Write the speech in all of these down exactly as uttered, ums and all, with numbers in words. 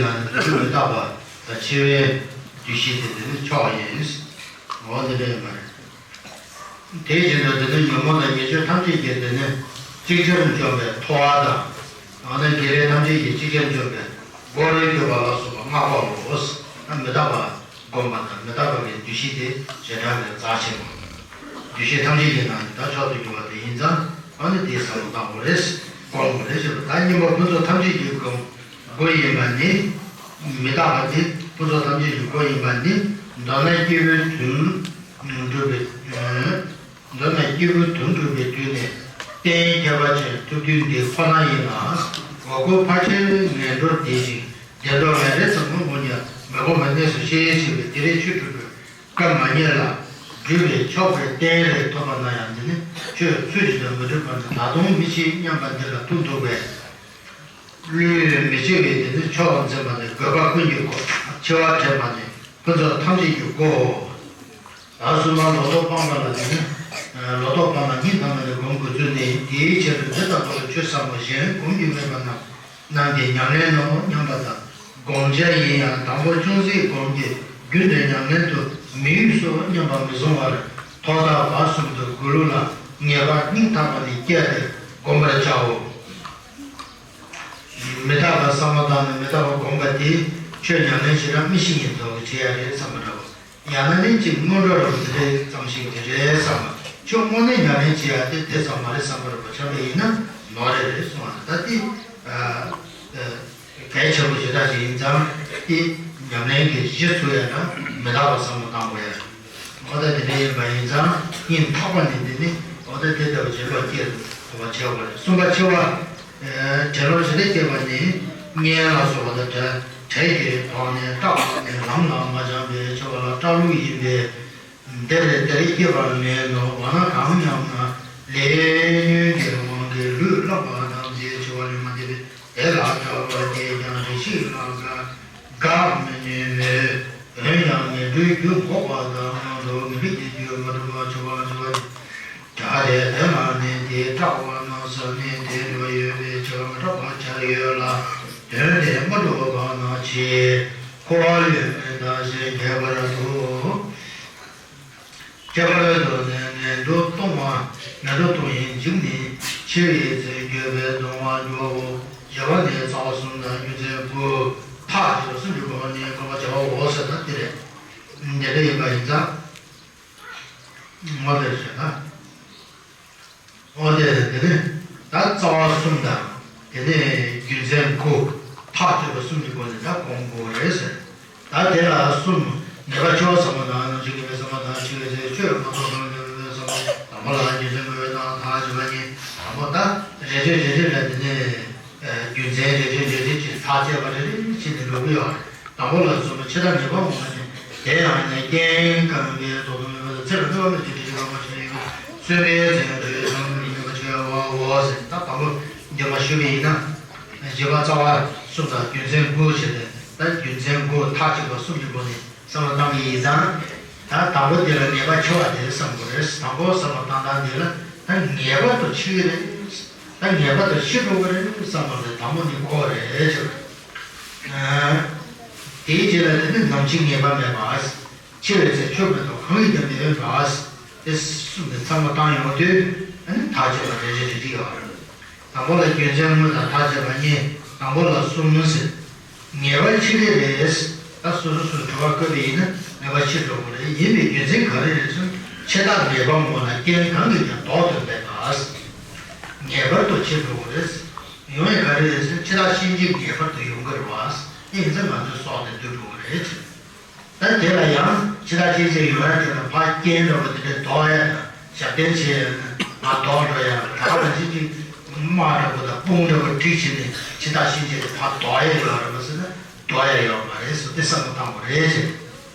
ལ་ནི་ཆོས་མི་རྟག་པ་དང་འཆི་བའི་འདུ་ཤེས་དེ་དེ་ནི་མཆོག་ཡིན། འོ་དེ་འདྲ་ཡིན་པ་རེད། དེ་བཞིན་དུ་དེ་ནི་ཉོན་མོངས་དང་ཉེས་སྤྱོད་ཐམས་ཅད་ཀྱི་དེ་ནི་ཅིག་ཅར་འཇོམས་པའི་ཐོ་བ་དང་། འོ་ན་བགེགས་རིགས་ཐམས་ཅད་ཀྱི་ཅིག་ཅར་འཇོམས་པའི་སྒོ་རུ་གྱུར་པ་ལ་སོགས་པ་སྔགས་པའོ། ད་མི་རྟག་པ་བསྒོམ་པ་དང་མི་རྟག་པ་གི་འདུ་ཤེས་དེ་བྱེ་བྲག་གི་རྩ་ཆེན་པོ། འདུ་ཤེས་ཐམས་ཅད་ཀྱི་ནང་ནས་ད་མཆོག་ཏུ་གྱུར་པ་དེ་ཡིན་ཙང་། ཨ་ནི་དེའི་བསམ་བློ་བཏང་དགོས་རེད། སྐོང་དགོས་རེད་ཞེས་པ། ད་གཉིས་པ་ཕུན་ཚོགས་ཐམས་ཅད་ཀྱི་སྒོ་སྒོ་ཡིན་པ་ནི། མི་རྟག་པ་དེ་ཕུན་ཚོགས་ཐམས་ཅད་ཀྱི་སྒོ་ཡིན་པ་ནི། མདོར་ན་སྐྱེས་བུའི་དོན་སྒྲུབ་པའི། མདོར་ན་སྐྱེས་བུའི་དོན་སྒྲུབ་པའི་དུས་ནས་གཏན་ཁྱད་པར་ཅན་ཐུབ་དུས་འདི་ཁོ་ན་ཡིན་ལ། འོག་སྒོ་ཕར་ཕྱིར་ངན་འགྲོར་བདེ་ཞིང་བདེ་འགྲོ་ལས་རེ་ཚང་མ་ངོ་ཉ་མི་སྒོམ་པའི་གནས་སུ་ཤེས་ཞེས་པའི་དེ་རིང་ཆོས་སྒྲུབ་པའི་སྐབས་མ་ཉེར་ལ་སྒྲུབ་པས་ཆོག་པའི་རྟེན་རེ་ཐོབ་པ་ན་ཡང་། འདི་ནི་ཆོས་ཚུལ་བཞིན་དུ་མི་སྒྲུབ་པ་ནི་ད་དུང་མི་ཤེས་སྙམ་པ་འདི་ལ་ཐུག་འདུག་པས། བློས་མི་བྱེད་པའི་འདི་ནི་མཆོག་འཛིན་པ་ནི་དགོས་པ་ཀུན་གྱི་སྒོ། འཆི་བ་དྲན་པ་ནི་ཕུན་ཚོགས་ཐམས་ཅད་ཀྱི་སྒོའོ། ད་གསུམ་པ་ལོག་རྟོག་སྤངས་པ་ལ་ནི། ལོག་རྟོག་སྤངས་པ་ཉིད་ཐ་མ་ནས་སྒོམ་དགོས་ཚུལ་ནི། དེའི་ཕྱིར་འདི་ལྟ་བུར་ཆོས་ཟབ་མོ་གཞན་སྒོམ་རྒྱུ་མེད་པ་རྣམས་རྣམས་ཀྱི་ཉམས་ལེན་ནོ་སྙམ་པ་དང་། སྒོམ་བྱ་ཡིན་ཡང་དང་པོ་ཅུང་ཟད་སྒོམ་གྱི་རྒྱུན་དུ་ཉམས་ལེན་དུ་མི་གཡུས་སོ་སྙམ་པ་མི་བཟུང་བར་ཐོག་མཐའ་བར་གསུམ་དུ་སྒོམ་ལུགས་ལ་ངེས་པ་སྙིང་ཐག་པ་ནས་བསྐྱེད་དེ་སྒོམ་པར་བྱའོ། མི་རྟག་པ་བསམ་བློ་བཏང་ནས་མི་རྟག་པ་སྒོམ་པ་དེ་ཆོས་ཉམས་ལེན་བྱེད་ར་མི་ཤེས་ཉིན་ཐོག་གི་བྱེད་ཡ་རེད་བསམ་པ་འདྲ་བོ། ཡང་ན་ནི་གཅིག་སྔོན་འགྲོ་རང་དེ་རེད་ཙམ་ཞིག་དེ་རེད་བསམ་པ། ཁྱོད་དངོས་གནས་ཉམས་ལེན་བྱེད་ཡ་དེ་དེ་ཙམ་མ་རེད་བསམ་པ་རེད་པ། ཆགས་པ་ཡིན་ན་ནོར་རེ་རེད་གསུངས་པ་ད་དེ་གལ་ཆེན་པོ་ཞེ་དྲག་ཞིག་ཡིན་ཙང་དེ་ཉམས་ལེན་གྱི་གཞི་ཚུགས་ཡ་ན་མི་རྟག་པ་བསམ་བློ་བཏང་དགོས་ཡ་རེད། འོ་ད་དེ་འདྲ་ཡིན་པ་ཡིན་ཙང་སྙིང་ཐག་པ་ནས་འདི་ནི་འོ་ད་དེ་ལྟ་བུ་བྱེད་ལོག་སྐྱེ་དགོས་པ་བྱེད་དགོས་རེད། གསུམ་པ་འཆི་བ། དྲན་ལོག་ཞེ་དྲག་སྐྱེས་པ་ནི་གཉེན་ལ་སོགས་པ་དང་བྲལ་བྲལ་གྱི་ཐོག་ནས་སྐྲག་པ་ནི་ལམ་ལ་མ་འབྱངས་པའི་འཆི་བ་ལ་སྐྲག་ལུགས་ཡིན་པས། འདིར་དེར་སྐྱེ་བ་མེད་ནོ། འོ་ན་གང་སྙམ་ན་ལས་ཉོན་གྱི་དབང་གིས་ལུས་བརླག་པ་དང་འདིའི་འཆི་བ་ལས་མ་འདས་པས་དེ་ལ་སྐྲག་པ་དེས་ཀྱང་རེ་ཞིག་ལ་དགའ་དགའ་མི་ནུས་མོད། འོན་ཀྱང་ངན་འགྲོའི་རྒྱུ་འགོག་པ་དང་འགྲོ་ངན་འགྲོའི་རྒྱུ་མ་གྲུབ་པ་འཆི་བ་འཆི་བ་དགྲ་དེ་དེ་ལ་ནི་དེ་སྐྲག་པ་ན་ས་ནི་དེ་འགྲོ་ཡོད་པའི་ཆ་མི་སྐྲག་པ་ཆ་ཡོད་ལ། དོན་དེ་མ་གྲུབ་པ་ན་ཆེ་འཁོར་བ་ལས་མི་འདའ་ཞིང་ཁྱད་པར་དུ། ཁྱད་པར་དུ་ནི་ངན་འགྲོ་ལྟུང་བ་ངན་འགྲོ་ལྟུང་བའི་འཇིགས་ནི་འཆི་བའི་ཚེ་འགྱོད་པས་གདུང་བར་འགྱུར་བའོ། བཞི་པ་ནི་རྩ་བ་གསུམ་དང་རྒྱུ་མཚན་དགུ། ཐག་བཅད་པ་གསུམ་གྱི་སྒོ་ནས་སྒོམ་པར་བྱའོ་ཟེར་ན་དེ་རེད། འདི་འདྲ་ཡིན་པ་ཡིན་ཙང་། ངོ་དེར་བྱས་ན། ཨོ་དེ་དེ་ནི་ད་རྩ་བ་གསུམ་དང་དེ་ནས་རྒྱུ་མཚན་དགུ། ཐག་གཅོད་པ་གསུམ་གྱི་སྒོ་ནས་ད་སྒོམ་དགོས་རེད་ཟེར། ད་དེ་ལ་གསུམ། ངེས་པ་འཆི་བ་ཟབ་མོ་དང་ནམ་འཆི་ངེས་པའི་ཟབ་མོ་དང་འཆི་བའི་ཚེ་ཆོས་མ་རྟོགས་པར་ངེས་པའི་ཟབ་མོ། དང་པོ་ལ་རྒྱུ་མཚན་དགུ་པོ་དང་ཐག་གཅོད་པ་གཉིས། དང་པོ་ད་རེ་རེ་རེ་རེ་ལ་དེ་ནས་རྒྱུ་མཚན་རེ་རེ་རེ་རེ་གཅིག་ཐག་བཅད་པ་རེ་རེ་བྱས་ནས་འགྲོ་གི་ཡོད་རེད། དང་པོ་ལ་གསུངས་པ་འཆི་བདག་ངེས་པ་ངོ་མ་ནི། དེ་ཡང་ནི་རྐྱེན་གང་གིས་རྫོགས་པའི་མེད་པ་དང་། ཚེ་ལ་གནོད་པ་མེད་ཅིང་དེ་བཞིན་གང་མ་ཆགས་ཡོད་པའི་གསོས་པའི་ཚེ་ཡང་དེ་བཞིན་གང་མ་ཡིན་པ་ཆགས་པའོ་ཟེར། ད་དང་པོ་འདི་མ་ཞུ་བ་ཡིན་ན། བཞི་པ་རྩ་བ་གསུམ་དང་རྒྱུ་མཚན་དགུ་བྱས་ནས་ད་རྒྱུ་མཚན་དགུ་ཐག་གཅོད་པ་གསུམ་གྱི་སྒོ་ནས་བསམ་བློ་བཏང་གི་ཡིན་ཙང་། ད་དང་པོ་འདི་ལ་ངེས་པ་འཆི་བ་དེ་བསམ་དགོས་རེད། དང་པོ་བསམ་བློ་བཏང་སྟངས་འདི་ལ་ད་ངེས་པར་དུ་འཆི་གི་རེད། ད་ངེས་པར་དུ་ཤི་འགྲོ་གི་རེད་བསམ་པ་ལས་དང་པོ་ནི་ཁོ་རེད་ཟེར། དེའི་རྗེས་ལ་དེ་ནི་ནམ་འཆི་ངེས་པ་མེད་པ། འཆི་བའི་ཚེ་ཆོས་མེད་དོ་གང་ཡིན་ཀྱང་མི་འོས་པ། དེ་གསུམ་དེ་ཚང་མ་བཏང་ཡོང་དུས་ཨ་ནི་ཐག་གཅོད་པ་རེ་རེ་རེ་རེ་ཡོད་རེད། དང་པོ་ལ་རྒྱུ་མཚན་དངོས་དང་ཐག་བཅད་པ་གཉིས། དང་པོ་ལ་གསུམ་ཟེར། ངེས་པར་འཆི་གི་རེད། ད་སོ་སོ་སོ་སོ་དྲི་བ་བཀོད་པ་ཡིན་ན་ངེས་པར་འཆི་འགྲོ་གི་རེད། ཡིན་པའི་རྒྱུ་མཚན་ག་རེ་རེད་ཟེར་ན། འཆི་བདག་ངེས་པ་ངོ་ན་རྐྱེན་གང་གིས་ཀྱང་ལྡོག་ཏུ་མེད་པ། ངེས་པར་དུ་འཆི་འགྲོ་གི་རེད། ཡོང་ཡས་ག་རེ་རེད་ཟེར་ན། འཆི་བདག་གཤིན་རྗེ་ངེས་པར་དུ་ཡོང་གི་རེད་བ། དེ་ཡིན་ཙང་ང་ཚོའི་སྲོག་དེ་སྡུད་འགྲོ་གི་རེད། ད་དེ་ལ་ཡང་འཆི་བདག་གཤིན་རྗེ་ཡོང་ཡ་དེ་ལ་ཕར་རྐྱེན་འདྲ་པོ་དེ་འདྲ་ལྡོག་ཡ་དང་ཞབས་བརྟན་བྱེད་ཡ་ན་ང་ལྡོག་འགྲོ་ཡ། ད་ག་ནང་བཞིན་གྱི་དམག་འདྲ་པོ་དང་དཔུང་འདྲ་པོ་སྒྲིག་བྱས་ནས་འཆི་བདག་གཤིན་རྗེ་དེ་ཕར་ལྡོག་ཡ་ཡོད་རེད་པ་ཟེར་ན་ལྡོག་ཡ་ཡོད་མ་རེད་ཟེར་དེ་བསམ་བློ་བཏང་དགོས་རེད་ཟེར།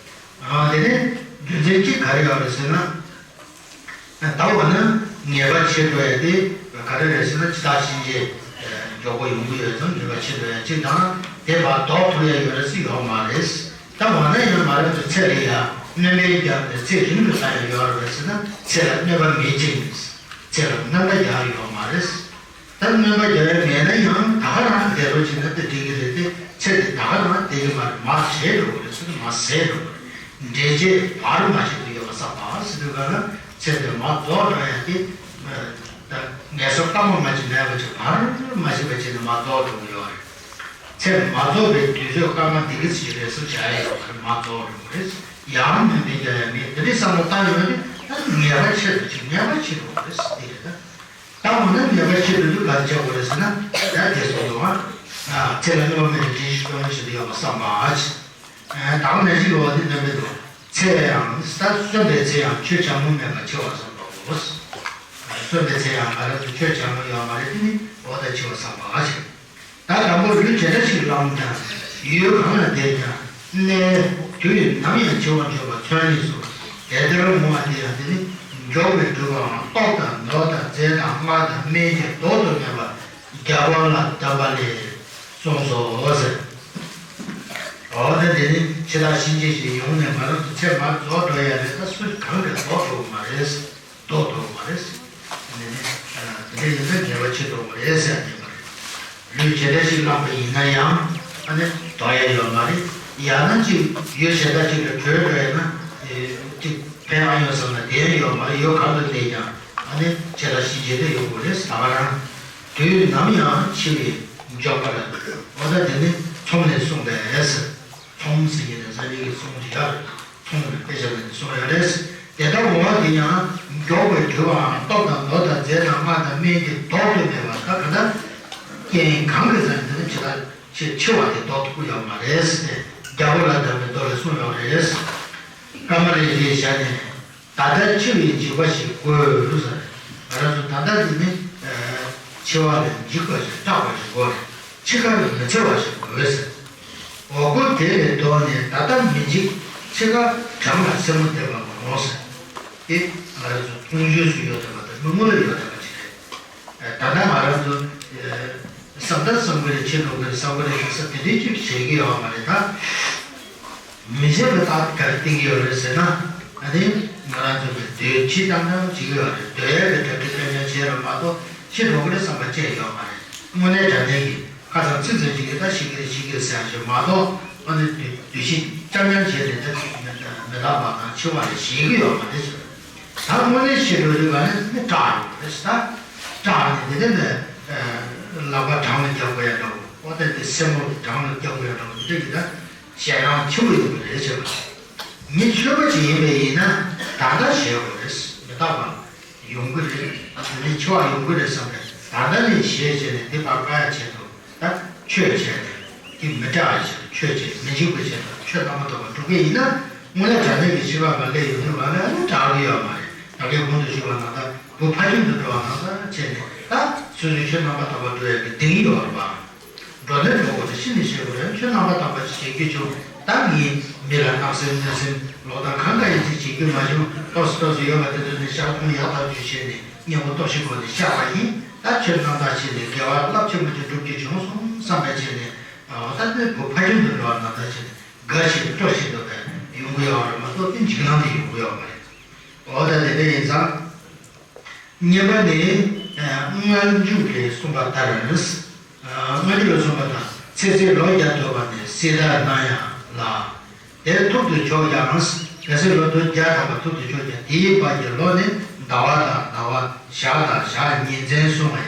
ཨ་དེ་ནས་རྒྱུ་མཚན་གཅིག་ག་རེ་ཡོད་རེད་ཟེར་ན། ད་འོ་ན་ངེས་པ་འཆི་འགྲོ་ཡ་དེ་ག་རེ་རེད་ཟེར་ན། འཆི་བདག་གཤིན་རྗེ་མགྱོགས་པོ་ཡོང་གི་ཡོད་ཙང་ངེས་པ་འཆི་འགྲོ་ཡ་གཅིག་དང་། དེ་ཕར་ལྡོག་ཐུབ་ཡ་ཡོད་རེད་ཟེར་ཡོད་མ་རེད། ད་འོ་ན་ཡང་མ་རབས་ཀྱི་ཚེ་ལ་ཡ་སྣོན་པ་བརྒྱབ་ནས་ཚེ་རིང་དུ་བཏང་ཡ་ཡོད་རེད་ཟེར་ན། ཚེ་ལ་སྣོན་པ་མེད་ཅིང་ཚེ་ལ་སྣོན་པ་རྒྱག་ཡ་ཡོད་མ་རེད། ད་སྣོན་པ་རྒྱག་ཡ་མེད་ན་ཡང་ད་ག་རང་བདེ་རོགས་བྱས་ན་ད་འགྲིག་གི་རེད་དེ། ཚེ་དེ་ད་ག་རང་བསྡད་ཀྱི་མ་རེད། མར་བཞད་འགྲོ་གི་རེད་ཟེར་ནས་མར་ཟད་འགྲོ་གི་རེད། འབྲས་བཅས་བར་མ་ཆད་དུ་ཡོད་པ་བསམ་པ་ཟེར་དུས་ག་ལ་ཚེ་དེ་མར་རྫོགས་འགྲོ་ཡ་དེ། ད་ངན་སོང་སྐར་མ་མ་གཅིག་མེད་པ་ཅིག་བར་མ་ཆད་པ་བྱས་ནས་མར་རྫོགས་འགྲོ་གི་ཡོད་རེད། ཚེ་མ་རྫོགས་པའི་དུས་ཚོད་སྐར་མ་འདི་ག་ཅིག་རེད་ཟེར་བྱ་ཡ་ཡོད་པ་རེད། མར་རྫོགས་འགྲོ་གི་རེད། ཡང་མི་འདི་བྱ་ཡ་མེད། འདི་འདྲའི་བསམ་བློ་བཏང་ཡོང་དུས་ད་ངེས་པ་ཆེ་རུ་ཅིག་ངེས་པ་ཆེ་རུ་རེད་ཟེར་དེ་རེད་ད། ད་འོ་ན་ངེས་པ་ཆེ་རུ་དུས་ག་རེ་བྱ་དགོས་རེད་ཟེར་ན། ཡ་དེ་སོང་དུས་ཨ། ཚེ་ལ་སྔོན་མེད་ཀྱི་དྲིན་ཤེས་སྤོང་ཡ་ཞིག་ཏུ་ཡོད་པ་བསམ་པ་ཨ། ཅི། དང་ནས་ཤི་བ་དེ་ནམ་མེད་དུ། ཚེ་ཡང་ད་གསོན་པའི་ཚེ་ཡང་ཆོས་ཆ་མུ་མེད་པ་འཆི་བ་བསམ་པའོ། གསོན་པའི་ཚེ་ཡང་ང་རང་ཚོ་ཆོས་ཆ་མུ་ཡོད་མ་རེད། དེ་ནི་འོ་ད་འཆི་བ་བསམ་པ་ཨ་ཞེས། ད་དང་པོ་ལུས་ཇི་འདྲ་ཞིག་བླངས་ཀྱང་། ཡུལ་གང་ལ་བསྡད་ཀྱང་གནས། དུས་ནམ་ཡང་འཆི་བ་འབྱོར་པ་ཚོད་ནི་སོ། དེ་ལྟར་བསྔོ་བ་དེ་ཡང་དེ་ནི་མགྱོགས་པའི་སྒྲུབ་པའང་སྟོབས་དང་མདོ་དང་རྫས་དང་སྔགས་དང་སྨན་གྱི་བཟློག་ཏུ་མེད་པ་རྒྱལ་པོ་ལ་གདམས་པ་ལས་གསུངས་སོ་ཟེར། འོ་ད་དེ་ནི་འཆི་བདག་གཤིན་རྗེ་ཞིག་ཡོང་ནས་ང་རང་ཚོ་ཚེ་མར་རྫོགས་འགྲོ་ཡ་རེད། ད་སུ་གང་གིས་ལྡོག་ཐུབ་མ་རེད། ལྡོག་ཐུབ་མ་རེད། དེ་ནི་དེ་འདྲ་ཡིན་ན་ངེས་པ་ཆེ་དྲགས་པ་རེད་ཟེར་ཉན་པ་རེད། ལུས་ཇི་འདྲ་ཞིག་བླངས་པ་ཡིན་ན་ཡང་ཨ་ནི་ལྡོག་ཡ་ཡོད་མ་རེད། ཡང་ན་ཅིག་ཡུལ་གཞན་དག་ཅིག་ལ་བྲོས་འགྲོ་ཡ་ན་ཅིག་ཕན་ཡང་ཡོད་བསམ་ན་དེ་ཡང་ཡོད་མ་རེད། ཡུལ་གང་དུ་བསྡད་ཀྱང་ཨ་ནི་འཆི་བདག་གཤིན་རྗེ་དེ་ཡོང་དགོས་རེད། ད་ག་རང་དུས་ནམ་ཡང་འཆི་བའི་འབྱོར་པ་ལ། འོ་ད་དེ་ནི་ཚོམས་ནས་གསུངས་པས། ཚོམས་ཟེར་གྱི་ནི་ས་གཉིས་ཀྱི་ཚོམས་ཅིག་ཡོད་རེད། ཚོམས་ནི་དཔེ་ཆ་ལ་ནི་གསུངས་ཡོད་རེད། དེ་ལྟར་འོང་བ་དེ་ཡང་མགྱོགས་པའི་གྲོལ་བའམ་སྟོབས་དང་མདོ་དང་རྫས་དང་སྔགས་དང་སྨན་གྱི་བཟློག་ཏུ་མེད་པ། ད་ག་ད་རྐྱེན་གང་གིས་ཟེར་ན་དེ་ནི་འཆི་བདག་ཆེ་འཆི་བ་དེ་བཟློག་ཐུབ་ཀྱི་ཡོད་མ་རེད་ཟེར་ཏེ་རྒྱལ་པོ་ལ་གདམས་པའི་མདོ་ལས་གསུངས་ཡོད་རེད། ཀ་མ་ལ་ཡའི་ཞལ་ནས། ད་ལྟ་འཆི་བའི་འཇིགས་པ་ཞིག་དགོས་ཟེར། ང་རང་ཚོ་ད་ལྟ་འདི་ནི་འཆི་བ་ལས་འཇིགས་པ་ཞིག་སྐྲག་པ་ཞིག་དགོས་རེད། འཆི་ཁར་མི་འཚེ་བ་ཞིག་དགོས་ཟེར། འོ་སྐོལ་དེ་ལས་ལྡོག་ནས་ད་ལྟ་མི་འཇིགས། འཆི་ཁ་གྲང་ལ་སེན་མོ་བསྡད་པ་མ་འོང་ཟེར། དེ་ང་རང་ཚོ་མཐོང་ཆོས་སུ་ཡོད་བསྡད་པ་དང་མི་མངོན་ལ་ཡོད་བསྡད་པ་ཅིག་རེད། ད་ལྟ་ང་རང་ཚོ་བསམ་ད་བསམ་གི་རེད། ཆེ་འགྲོ་གི་རེད། བསམ་གི་རེད། ས་དེ་འདྲའི་ཅིག་བྱེད་ཀྱི་ཡོད་མ་རེད་ད། མི་བྱེད་པའི་རྟགས་ག་རེ་བསྟན་གྱི་ཡོད་རེད་ཟེར་ན། ཨ་ནི་ང་རང་ཚོ་གི་འདོད་ཕྱི་བཏང་བཏང་བྱེད་ཀྱི་ཡོད་རེད། འདོད་ཡ་གི་གྲ་སྒྲིག་གང་ཡང་བྱས་རེད་མ་གཏོགས་ཤི་འགྲོ་གི་རེད་བསམ་པ་བཅས་ཡོད་མ་རེད། དངོས་གནས་དྲང་གནས་ཀྱི་ཁ་སང་ཚིག་ཙམ་ཅིག་གིས་ད་ཤི་གི་རེད་ཤི་གི་རེད་ཟེར་ཡ་ཞིག་མ་གཏོགས། ཨ་ནི་འདོད་འདོད་ཕྱི་རྐྱང་རྐྱང་བྱས་ནས་ད་མི་རྟག་པ་དང་འཆི་བ་ལ་ཞེན་གྱི་ཡོད་མ་རེད་ཟེར། ད་དངོས་གནས་ཤི་འགྲོ་དུས་ག་ནས་ནི་སྐྲག་ཡོང་བ་རེད་ཟེར། ད་སྐྲག་ནས་དེ་ནས་ནི་ལག་པ་བྲང་ལ་རྒྱག་དགོས་ཡ་འདྲ་བོ། འོ་ད་དེ་སེན་མོ་བྲང་ལ་རྒྱག་དགོས་ཡ་འདྲ་བོ་དེ་འདྲ་གི་ད། ཞེད་སྣང་ཆེན་པོ་ཡོང་གི་རེད་ཟེར་བ། མི་ཆོས་པ་ཅིག་ཡིན་པ་ཡིན་ན་ད་ལྟ་ཞེད་དགོས་རེད། མི་རྟག་པ་ཡོང་གི་རེད། ཨ་དེ་ནས་འཆི་བ་ཡོང་གི་རེད་བསམ་པས་ད་ལྟ་ནས་ཞེད་བྱས་ནས་དེ་ཕར་བཀག་ཡ་ཆེད་དུ་ད་ཆོས་བྱས་ནས་དེ་མི་སྐྲག་ཡ་ཆེད་དུ་ཆོས་བྱས། མི་འཇིགས་པའི་ཆེད་དུ་ཆོས་རྣམ་པར་དག་པ་སྒྲུབ་ཀྱི་ཡིན་ན་དངོས་གནས་དྲང་གནས་ཀྱི་འཆི་བ་ལ་སླེབས་ཡོང་དུས་ང་ལ་ནི་སྐྲག་གི་ཡོད་མ་རེད། ད་གིན་གོང་དུ་ཞུས་པ་ནང་ལྟར་བུ་ཕ་རྒྱུད་དུ་འགྲོ་བ་ནང་ལྟར་བྱས་ནས་ད་སོ་སོའི་ཆོས་རྣམ་པར་དག་པ་སྒྲུབ་ཡ་གི་གདེང་ཡོད་རེད་པ། འགྲོ་ནས་འགྲོ་དགོས་ཚེ་ཤི་ནས་ཤི་དགོས་རེད། ཆོས་རྣམ་པར་དག་པ་ཅིག་བྱེད་རྒྱུ་བྱུང་ད་ངས་མི་ལ་བརྣབ་སེམས་གནོད་སེམས་ལོག་ལྟ་གང་ག་ཡིན་ཚེ་བྱེད་རྒྱུ་མ་བྱུང་། ཏོག་ཙམ་ཏོག་ཙམ་ཡོད་པ་དེ་ཚོ་ནས་བཤགས་སྡོམ་ཡག་ཐག་ཆོད་བྱས་ནས་སྙིང་པོ་སྟོབས་ཤིག་སྒོ་ནས་བཤགས་པ་ཡིན། ད་ཆོས་རྣམ་དག་བྱས་ནས་དགེ་བ་རླབས་ཆེན་པོ་ཅིག་སྒྲུབ་རྒྱུ་བྱུང་སོང་བསམ་པ་བྱས་ནས་འོ་ད་དེ་བུ་ཕ་རྒྱུད་དུ་འགྲོ་བ་ནང་ལྟར་བྱས་ནས་དགའ་ཞིང་སྤྲོ་ཞིང་དུ་ཡོང་གི་ཡོད་རེད་མ་གཏོགས་དེ་འཇིགས་སྣང་དེ་ཡོང་གི་ཡོད་མ་རེད། འོ་ད་དེ་འདྲ་ཡིན་ཙང་། གཉིས་པ་ནི། སྔ་འཇུག་གིས་གསུངས་པ་ལྟར། སྔ་འཇུག་ལ་གསུངས་པ་ལྟར། ཚེ་ཚད་ལོ་བརྒྱ་ཐུབ་པ་ནི་སྲིད་མཐའ་ན་ཡང་ལགས། དེ་ཐུབ་ཏུ་ཆོག་ཀྱང་། གལ་སྲིད་ལོ་དུ་བརྒྱ་ཐམ་པ་ཐུབ་ཏུ་ཆོག་ཀྱང་དེའི་བར་གྱི་ལོ་ནི་ཟླ་བ་དང་ཟླ་བ་ཞག་དང་ཞག་ཉིན་མཚན་སྲུང་བའི་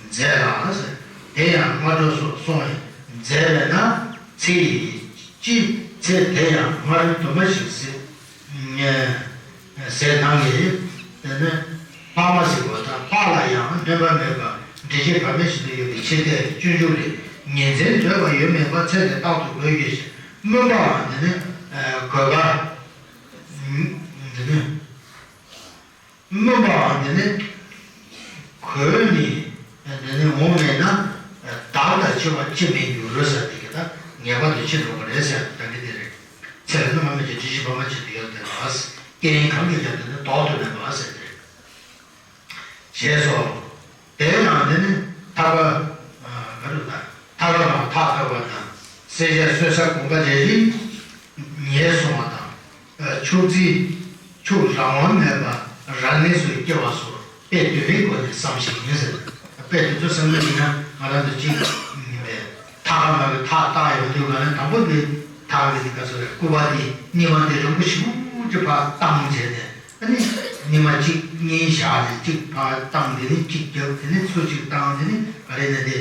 རྫས་ལ། དེ་ཡང་སྔ་དྲོ་སོགས་སྲུང་བའི་རྫས་པས་ན་ཚེ་ཡི་སྤྱི་ཚེ་དེ་ཡང་སྔར་དུ་མ་ཞིག་སྲིད། ཟས་ནང་གི་དེ་ནི་ལྷག་མ་ཟེར་བ་དང་ལྷག་ལ་ཡང་སྣོན་པ་མེད་པར་འབྲས་ཕྱེ་བར་མའི་བཞིན་དུ་ཡོད་པའི་ཕྱིར་ཏེ། སྤྱོད་འཇུག་ལས། ཉིན་མཚན་འདོད་པ་ཡོད་མིན་པ་ཚེ་ནི་རྟག་ཏུ་གོས་གྱུར་ཞིང་། སྨོན་པའང་དེ་ནི་གོས་པ། དེ་ནི་སྨོན་པའང་དེ་ནི་གོས་ནི་དེ་ནི་འོང་མེད་ན་བདག་ལ་འཆི་བ་ཅི་མི་འགྱུར་ཟེར་དེ་གི་ད་ངེས་པར་དུ་འཆི་འགྲོ་གི་རེད་ཟེར་ད་གི་དེ་རེད། ཚེ་ལ་སྣོན་པ་མེད་ཅིང་འབྲས་ཕྱེ་བར་མ་བཞིན་དུ་ཡོད་དེ་ལ། རྐྱེན་གང་གིས་ཀྱང་དེ་ནི་ལྡོག་ཏུ་མེད་པ་ཟེར་ཏེ། ཞེས་སོ། དེ་ཡང་དེ་ནི་ཐར་པ། ག་རེ་ད་ཐར་པ་དང་ཐག་ཐག་པ་དང་། བསད་བྱ་གསོད་ས་གོམ་པ་རེ་རེ་ཉེར་སོང་བ་དང་། ཕྱུགས་རྫི། ཕྱུགས་རང་དབང་མེད་པ་རང་གནས་སུ་སྐྱེ་བ་སོགས་དཔེ་དེ་འདྲའི་སྒོ་ནས་བསམ་ཞིང་ཡིན་ཟེར། དཔེ་དེ་ཚོ་བསམ་གྱི་ཡིན་ན་ང་རང་ཚོ་གཅིག་ཡིན་པས། ཐ་ ཐག་མ་གི་ཐག་བཏགས་ཡོང་དུས་ག་ལ་དང་པོ་གི་ཐག་གི་དེ་ག་ཚོད་རེད། སྐུད་པ་དེ་སྙིགས་མ་དེ་རིང་པོ་ཞེ་པོ་ཅིག་ཕར་བཏང་བྱས་ནས། ཨ་ནི་སྙིགས་མ་གཅིག་གཉིས་བཞག་ནས་གཅིག་ཕར་བཏང་། དེ་ནས་གཅིག་བརྒྱབ། དེ་ནས་ཚུར་གཅིག་བཏང་། དེ་ནས་ག་རེ་ནས་དེ་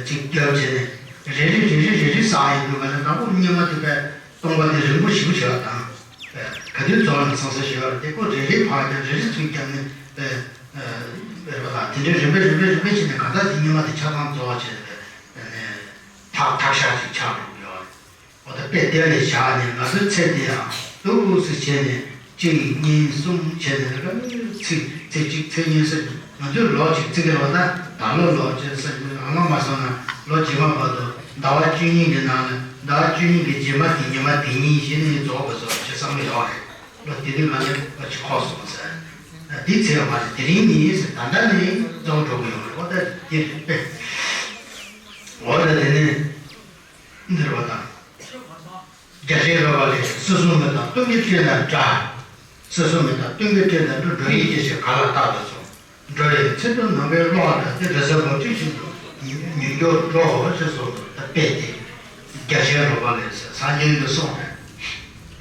གཅིག་བརྒྱབ་བྱས་ནས་རེ་རེ་རེ་རེ་རེ་རེ་ཟ་ཡོང་དུས་ག་ལ་དང་པོ་སྙིགས་མ་དེ་བས་སྟོང་པ་དེ་རིང་པོ་ཞེ་པོ་བྱས་པ་དང་། ག་དུས་རྫོགས་ན་ཚང་ས་ཞེས་པ་རེད། དེ་ཁོ་རེ་རེ་ཕར་བརྒྱབ། རེ་རེ་ཚུར་བརྒྱབ་ནས་རེད་པ་དང་། དེ་འདྲའི་རིམ་པས་རིམ་པས་རིམ་པས་བྱས་ནས་གང་ལྟར་དེ་སྙིགས་མ་དེ་ཆ་ཚང་རྫོགས་བྱས་ནས། ཐག་ཐག་ཤག་ཅིག་ཆགས་འགྲོ་གི་ཡོད་རེད། འོ་ད་དཔེ་དེ་ལས་བཞག་ནས་ང་ཚོའི་ཚེ་འདི་ཡང་འདུག་སེ་བྱས་ནས་གཅིག་གཉིས་གསུམ་བྱས་ནས་ར་ཚིག་ཚེ་གཅིག་ཚེ་གཉིས་ཟེར། ང་ཚོའི་ལོ་གཅིག་བརྩི་གི་རེད་པ། ད་ད་ལོ་ལོ་གཅིག་ཟེར་ཨ་མ་མ་སོང་ན་ལོ་རྗེས་མ་བར་དུ་ཟླ་བ་བཅུ་གཉིས་ཀྱི་ནང་ལ་ཟླ་བ་བཅུ་གཉིས་ཀྱི་རྗེས་མ་དེ་ཉི་མ་དེ་ཉིད་གཞི་ནས་རྫོགས་དགོས་སོ་ཞེས་བསམ་བློ་ཡོད་རེད། ལོ་དེ་དུས་ང་ཚོ་ལོ་གཅིག་འཁོར་སོང་ཟེར། འདི་ཚེ་ཡོད་མ་རེད། དེ་རིང་ནི་ཟེར། ད་ལྟ་ནི་རྫོགས་འགྲོ་གི་ཡོད་རེད། འོ་ད་དེ་རེད་པས། འོ་ད་དེ་ནི་འདིར་བ་དང་། རྒྱ་ཆེན་རོལ་པ་ལས། སྲིད་གསུམ་མེ་ཏོག་སྟོན་ཀའི་སྤྲིན་དང་འདྲ། སྲིད་གསུམ་མེ་ཏོག་སྟོན་ཀའི་སྤྲིན་དང་འདྲ། འགྲོ་ཡི་སྐྱེ་མཆེད་གར་ལ་བཏགས་པ་སོགས། འགྲོ་ཡི་ཚེ་སྒྲུབ་ནམ་མཁའི་གློག་དང་འདྲ། རི་གཟར་འབབ་ཆུ་བཞིན་དུ་མྱུར་མགྱོགས་འགྲོ་ཞེས་གསུངས་འདུག་ད་དཔེ་དེ་རྒྱ་ཆེན་རོལ་པ་ལས་ཟེར་སངས་རྒྱས་ཀྱིས་གསུངས་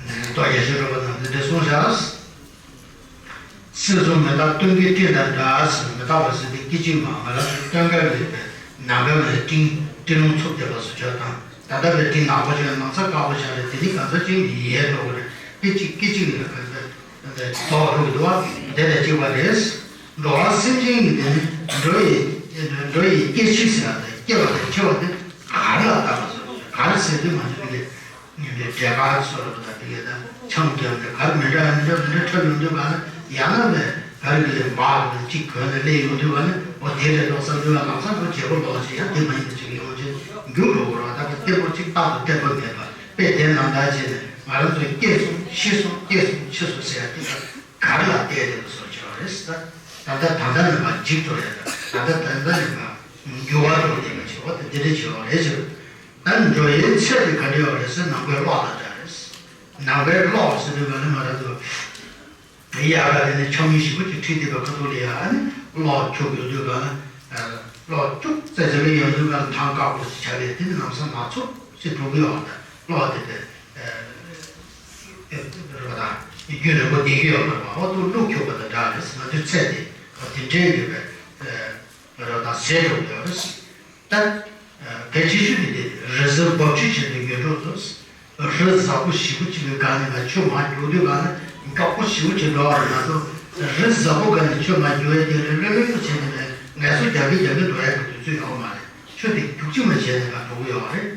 ནས། རྟོགས་རྒྱ་ཆེན་རོལ་པ་ནང་འདི་འདྲ་གསུངས་བཞག་སྲིད་གསུམ་མེ་ཏོག་སྟོན་ཀའི་སྤྲིན་དང་འདྲ་ཟེར། མེ་ཏོག་པ་ཟེར་དེ་སྐད་ཅིག་མ་ང་རང་ཚོའི་སྟོན་ཁ་ལ་ཡོད་པའི་ནམ་མཁའ་ལ་སྤྲིན་སྤྲིན་རླུང་འཚུབ་བསྡད་པ་བཟོ་ཆོག་དང་། ད་ལྟ་བའི་སྤྲིན་ནག་པོ་ཆགས། ནམ་ཚ་དཀར་པོ་ཆགས་རེད། དེ་ནི་གང་ཟག་གཅིག་ཡལ་འགྲོ་གི་རེད། སྐད་ཅིག་སྐད་ཅིག་ལ་གང་ཟག་རྫོགས་འགྲོ་གི་འདུག་བ། དེ་དང་གཅིག་པ་རེད། འགྲོ་བ་སེམས་ཅན་གྱི་དེ་ནི་འགྲོ་ཡི་འགྲོ་ཡི་སྐྱེ་མཆེད་ཟེར་བ་དང་སྐྱེ་བ་དང་འཆི་བ་དེ་གར་ལ་བཏགས་པ་བཟོ། གར་ཟེར་དུས་ང་ཚོ་དེ་གའི་ཉིན་རེ་འབྲས་དཀར་སོགས་ལ་བཏགས། དེ་གའི་ད་ཆང་བརྒྱབ་ནས་གར་མི་འདྲ་མི་འདྲ་མི་འདྲ་འཁྲབ་ཡོང་དུས་ག་ལ་ཡང་ན་བས་གར་གྱི་འབག་གཅིག་གོན་ནས་སླེབས་ཡོང་དུས་ག་ལ་འོ་དེ་རེད་འགྲོ་བསམ་དུས་ལ་ལམ་སང་འགྲོ་བྱེད་པོ་ལོག་བྱེད་ཡང་དེ་མ་ཡིན་པ་ཅིག་ཡོང་ཆེད་འགྱུར་འགྲོ་གི་རེད། ད་ག་གཏེ་པོ་གཅིག་རྟག་ཏུ་གཏེ་པོ་མེད་པ་དཔེ་དེ་ནང་ལྟར་བྱས་ནས་ང་རང་ཚོ་སྐྱེས་སོང་ཤི་སོང་སྐྱེས་སོང་ཤི་སོང་ཟེར་ཡ་དེ་ག་གར་ལ་བལྟས་བསྡད་པ་བཟོ་བྱས་པ་རེད། ད་ད་ད་ལྟ་ནས་མར་འཇིག་འགྲོ་ཡ་ད་ད་ད་ད་ལྟ་ནས་མར་འགྱུར་བ་འགྲོ་བསྡད་པ་བྱས་པ་དེ་འདི་འདྲ་བྱས་པ་རེད་ཟེར། ད་འགྲོ་ཡའི་ཚད་དེ་ག་འདྲ་ཡོད་རེད་ཟེར་ན་ནམ་མཁའི་གློག་དང་འདྲ་རེད། ནམ་མཁའི་གློག་ཟེར་དུས་ག་ལ་ང་རང་ཚོ་དབྱར་ཁ་དེ་ནས་ཆར་ཉིན་ཞིག་པོ་ཅིག་ཁྲིད་བསྡད་པའི་ཁ་ཐུག་ལ་ཡ་ཨ་ནི་གློག་འཁྱུག་ཡོང་དུས་ག་ལ་གློག་འཁྱུག་ཙེ་ཙེ་ལ་ཡོང་དུས་ག་ལ་ཐང་དཀར་པོ་ཞིག་ཆགས་པས་དེ་ནི་ལམ་སང་མ་ཚུགས་ཞེས་འགྲོ་གི་ཡོད་པ་དང་གློག་དེ་དེ་རེད་པ་དང་རྒྱུན་རིང་པོ་བསྡད་ཀྱི་ཡོད་མ་རེད་པ། འོ་ཐུག་གློག་འཁྱུག་པ་དང་འདྲ་རེད། ང་ཚོའི་ཚད་དེ་དེ་འདྲའི་ཡོད་པའི་རེད་པ་དང་ཟད་འགྲོ་གི་ཡོད་རེད། ད། གལ་ཆེ་ཤོས་དེ་དེ་རི་གཟར་འབབ་ཆུ་བཞིན་དུ་མྱུར་འགྲོ་དོ། རི་གཟར་པོ་ཞེ་པོ་ཅིག་གི་སྒང་ནས་ང་ཆུ་མར་རྒྱུག་དུས་ག་ལ་མགྱོགས་པོ་ཞེ་པོ་ཅིག་འགྲོ་བ་རེད། ང་ཚོ་རི་གཟར་པོ་སྒང་ནས་ཆུ་མར་རྒྱུག་ཡས་དེ་ལས་ལྷོད་ལྷོད་བྱས་ནས་ངལ་གསོ་རྒྱག་གིན་རྒྱག་གིན་འགྲོ་ཡས་ཀྱི་དུས་ཚོད་ཡོད་མ་རེད། ཆུ་དེ་རྒྱུག་ཅིག་མ་བྱས་ནས་ང་འགྲོ་གི་ཡོད་རེད།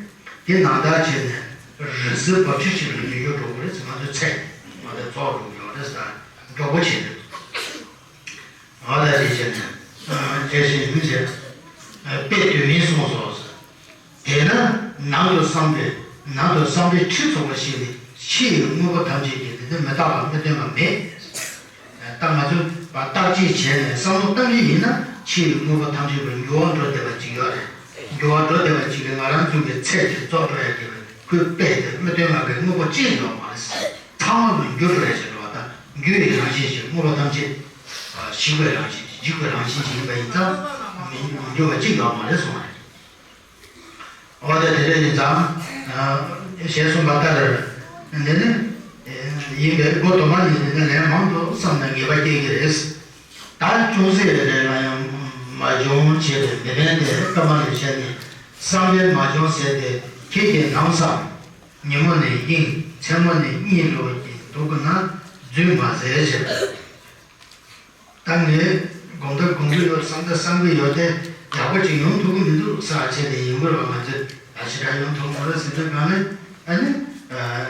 དེ་ནང་ལྟར་བྱས་ནས་རི་གཟར་འབབ་ཆུ་བཞིན་དུ་མྱུར་མགྱོགས་འགྲོ་གི་རེད་ཟེར། ང་ཚོའི་ཚད་ང་ཚོའི་ཚོགས་འགྲོ་གི་ཡོད་རེད་ཟེར། མགྱོགས་པོ་བྱས་ནས། འོ་ད་དེ་བྱས་ནས་དེ་བཞིན་མི་བྱེད། དཔེ་དོན་མིན་གསུངས་སོ། དེས་ན་ནང་དུ་བསམ་པའི་ནང་དུ་བསམ་པའི་ཁྲི་ཚོགས་པ་ཞིག་ནི་ཕྱི་ཡི་དངོས་པོ་ཐམས་ཅད་ཀྱི་དེ་ནི་མི་རྟག་པ་མི་སྟོན་པ་མེད། ད་ང་ཚོས་བརྟག་དཔྱད་བྱས་ནས་བསམ་བློ་བཏང་གི་ཡིན་ན་ཕྱི་ཡི་དངོས་པོ་ཐམས་ཅད་ཀྱི་འགྱུར་བ་འགྲོ་བསྡད་པ་ཅིག་ཡོད་རེད། འགྱུར་བ་འགྲོ་བསྡད་པ་ཅིག་གིས་ང་རང་ཚོ་གི་ཚད་དེ་རྫོགས་འགྲོ་ཡ་གི་ཁོའི་དཔེ་དེ་མི་སྟོན་པ་གི་དངོས་པོ་ཅི་ཡང་ཡོད་མ་རེད། ཚང་མ་ལ་འགྱུར་བ་རེད་ཅེས་འགྲོ་བ་དང་འགྱུར་བའི་རང་བཞིན་ཞིག་དངོས་པོ་ཐམས་ཅད་ཞིག་པའི་རང་བཞིན་ཞིག་འཇིག་པའི་རང་བཞིན་ཞིག་ཡིན་པ་ཡིན་ཙང་མི་མི་འགྱུར་བ་གཅིག་ཡོད་མ་རེད་གསུངས་པ་རེད། འོ་ད་དེ་འདྲ་ཡིན་ཙང་ཞེས་གསུངས་པ་ལྟར་འདི་ནི་ཡིན་པས་སྒོ་དུ་མ་ནི་འདི་ནི་ལན་མང་དུ་བསམ་ན་ངེས་པ་སྐྱེ་གི་རེད། ད་ཅུང་ཟད་རེ་ལ་ཡང་མ་བྱུང་བྱས་པའི་མི་ཕན་ཏེ་ཀ་མ་ལ་ཤ་ནི་བསམ་པས་མ་བྱུང་ཟེར་ཏེ་ཁྱེད་ཀྱིས་ནམ་བསམ། ཉིན་མོ་ནི་དབྱིངས་མཚན་མོ་ནི་གཉིད་ལོག་གིན་འདུག་ན་རྫུན་མ་ཟེར་ཞེས། ད་ངས་དགོང་དག་དགོང་གི་ཡོད་བསམ་ད་བསམ་གི་ཡོད་དེ་ཡག་པོ་ཅིག་ཡོང་ཐུབ་ཀྱི་མི་འདུག་ས་བྱས་ཏེ་ཡིན་དགོས་རེད་བ། ང་ཚོས་ད་ཞེ་དྲག་ཡོང་ཐུབ་མ་རེད་ཟེར་དུས་གང་ནས་ཨ་ནི་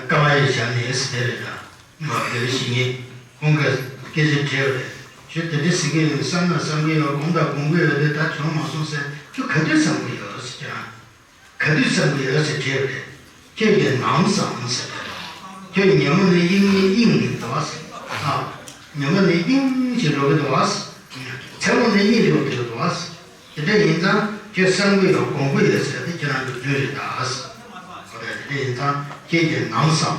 ཀ་མ་ཡི་ཞབས་ནས་ཟེར་རེད་ད། ང་བོད་ཞིག་ཡིན། ཁོང་གིས་སྐད་ཆ་དྲིས་པ་རེད། ཁྱོད་དེ་འདྲ་ཟེར་གི་ཡོད། བསམ་ན་བསམ་གི་ཡོད། དགོངས་དག་དགོངས་གི་ཡོད་དེ་ད་བྱུང་མ་སོང་ཟེར། ཁྱོད་ག་དུས་བསམ་གི་ཡོད་ཟེར་ཀྱང་། ག་དུས་བསམ་གི་ཡོད་ཟེར་དྲིས་པ་རེད། ཁྱོད་ཀྱིས་ནམ་བསམ་ཟེར་པ་རེད། ཁྱོད་ཉིན་མོ་ནི་དབྱིངས་ནི་དབྱིངས་ནི་འདུག་ཟེར། ཨ། ཉིན་མོ་ནི་དབྱིངས་ཞིག་འགྲོ་གི་འདུག་ཟེར། མཚན་མོ་ནི་གཉིད་ལོག་གི་འདུག་ཟེར། དེ་འདྲ་ཡིན་ཙང་ཁྱོད་བསམ་གི་ཡོད་དགོངས་གི་ཡོད་ཟེར་དེ་ཁྱེད་རང་གི་རྫུན་རེད་ད་ཟེར། འོ་ད་དེ་འདྲ་ཡིན་ཙང་ཁྱེད་ཀྱིས་ནམ་བསམ།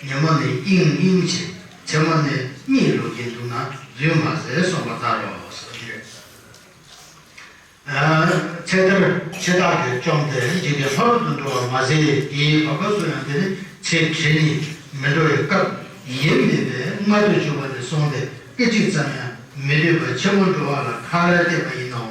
ཉིན་མོ་ནི་དབྱིངས་དབྱིངས་བྱེད། མཚན་མོ་ནི་གཉིད་ལོག་གིན་འདུག་ན་རྫུན་མ་ཟེར་གསུངས་པ་ལྟར་རོ་ཟེར་གྱི་རེད། ཨ། ཚེ་ཐར་ འཆི་བདག་གིས་བཅོམ་སྟེ་འཇིག་རྟེན་ཕ་རོལ་ཏུ་འགྲོ་བ་མ་ཟད། དེའི་བར་སྐབས་སུ་ཡང་དེ་ནི་ཚེ་ཁྲི་ནས་མི་འགྲོ་བའི་སྐབས་ཡིན་མིན་པའི་མངལ་དུ་ཞུགས་པ་ནས་བཟུང་སྟེ་སྐད་ཅིག་ཙམ་ཡང་མི་སྡོད་པར་ཕྱི་མ་འགྲོ་བ་ལ་ཁ་ལ་གཏད་པ་ཡིན་ནོ།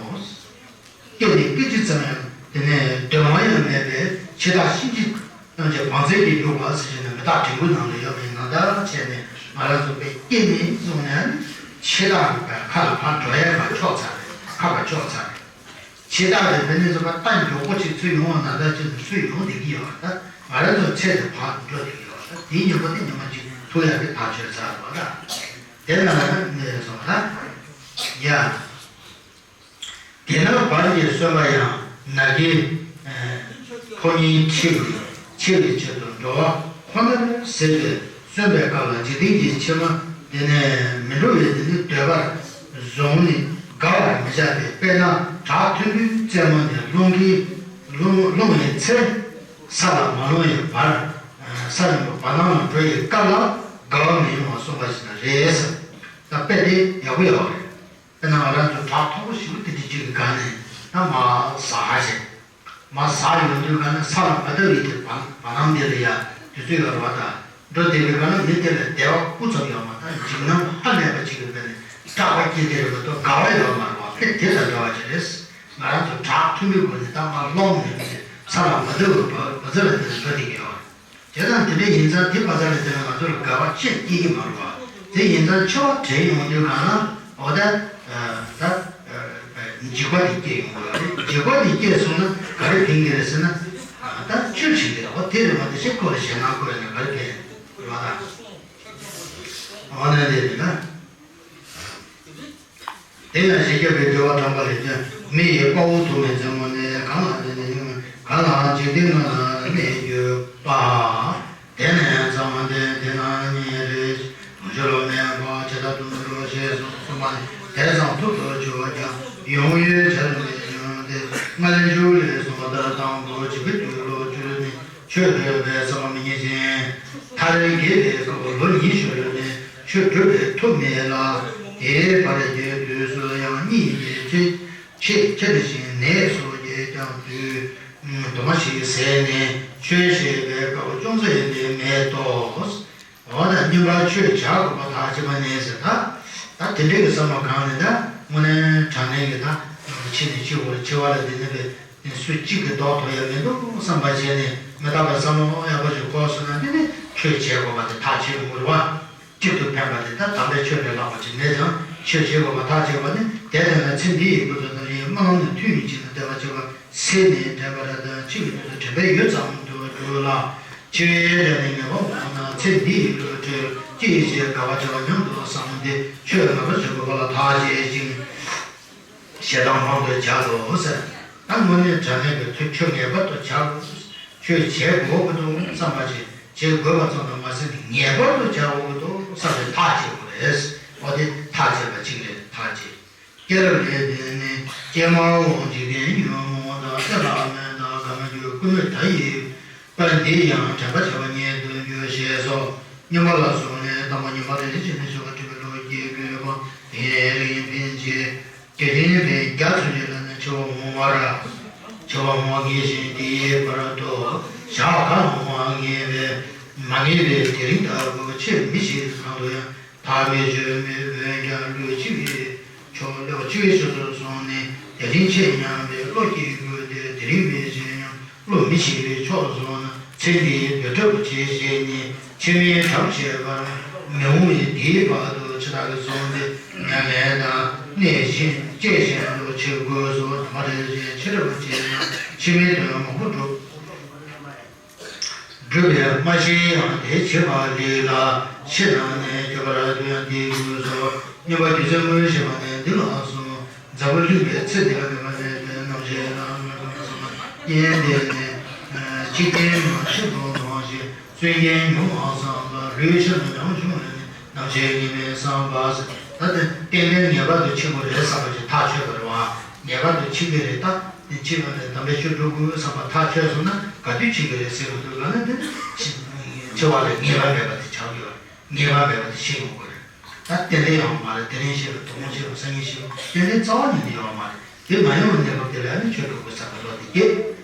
སྐྱེས་ནས་སྐད་ཅིག་ཙམ་ཡང་དེ་ནས་སྡོད་དབང་ཡང་མེད་པའི་འཆི་བདག་གཤིན་རྗེ་ཐམས་ཅད་བང་མཛོད་ཀྱིས་བྱུགས་པ་ཟེར་བྱས་ནས་མི་རྟག་བྲིས་སྐུའི་ནང་ལ་ཡོད་པའི་ནང་ལྟར་བྱས་ནས་ང་རང་ཚོ་པའི་སྐྱེས་ནས་བཟུང་ནས་འཆི་བདག་གི་ཁ་ལ་ཕར་འགྲོ་ཡས་ཁ་ཕྱོགས་ཚར་རེད། ཁ་ཕར་ཕྱོགས་ཚར་རེད། འཆི་བདག་དེ་བོད་ནས་ཚོ་པ་རྟ་མགྱོགས་པོ་ཅིག་ཚུར་ཡོང་བ་ནང་ལྟར་ཅིག་ཚུར་ཡོང་བསྡད་ཀྱི་ཡོད་རེད། ད་ང་རང་ཚོ་ཚེ་དེ་ཕར་འགྲོ་བསྡད་ཀྱི་ཡོད་རེད། ད་དེའི་ཉིན་མོ་དེ་ཉི་མ་གཅིག་ཐུག་ཡག་གི་ཐག་ཆོད་ཚར་བ་ད། དེ་ནང་ལ་ནི་གནས་སོང་བ་ད། ཡ། དེ་ནས་བར་གྱི་གསོན་པ་ཡང་ནམ་མཁའི་ཕོ་ཉའི་འཁྲི་བའི་འཆི་བའི་ཆེད་དུ་འགྲོ་བ་ཁོ་ནར་ཟད་པས་གསོན་པའི་སྐབས་ལ་འཇིག་རྟེན་གྱི་ཕྱི་མ་དེ་ནས་མི་འགྲོ་བའི་དེ་ནི་འདོད་པར་བཟུང་ནས་དགའ་བར་མི་བྱ་སྟེ། དཔེར་ན་བྲག་མཐོན་པོའི་རྩེ་མོ་ནས་རླུང་གིས་རླུང་རླུང་བའི་ཚེ་ས་ལ་མ་ལྷུང་བའི་བར། ས་རིམ་པ་བར་སྣང་ལ་འགྲོ་བའི་སྐབས་ལ་དགའ་བ་མི་ཡོང་བ་གསུངས་པ་ཞིག་ན་རེད། ད་དཔེ་དེ་ཡག་པོ་ཡོད་རེད། དཔེར་ན་ང་རང་ཚོ་བྲག་མཐོ་པོ་ཞིག་ལ་དེ་འདྲ་ཅིག་གི་སྒང་ནས་ད་མར་ཟག་བྱས། མར་ཟག་ཡོང་དུས་སྒང་ནས་ས་ལ་མ་བརྡབས་པའི་དེ་བར་བར་སྣང་དེ་ལ་ཡ་དུས་ཚོད་ཡོད་རེད་བ་ད། འགྲོ་བསྡད་པའི་སྒང་ལ་མི་དེ་ལ་བདེ་བ་སྤུ་ཙམ་ཡོད་མ་ད་འཇིགས་སྣང་ཧ་ལས་པ་ཅིག་ཡོད་པས་ནས་སྐྲག་པ་སྐྱེས་དེ་རེད་མ་གཏོགས་དགའ་བ་ཡོད་མ་རེད་བ། དཔེ་དེ་དང་འདྲ་བ་ཅིག་རེད། ང་རང་ཚོ་བྲག་མཐོན་པོའི་སྒོ་ནས་ད་མར་སློང་ནས་ས་ལ་མ་བརྡབས་པའི་བར་ཚོད་ལ་དེ་ལ་འགྲོ་བསྡད་ཀྱི་ཡོད་རེད། བྱས་ཙང་དེ་འདྲ་ཡིན་ཙང་དེ་བ་ཚ་ལ་དེ་ལ་ང་ཚོ་ལ་དགའ་བ་ཅི་སྐྱེ་གི་མ་རེད་བ། དེ་ཡིན་ཙང་འཆི་བ་དྲན་ཡོང་དུས་གང་ལ་འོ་ད་ད་འཇིགས་པ་དེ་སྐྱེ་ཡོང་གི་རེད། འཇིགས་པ་དེ་སྐྱེས་སོང་ན་ག་རེ་ཕན་གི་རེད་ཟེར་ན། ད་ཆོས་བྱེད་ཀྱི་རེད་བ། དེ་རེད་མ་དེ་ཤེས་ཁོ་ལ་ཞེད་སྣང་སྐོར་ཡོད་ན་ག་རེ་ཕན་རེད་བ་ད། འོ་ན་དེ་རེད་ན། དེ་ཡང་ཞེས་བརྗོད་པའི་འགྲེལ་པ་དྲངས་པ་ལས་ཀྱང་། མི་ཡི་དཔའ་བོ་དུ་མའི་རྩེ་མོ་ནས། གང་ལ་དེ་ནི་གང་ལའང་འཇིག་རྟེན་ལྔ་ལ་གནས་གྱུར་པ། དེ་ནས་ཚངས་པ་འདི་དེ་ན་ཉིད་རེ་ཞིག་ལོ་མེད་པ་ཇི་ལྟར་དུ་འགྲོ་ཞེས་གསུངས་པ་ནི་དེ་ཙམ་ཐུབ་ཏུ་གྱུར་ཀྱང་ཡོང་ཡུལ་བྱར་མི་འབྱུང་སྟེ། སྔ་ལན་ཇུ་ལས་གསུངས་པ་ལྟར་དང་པོ་བྱིས་པའི་དུས་ལོ་བཅུ་ནི། ཆོས་སྒྲུབ་པའི་བསམ་པ་མི་རྙེད་ཅིང་། མཐར་རྒས་པའི་སྐབས་ལོ་ཉི་ཤུ་ནས་ཆོས་སྒྲུབ་པའི་ཐུབ་མེད་ལ། དེའི་བར་གྱི་དུས་སུ་ཡང་གཉིད་ཆེས་ཆེར་ཞིང་ནད་སོགས་ཀྱིས་ཀྱང་དུས་དུ་མ་ཞིག་ཟད་ནས་ཆོས་བཤད་པའི་སྐབས་ཅུང་ཟད་ཡང་མེད་དོ། འོ་ན་སྙིང་པར་ཆོས་བྱ་དགོས་པ་ཐག་བཅད་པ་ནས་ཟེར་ད། ད་དེ་འདྲའི་གི་བསམ་བློ་གང་ནས་ད་དངོས་གནས་དྲང་གནས་ཀྱི་ད་ཕྱི་ནས་ཕྱི་བོར་འཆི་བ་ལ་དེ་ནས་པའི་སུ་གཅིག་གིས་ལྡོག་ཐུབ་ཡ་མི་འདུག་བསམ་པ་བྱས་ནས་མི་རྟག་པའི་བསམ་བློ་ཡག་པོ་ཞིག་འཁོར་སོང་ན་དེ་ནི་ཆོས་བྱེད་དགོས་པ་དེ་ཐག་ཆོད་ཡོང་གི་རེད་བ། གཅིག་ཏུ་ཕན་པ་དེ་ད་དམ་པའི་ཆོས་ལས་ལྷག་པ་ཅིག་མེད་ཀྱང་ཆོས་བྱེད་དགོས་པ་ཐག་ཆོད་པ་ནི་དེ་ལྟར་ན་ཚེ་འདི་ཡི་ཀུན་རྫོབ་དང་ཡི་སྨོན་ལམ་ནི་མཐུ་ཡིས་བྱིན་ན་བདེ་བ་ཆེ་བ། ཚེ་ནི་དྲན་པར་དང་འཆི་བའི་དུས་སུ་དྲན་པའི་ཡུད་ཙམ་དུ་གྱུར་ལ། འཆི་བའི་ལས་ནི་ངེས་པར་འོང་ན་ཚེ་འདི་ཡི་བློ་གྲོས་ཅི་ཡིན་ཞེས་དགའ་བ་བྱ་བ་སྙམ་དུ་བསམས་ཏེ་ཆོས་ངེས་པར་བྱེད་དགོས་པ་ལ་ཐག་བཅད་ཅིང་། ཞེ་སྡང་དབང་དུ་བྱ་དོ་ཟེར། ད་དངོས་གནས་དྲང་གནས་ཀྱི་ཐུགས་ཆོས་ངེས་པར་དུ་བྱ་དགོས། ཆོས་བྱེད་དགོས་ཀྱི་འདུག་བསམ་པ་ཅིག་བྱེད་དགོས་པ་ཙམ་དུ་མ་ཟད་ངེས་པར་དུ་བྱ་དགོས་ཀྱི་འདུག་བསམ་པའི་ཐག་བཅད་དགོས་རེད། འོ་དེ་ཐག་བཅད་པ་གཅིག་རེད། ཐག་བཅད། སྐྱེས་རབས་ལས་བརྟེན་ནས་ཀྱེ་མ་འོངས་འཇིག་རྟེན་ཉོན་མོངས་དང་ལྟ་ལ་མེད་དང་དགའ་མ་གྱུར་ཀུན་མོས་ད་ཡིས་པ་འདི་ཡང་དྲན་པར་བྱ་བ་ཉིད་དུ་འགྱུར་ཞེས་སོ། སྙོམས་པ་ལ་སོགས་ནས་དང་པོ་ཉིན་མ་རེ་རེ་བྱས་ནས་འཆི་བ་སྒྲིབ་པའི་བློ་སྐྱེ་དགོས་པ་དེ་ལས་ཕན་ཆད། དེ་ལས་ཕན་བརྒྱ་ཚུན་ཆད་ལ་ནི་འཆི་བ་འོང་བར། འཆི་བ་འོང་བ་ངེས་ཤིང་དེའི་བར་དུ་ཞག་གང་འོང་བ་ངེས་པས་མ་ངེས་པས་དེ་རིང་ལྟ་བུ་ཕྱིར་མི་ཤེས་གང་དུ་ཡང་། ཐག་མི་ཆོད་མོད། འོན་ཀྱང་ལུས་འཆི་བའི་ཕྱོགས་ལུས་འཆི་བའི་ཕྱོགས་སུ་སོང་ནས་དེ་རིང་འཆི་སྙམ་པའི་བློ་སྐྱེ་དགོས་ཏེ། དེ་རིང་མི་འཆི་སྙམ་བློ་མི་འཆི་བའི་ཕྱོགས་སུ་སོང་ན་ཚེ་འདིའི་འདོད་ཁྲབ་ཆེ་ཞེས་ནི་འཆི་མེད་ཁྲབ་ཆེ་བར་མི་འོང་བས། དེའི་བར་དུ་འཆི་བདག་གིས་བཟུང་སྟེ་མྱ་ངན་དང་གནས་གཞན་སྐྱེ་གཞན་དུ་འཆི་དགོས་སོ། ཉི་མ་རེ་བཞིན་འཆི་རབས་ཆེ་ན་འཆི་མེད་དོན་མང་པོ་འགྲུབ། སྒྲུབ་པའི་སྨྲ་ཤེས་ཡང་དེ་བྱེད་པ་ལེགས་ལ། ཕྱི་ནང་ནས་ཁྱད་པར་དུ་ཡང་དེའི་དུས་སུ་སྙོམས་པར་རྒྱུ་མཚན་དངོས་བཤད་པ་ནི་འདི་ལ་གསུངས། འཛམ་བུ་གླིང་པའི་ཚེ་འདི་ལ་མི་དམིགས་པའི་རྣམ་ཤེས་དང་མི་ཁོམ་པ་ཚང་མ་རྐྱེན་དེ་ནི། འཇིག་རྟེན་ནང་ཤིན་ཏུ་མང་ཞིང་སུན་རྐྱེན་ཉུང་བ་ཙམ་ལ་ལུས་ཕྱིར་མི་འབྱུང་བྱུང་བས་ནི་རྣམ་ཤེས་ངེས་མེད་བསམ་པ་ཟེར། ད་དེ་ཏན་ཏན་ངེས་པར་དུ་འཆི་དགོས་རེད་བསམ་པ་ཅིག་ཐག་ཆོད་པ་རེད་བ། ངེས་པར་དུ་འཆི་གི་རེད་ད། འཆི་བ་ལས་དམ་པའི་ཆོས་སྒྲུབ་དགོས་བསམ་པ་ཐག་ཆོད་སོང་ན་ག་དུས་འཆི་གི་རེད་ཟེར་བ་དུས་ག་ལ་འདི་འཆི་བ་ལས་ངེས་པ་མེད་པ་དེ་ཆགས་ཡོད་རེད། ངེས་པ་མེད་པ་དེ་ཤེས་ཡོང་དགོས་རེད། ད་རྟེན་འབྲེལ་ཡོང་མ་རེད། དེ་རིང་ཤེས་པ་དོ་དགོང་ཤེས་པ་སང་ཉིན་ཤེས་པ་རྟེན་འབྲེལ་རྩ་བ་ཉིད་ནས་ཡོང་མ་རེད། དེ་མ་ཡོང་བའི་གནས་སྐབས་དེ་ལ་ནི་ཆོས་སྒྲུབ་དགོས་བསམ་པ་བློ་དེ་སྐྱེས།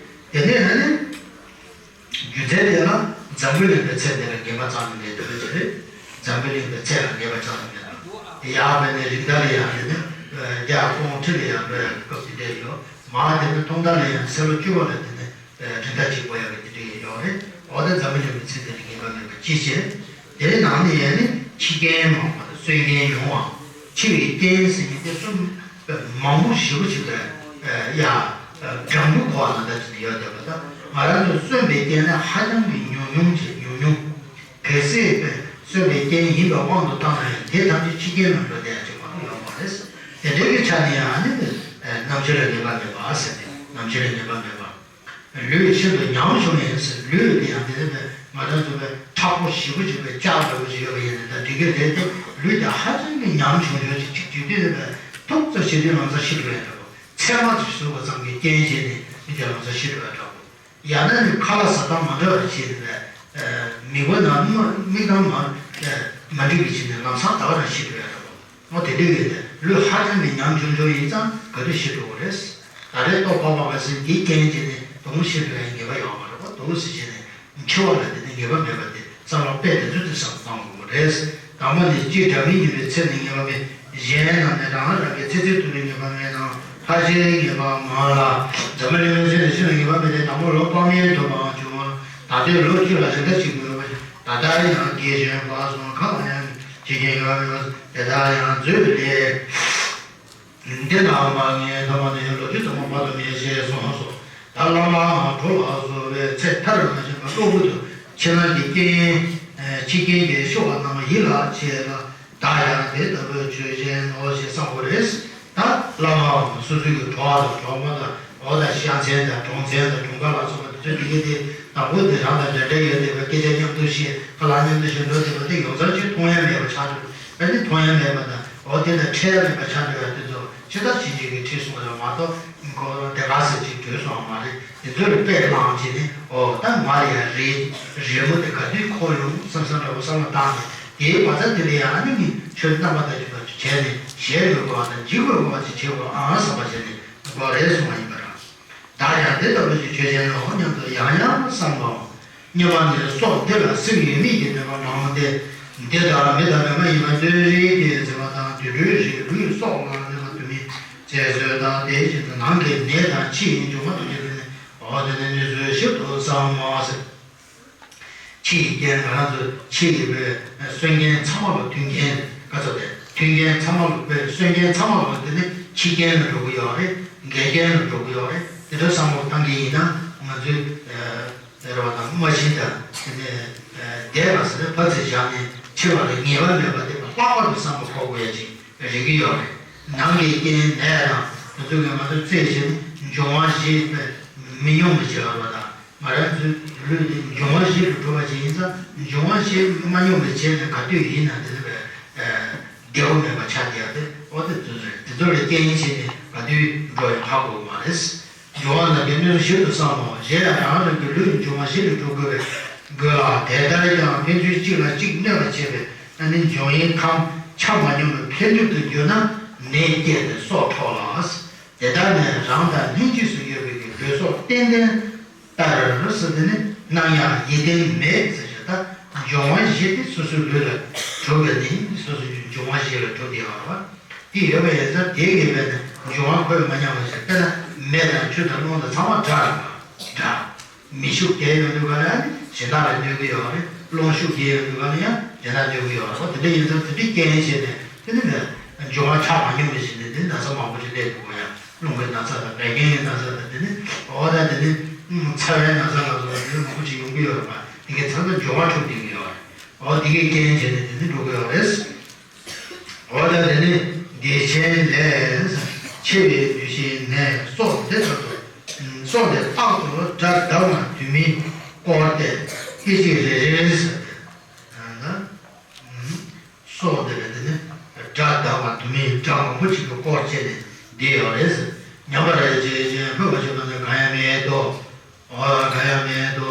དེ་ནས་ཨ་ནི། རྒྱུ་མཚན་དེ་ལ་འཛམ་བུ་གླིང་པའི་ཚེ་འདི་ལ་ངེས་པ་ཙམ་ལས་འདོད་པ་ཅིག་རེད། འཛམ་བུ་གླིང་པའི་ཚེ་ལ་ངེས་པ་ཙམ་ལས་འདོད་པ། ཡག་པའི་ནས་རིགས་བདག་ལ་ཡང་དེ་ནི་རྒྱ་སྐོང་ཁྲི་ལ་ཡང་འགྲོ་ཡག་གི་སྐབས་དེ་འདྲ་ཡོད། མ་དེ་ནི་སྟོང་བདག་ལ་ཡང་ཚེ་ལོ་བཅུ་པ་ལ་དེ་ནི་རིགས་བདག་གཅིག་པོ་ཡག་གི་དེ་འདྲ་ཡོད་རེད། འོ་ད་འཛམ་བུ་གླིང་པའི་ཚེ་འདི་ལ་ངེས་པ་མེད་པ་ཅི་བྱེད། དེའི་ནང་ནས་ཡང་ནི་འཆི་རྐྱེན་མང་བ་དང་གསོན་རྐྱེན་ཉུང་བ། འཆི་བའི་རྐྱེན་ཟེར་མཁན་དེ་གསུམ་མང་པོ་ཞེ་པོ་ཅིག་ལ་ཡ་སྦྲང་བུ་གོ་བ་ན་ད་ཅིག་ཡོད་བསྡད་པ་དང་། ང་རང་ཚོ་གསོན་པའི་རྐྱེན་ནི་ཧ་ཅང་གི་ཉུང་ཉུང་བྱས་ཉུང་ཉུང་། གལ་སྲིད་གསོན་པའི་རྐྱེན་ཡིན་པའི་དབང་དུ་བཏང་ན་ཡང་དེ་ཐམས་ཅད་འཆི་རྐྱེན་ལ་འགྲོ་བསྡད་ཡ་ཅིག་མ་གཏོགས་ཡོད་མ་རེད། དེ་འདྲའི་གི་ཆ་ནས་ཡང་ཨ་ནི་རྣམ་འབྱེད་ལ་ངེས་པ་མེད་པ་ཟེར་ཏེ་རྣམ་འབྱེད་ལ་ངེས་པ་མེད་པ། ལུས་ཤིན་ཏུ་ཉམ་ཆུང་ཡིན་ཟེར། ལུས་དེ་ཡང་དེ་ནི་ང་རང་ཚོ་བས་མཁྲེགས་པོ་ཞེ་པོ་ཅིག་བས་ལྕགས་འདྲ་བོ་ཅིག་ཡོད་པ་ཡིན་ན་ད་འགྲིག་གི་རེད་དེ། ལུས་དེ་ཧ་ཅང་གི་ཉམ་ཆུང་ཆུང་ཅིག་ཅིག་དུས་དུས་ནི་བས་ཐུག་ཙམ་བྱེད་དུས་ལམ་སང་ཤི་འགྲོ་ཡ་འདྲ་བོ། ཚེར་མ་ཅིག་ཟུག་པ་ཙམ་གྱིས་རྐྱེན་བྱས་ནས་མི་དེ་ལམ་སང་ཤི་འགྲོ་ཡ་འདྲ་བོ། ཡང་ན་ནི་ཁ་ལག་ཟ་སྟངས་མ་འདྲ་བ་བྱས་ནས་བས་མིག་པ་ནང་མིག་མིག་དང་མ་མ་འགྲིག་པ་བྱས་ནས་ལམ་སང་ད་ག་རང་ཤི་འགྲོ་ཡ་འདྲ་བོ། འོ་དེ་འདྲ་ཡོད་དེ། ལུས་ཧ་ཅང་གི་ཉམ་ཆུང་ཆུང་ཡིན་ཙང་ག་དུས་ཤི་འགྲོ་གི་རེད། ད་རེས་ལྟོ་ཕོག་ཕོག་པ་ཟིན་འདི་རྐྱེན་བྱས་ནས་དོགས་ཤི་འགྲོ་ཡའི་ངེས་པ་ཡོད་མ་རེད་པ། དོགས་སུ་བྱས་ནས་འཆི་བ་ལ་དེ་ནི་ངེས་པ་མེད་པ་དེ་བསམ་བློ་དཔེ་དེ་ཚོ་དེ་བསམ་བློ་གཏོང་དགོས་པ་རེད། དང་པོ་ནི་སྤྱིར་སྒྲ་མི་སྙན་པའི་ཚེ་ནི་ངེས་པ་མེད། གཞན་རྣམས་ནི་རང་རང་གི་ཚེ་ཚད་དུ་ནི་ངེས་པ་མེད་དང་། ཕལ་ཆེར་ངེས་པ་མང་ལ། འཛམ་བུ་གླིང་པའི་ཚེ་ནི་ཤི་ལ་ངེས་པ་མེད་དེ། དང་པོ་ལོ་དཔག་མེད་དུ་མང་བྱུང་བ། ད་ལྟའི་ལོ་བཅུ་ལ་རེ་ཟླ་གཅིག་ཡོད་པ། ད་ལྟ་ཡང་རྒས་གཞོན་བར་གསུམ་གང་ལ་ཡང་འཆི་རྐྱེན་ཡོད་མེད་པ། དེ་དག་ཡང་མཛོད་ལས། འདི་ན་མ་ངའི་ཐ་མ་ནི་ལོ་བཅུ་ཙམ་མ་མ་དུ་མེད་ཅེས་གསུངས་སོ། ད་བླ་མ་གྲོ་ལ་སོགས་པའི་ཚེ་མཐར་མ་ཕྱིན་པ་གློ་བུར་དུ་འཆི་ལམ་གྱི་རྐྱེན། འཆི་རྐྱེན་གྱི་ཤོར་བ་རྣམས་ཡིད་ལ་བྱེད་ལ། བདག་ཀྱང་དེ་ལྟ་བུའི་ཆོས་ཅན་ནོ་ཞེས་བསམ་དགོས་རེད། ད་བླ་མ་སོ་སོའི་གི་གྲོགས་དང་གྲོགས་མོ་དང་འོ་ད་ཤ་མཚན་དང་གྲོགས་མཚན་དང་གྲོགས་མཁར་ལ་སོགས་པ་དེ་ཚོ་དེ་གའི་དེ་དང་པོ་དེ་རང་དང་འདྲ་འདྲ་ཡོད་བསྡད་པ། སྐད་ཆ་མཉམ་དུ་བཤད། ཁ་ལག་མཉམ་དུ་བཞེས། འགྲོ་བསྡད་པ་དེ་ཡོངས་གྲགས་ཅིག་མཐོང་ཡ་མེད་པ་ཆགས་འགྲོ། ཨ་ནི་མཐོང་ཡ་མེད་པ་དང་འོ་དེ་དང་འཕྲད་ཡ་མེད་པ་ཆགས་འགྲོ་ཡ་དེ་ཚོ་ཕྱི་ཐག་ཕྱིན་ཅིག་གིས་ཁྲིད་སོང་བ་མ་གཏོགས་ཁོ་དེ་ག་ཟེར་ཅིག་གྲོལ་སོང་བ་མ་རེད། དེ་ཚོ་ལ་དཔེ་བླངས་བྱས་ནས་འོ་ད་ང་ལ་ཡ་རེ་རེ་མོ་དེ་ག་དུས་འཁོར་ཡོང་བསམ་བསམ་འདྲ་བོ་བསམ་བློ་བཏང་ནས། དེའི་མ་རྩ་དེ་ལ་ཡང་ཨ་ནི་ནི་ཆོས་རྣམ་པ་དང་བཅས་པ་བྱས་ནས་ཞེ་དགོས་པ་དང་འཇིགས་དགོས་པ་ཅིག་བྱེད་དགོས་ཨང་བསམ་པ་བྱས་ནས་དགོས་རེད་གསུངས་པ་ཡིན་པ་རང་། བདག་ཀྱང་དེ་ལྟ་བུ་ཞིག་ཆོས་ཅན་ནོ་སྙམ་དུ་ཡང་ཡང་བསམ་པའོ། སྙིགས་མ་ནི་སྲོག་འདི་ལ་སེམས་ཡོད་མེད་ཀྱི་གནོད་པ་མང་སྟེ། འདི་ལྟར་མི་དང་མི་མ་ཡིན་པ་སྣོད་རིགས་ཀྱི་ཟིན་པ་དང་དུད་འགྲོའི་རིགས་ལུས་སྲོག་ལ་གནོད་པ་དུ་མའི་ཚེ་བཟོད་དང་དེ་བཞིན་དུ་ནང་གི་ནད་དང་ཕྱིའི་འབྱུང་བ་དང་བཅས་པ་ནི་འོ་དེ་ནི་ནི་གཟོད་ཞིབ་ཏུ་བསམ་མོ་ཟེར། འཆི་ཡི་རྐྱེན་ང་རང་ཚོ་འཆི་ཡི་བའི་གསོན་རྐྱེན་ཚང་མ་ལ་མཐུན་རྐྱེན་ག་ཚོད་དེ་མཐུན་རྐྱེན་ཚང་མ་ལ་བའི་གསོན་རྐྱེན་ཚང་མ་ལ་དེ་ནི་འཆི་རྐྱེན་ལ་འགྲོ་གི་ཡོད་རེད། འགལ་རྐྱེན་ལ་འགྲོ་གི་ཡོད་རེད། དེ་འདྲ་བསམ་བློ་བཏང་གི་ཡིན་ན་ང་ཚོའི་རེ་བ་དང་རྨ་བྱིན་དང་དེ་ནས་འདས་པ་ཟེར་ནས་ཕར་ཚུར་བཞག་ནས་འཆི་བ་ལ་ངེས་པ་མེད་པ་དེ་ལྷག་པར་དུ་བསམ་བློ་འཁོར་དགོས་ཡ་ཅིག་རེག་གི་ཡོད་རེད། ནང་གི་རྐྱེན་ནད་དང་དེ་ཚོ་གིས་ང་ཚོ་རྩད་བཞིན་འབྱུང་བ་བཞི་མི་སྙོམས་པ་བྱེད་པ་དང་། ང་རང་ཚོའི་ལུས་འདི་འབྱུང་བ་བཞི་ལ་གྲུབ་པ་ཅིག་ཡིན་ཙང་འབྱུང་བ་བཞི་མ་སྙོམས་པ་བྱས་ནས་ག་དུས་ཡིན་ན་དེ་ལ་བདེ་བོ་མེད་པ་ཆགས་བསྡད་ཡ་དེ་འོ་དེ་ཚོ་རེད། དེ་ཚོ་ལ་རྐྱེན་བྱས་ནས་ག་དུས་འགྲོ་ཡང་ཧ་གོ་གི་མ་རེད། འབྱུང་བ་ནམ་མཁའི་གནོད་འཚེ་ཞིབ་ཏུ་བསམ་མོ། གཞན་ཡང་རང་རང་གི་ལུས་འབྱུང་བ་བཞི་ལས་གྲུབ་དགོས་པས་དགོས་ལ། དེ་ལྟར་ཀྱང་ཕན་ཚུན་གཅིག་ལ་གཅིག་གནོད་པར་བྱེད་པའི་ཨ་ནི་འབྱུང་བའི་ཁམས་ཆ་མ་སྙོམས་པའི་འཕེལ་འགྲིབ་ཏུ་གྱུར་ན་ནད་སྐྱེས་ཏེ་སྲོག་འཕྲོག་ལ། དེ་ལྟར་ནས་རང་དང་ལྷན་ཅིག་ཏུ་ཡོད་པའི་གི་ལུས་སྲོག་ཏན་ཏན་ལྟར་སུ་དེ་ནི་སྣང་ཡང་ཡིད་བརྟན་མེད་ཟེར་བྱ། ད་འབྱུང་བ་བཞི་དེ་སོ་སོའི་ལུས་ལ་གྲུབ་པ་ནི་སོ་སོའི་འབྱུང་བ་བཞི་ལ་གྲུབ་བསྡད་ཡོད་རེད་བ། དེ་ཡོད་པ་ཡིན་ཙང་དེ་ཡོད་པས་ནི་འབྱུང་བ་ཁོས་མ་མྱངས་པ་ཞིག་དཔེར་ན་མེ་དང་ཆུ་དང་རླུང་དང་ཚང་མ་འདྲ་རེད་བ། འདྲ། མེ་ཤུགས་རྒྱས་ཡོང་དུས་ག་ལ་ནི་གཞན་དག་ལ་གནོད་ཀྱི་ཡོད་རེད། རླུང་ཤུགས་རྒྱས་ཡོང་དུས་ག་ལ་ཡང་གཞན་དག་གནོད་ཀྱི་ཡོད་རེད་བ། དེ་འདྲ་ཡིན་ཙང་དེ་འདྲའི་རྐྱེན་བྱས་ནས་དེ་ནི་འབྱུང་བ་ཆ་མ་སྙོམས་པ་ཞིག་ནས་དེ་ན་ཚ་མང་པོ་ཞིག་སླེབས་འདུག་གོ་ཡ། རླུང་གི་ན་ཚ་དང་བད་ཀན་གྱི་ན་ཚ་དང་དེ་ནི་འོ་ད་དེ་ནི་ཚ་བའི་ན་ཚ་ལ་སོགས་པ་དེ་ནི་མང་པོ་ཞིག་ཡོང་གི་ཡོད་རེད་པ། དེ་གའི་ཚ་ཚ་འབྱུང་བ་འཁྲུགས་བསྡད་ཀྱི་ཡོད་རེད། འོ་དེ་གའི་རྐྱེན་བྱས་ནས་དེ་ནི་འགྲོ་གི་ཡོད་རེད། འོ་ད་དེ་ནི་བདེ་ཆེན་ལས། འཆི་བའི་དུས་བཞིའི་ནད་སྲོག་འདི་ལྟར་དུ། སྲོག་འདི་རྟག་ཏུ་དགྲ་བདའ་བ་དུ་མས་བསྐོར་ཏེ་སྐད་ཅིག་རེ་རེ་ཟེར་ཏེ། སྲོག་འདི་ལ་དེ་ནི་དགྲ་བདའ་བ་དུ་མས་དགྲ་མང་པོ་ཅིག་གིས་བསྐོར་བྱས་ནས་བསྡད་ཡོད་རེད་ཟེར། ཉམས་པར་བྱེད་ཅིང་ལྷོད་པར་བྱེད་པ་ནི་གང་ཡང་མེད་དོ། འོ་གང་ཡང་མེད་དོ།